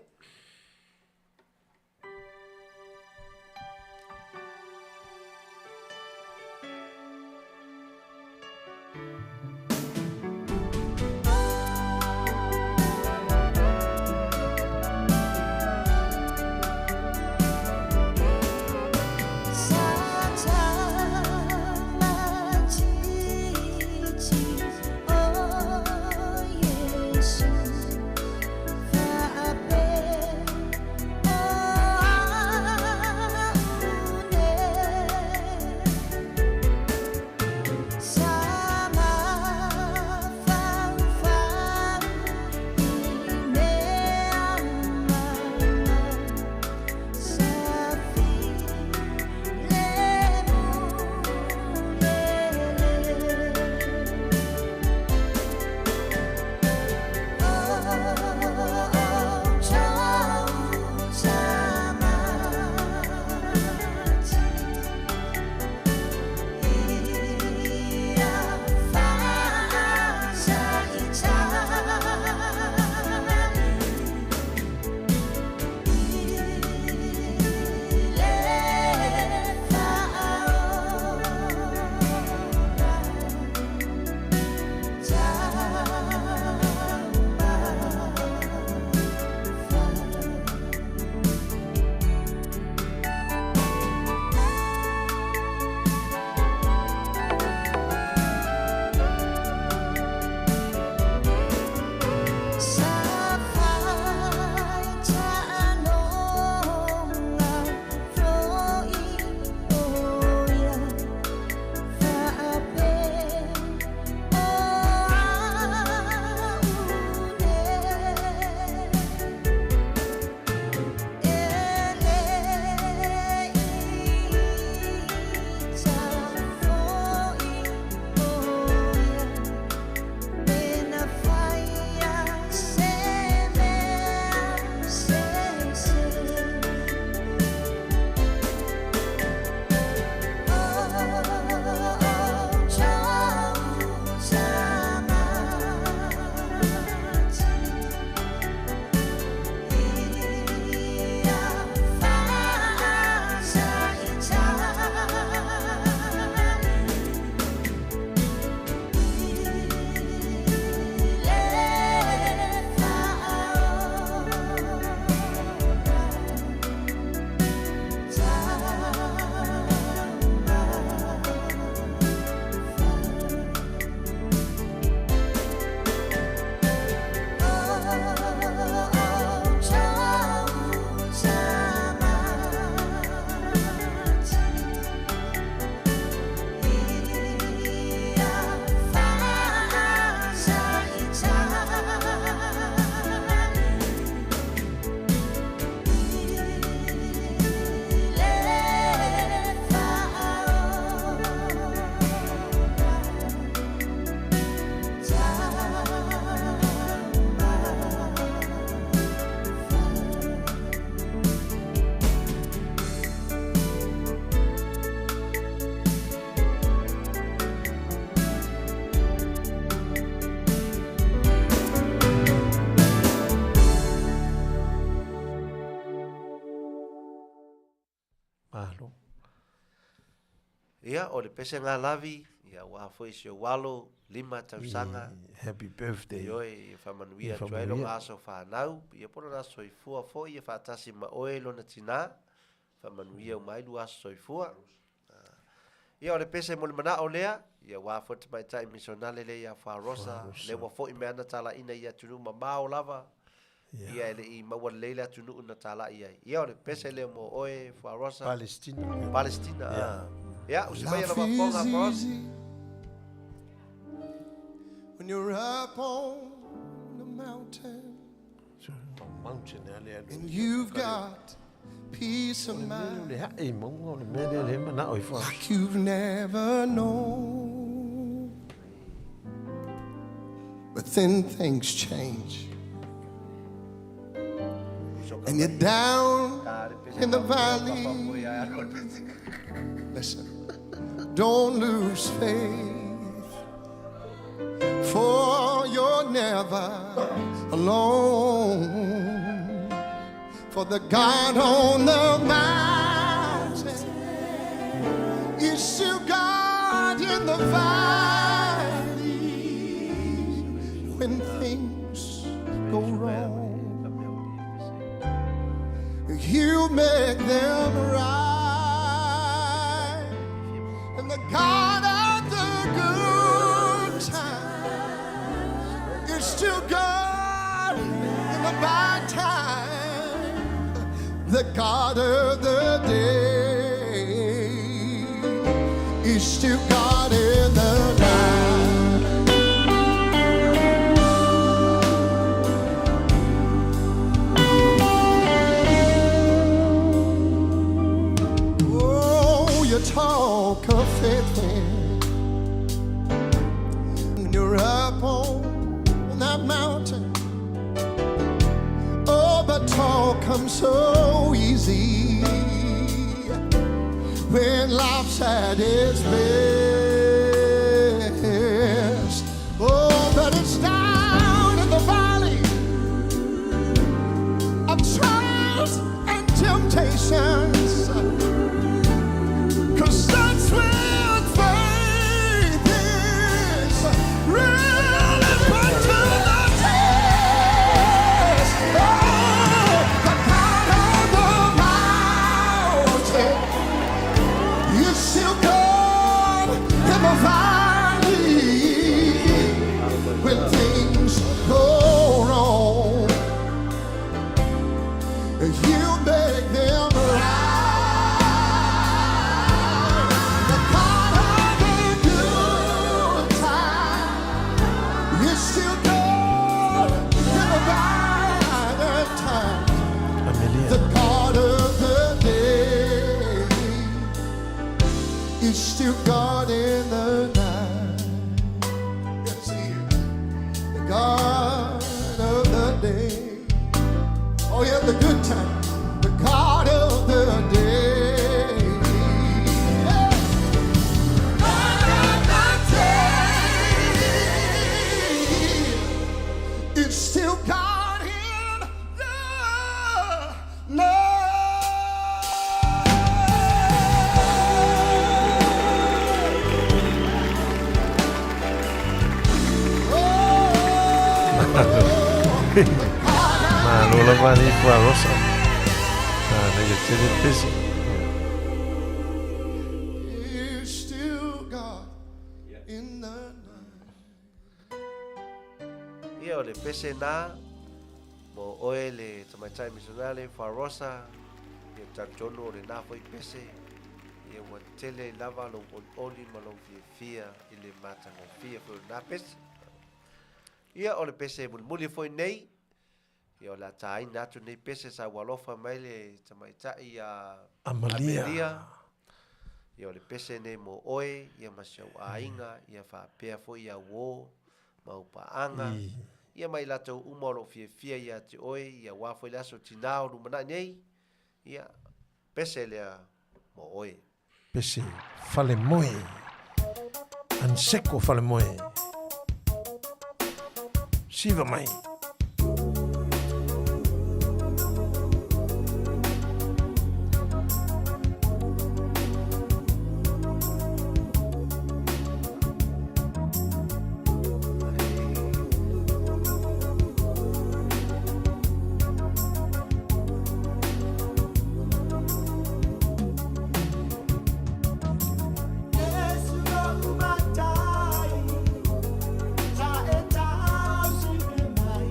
Malo. Ia, o le pese ngā lavi, ia aua foi si ou alo, 5 tausaga. Happy birthday. Ioe, ia faamanuia atu ai lona aso fanau, ia po o lona aso soifua foi, ia faatasi ma oe lona tinā, faamanuia uma ai lua aso soifua. Ia, o le pese mo le manao lea, ia aua foi le tamaitai misionale lea ia Farosa, lea ua foi mai ana talaiina i atunuu mamao lava, ia e le i maua lelei le atunuu na talai ai. Ia, o le pese lea mo oe Farosa. Palestina. Palestina. Ia, usi mai ana faafofoga Farosa. When you're up on the mountain and you've got peace of mind like you've never known. But then things change. And you're down in the valley. Listen, don't lose faith, for you're never alone. For the God on the mountain is still God in the valley. When things go wrong, you make them right. And the God of the good times is still God in the bad time. The God of the day is still God in the night. Oh, you talk of faith when you're up on that mountain. Oh, but talk comes so easy when life's at its best. Oh, but it's down in the valley of trials and temptations. 'Cause that's when faith is really put to the test. Oh, the God of the mountain is still God in the valley. When things go wrong, you make them right. The God of the good time is still God in the bad time. Amelia. The God of the day is still God in the night. Yes, He is. The God of the day. Oh, yeah, the good time. The God of the day. Yeah. God of the day. It's still God in the night. Malo lava ni Fuarosa. Na ia tele pese. Is still God in the night. Ia o le pese na mo oe le tamaitai misionale Fuarosa ia talitonu o lenā foi pese ia ua tele lava lou olioli ma lou fiafia i le matagofie foi o lenā pese. Ia o le pese mulimuli foi nei ia o le a tāina atu nei pese sa ua alofa mai le tamaitai ia Amalia. Amelia. Ia o le pese nei mo oe ia ma si au aiga ia faapea foi ia uō ma ou paaga ia ma i latou uma o loo fiafia ia te oe ia uā foi le aso tinā o lumanai nei ia pese lea mo oe. Pese falemoe. Anseko falemoe. Siva mai. Yesu lo umatai, ta e tau si me mai.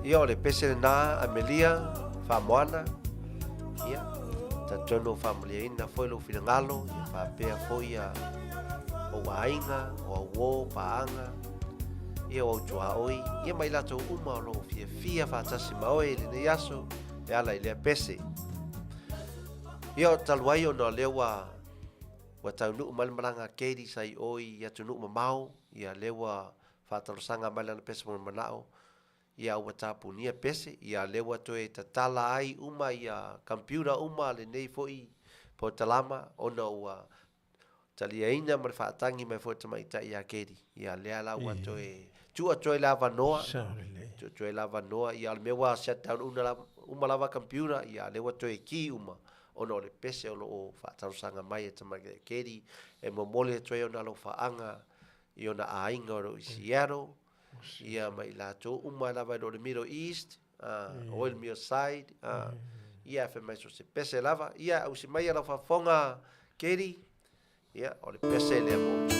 Ia, o le pese lena, Amelia, Faamoana, ia, talitonu ua faamalieina foi lou finagalo, ia faapea foi ia ou aiga, o au uo, paaga, ia o au tuaoi, ia ma i latou uma o lo o fiafia faatasi ma oe i lenei aso e ala i lea pese. Ia, o talu ai ona o lea ua ua taunuu mai le malaga a Katie sa i o i atunuu mamao, ia lea ua faatalosaga mai lana pese mo le manao, ia ua tapunia pese, ia lea ua toe tatala ai uma ia computer uma a lenei foi polokalama ona ua taliaina ma le faatagi mai foi le tamaitai ia Katie. Ia lea la ua toe tuu atu ai le avanoa, tuu atu ai le avanoa, ia o le mea ua shut down una lava, uma lava computer, ia lea ua toe key uma ona o le pese o lo o faatalosaga mai e tamaitai Katie e momoli atu ai ona alofaaga i ona aiga o lo o i Seattle, ia ma i latou uma lava i lo le Middle East, o i le Middle Side, ia fai mai so se pese lava, ia ausi mai lau faafofoga Katie, ia o le pese lea mo outou.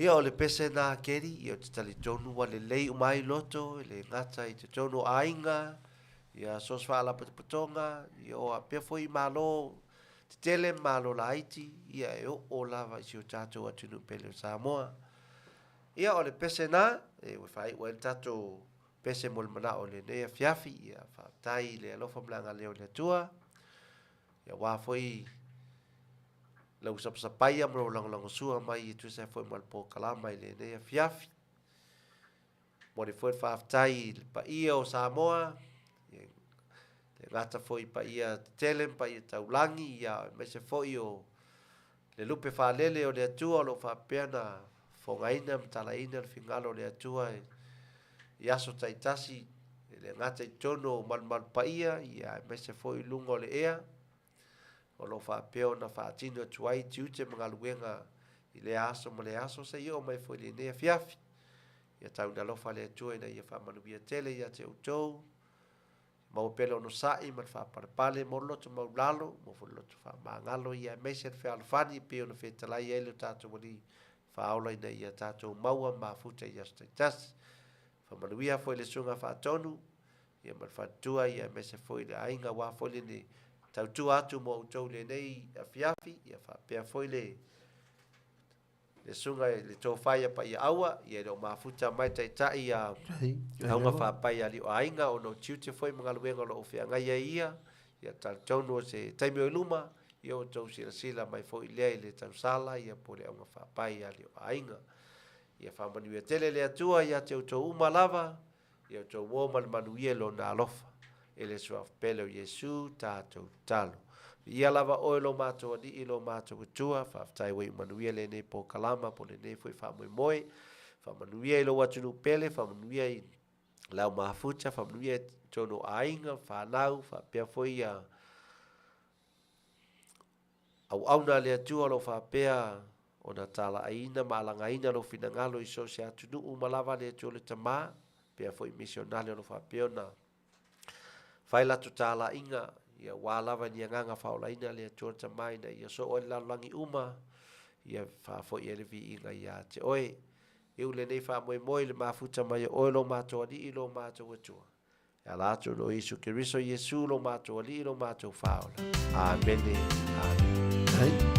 Ia, o le pese nā Keri, ia ou te talitonu ua lelei uma ai loto, e le gata i totonu o aiga, ia so o se faalapotopotoga, ia o faapea foi i Malo tetele ma Malo laiti, ia e oo lava i si o tatou atunuu pele o Samoa. Ia, o le pese nā, e ua faaiu ai le tatou pese mo le manao i lenei afiafi, ia faafetai i le alofa ma le agalelei o le Atua, Ia aua foi lau sapasapaia ma lou lagolagosua mai e tusa ai foi ma le polokalama i lenei afiafi. Momoli foi le faafetai i le paia o Samoa, e le gata foi i paia tetele ma paia taulagi, ia aemaise foi o le lupe faalele o le Atua o lo o faapea ona fofogaina ma talaina le finagalo o le Atua i aso taitasi, e le gata i totonu o malumalu paia, ia aemaise foi i luga o le ea, o lo o faapea ona faatino atu ai tiute ma galuega i lea aso ma lea aso seia oo mai foi i lenei afiafi. Ia tau ina alofa le Atua ina ia faamanuia tele ia te outou, Maua pea le onosai ma le faapalepale mo le loto maulalo, mo foi le loto faamagalo ia aemaise le fealofani e pei ona fetalai ai lo tatou Alii Faaola ina ia tatou maua ma mafuta i aso taitasi. Faamanuia foi i le Susuga Faatonu ia ma le faletua ia aemaise foi le aiga aua foi le tautua atu mo outou i lenei afiafi ia faapea foi le le susuga i le Tofa ia Paiaaua, ia e le o mafuta mai taitai ia Auga Faapai a Alii o Aiga ona o tiute foi ma galuega o lo o feagai ai ia, ia talitonu o se taimi o i luma, ia ua outou silasila mai foi lea i le tausala ia po o le Auga Faapai a Alii o Aiga. Ia faamanuia tele le Atua ia te outou uma lava, Ia outou o ma le manuia i Lona alofa. I le Suafa pele o Iesu tatou tatalo. Viia lava Oe lo matou Alii lo matou Atua, faafetai ua iu manuia lenei polokalama po lenei foi faamoemoe. Faamanuia i lou atunuu pele, faamanuia i lau mafuta, faamanuia i totonu o aiga, fanau, faapea foi ia auauna a le Atua o lo o faapea ona talaaina ma alagaina lou finagalo i so o se atunuu uma lava a le Atua le Tama, pea foi misionale o lo o faapea ona fai latou talaiga, ia aua lava ni agaga faaolaina a le Atua le Tama ina ia soo ai le lalolagi uma, ia faafoi ai le viiga ia te Oe. Iu lenei faamoemoe i le mafuta mai o Oe lo matou Alii lo matou Atua. E ala atu ona o Iesu Keriso, Iesu lo matou Alii lo matou Faaola. Amene. Amene.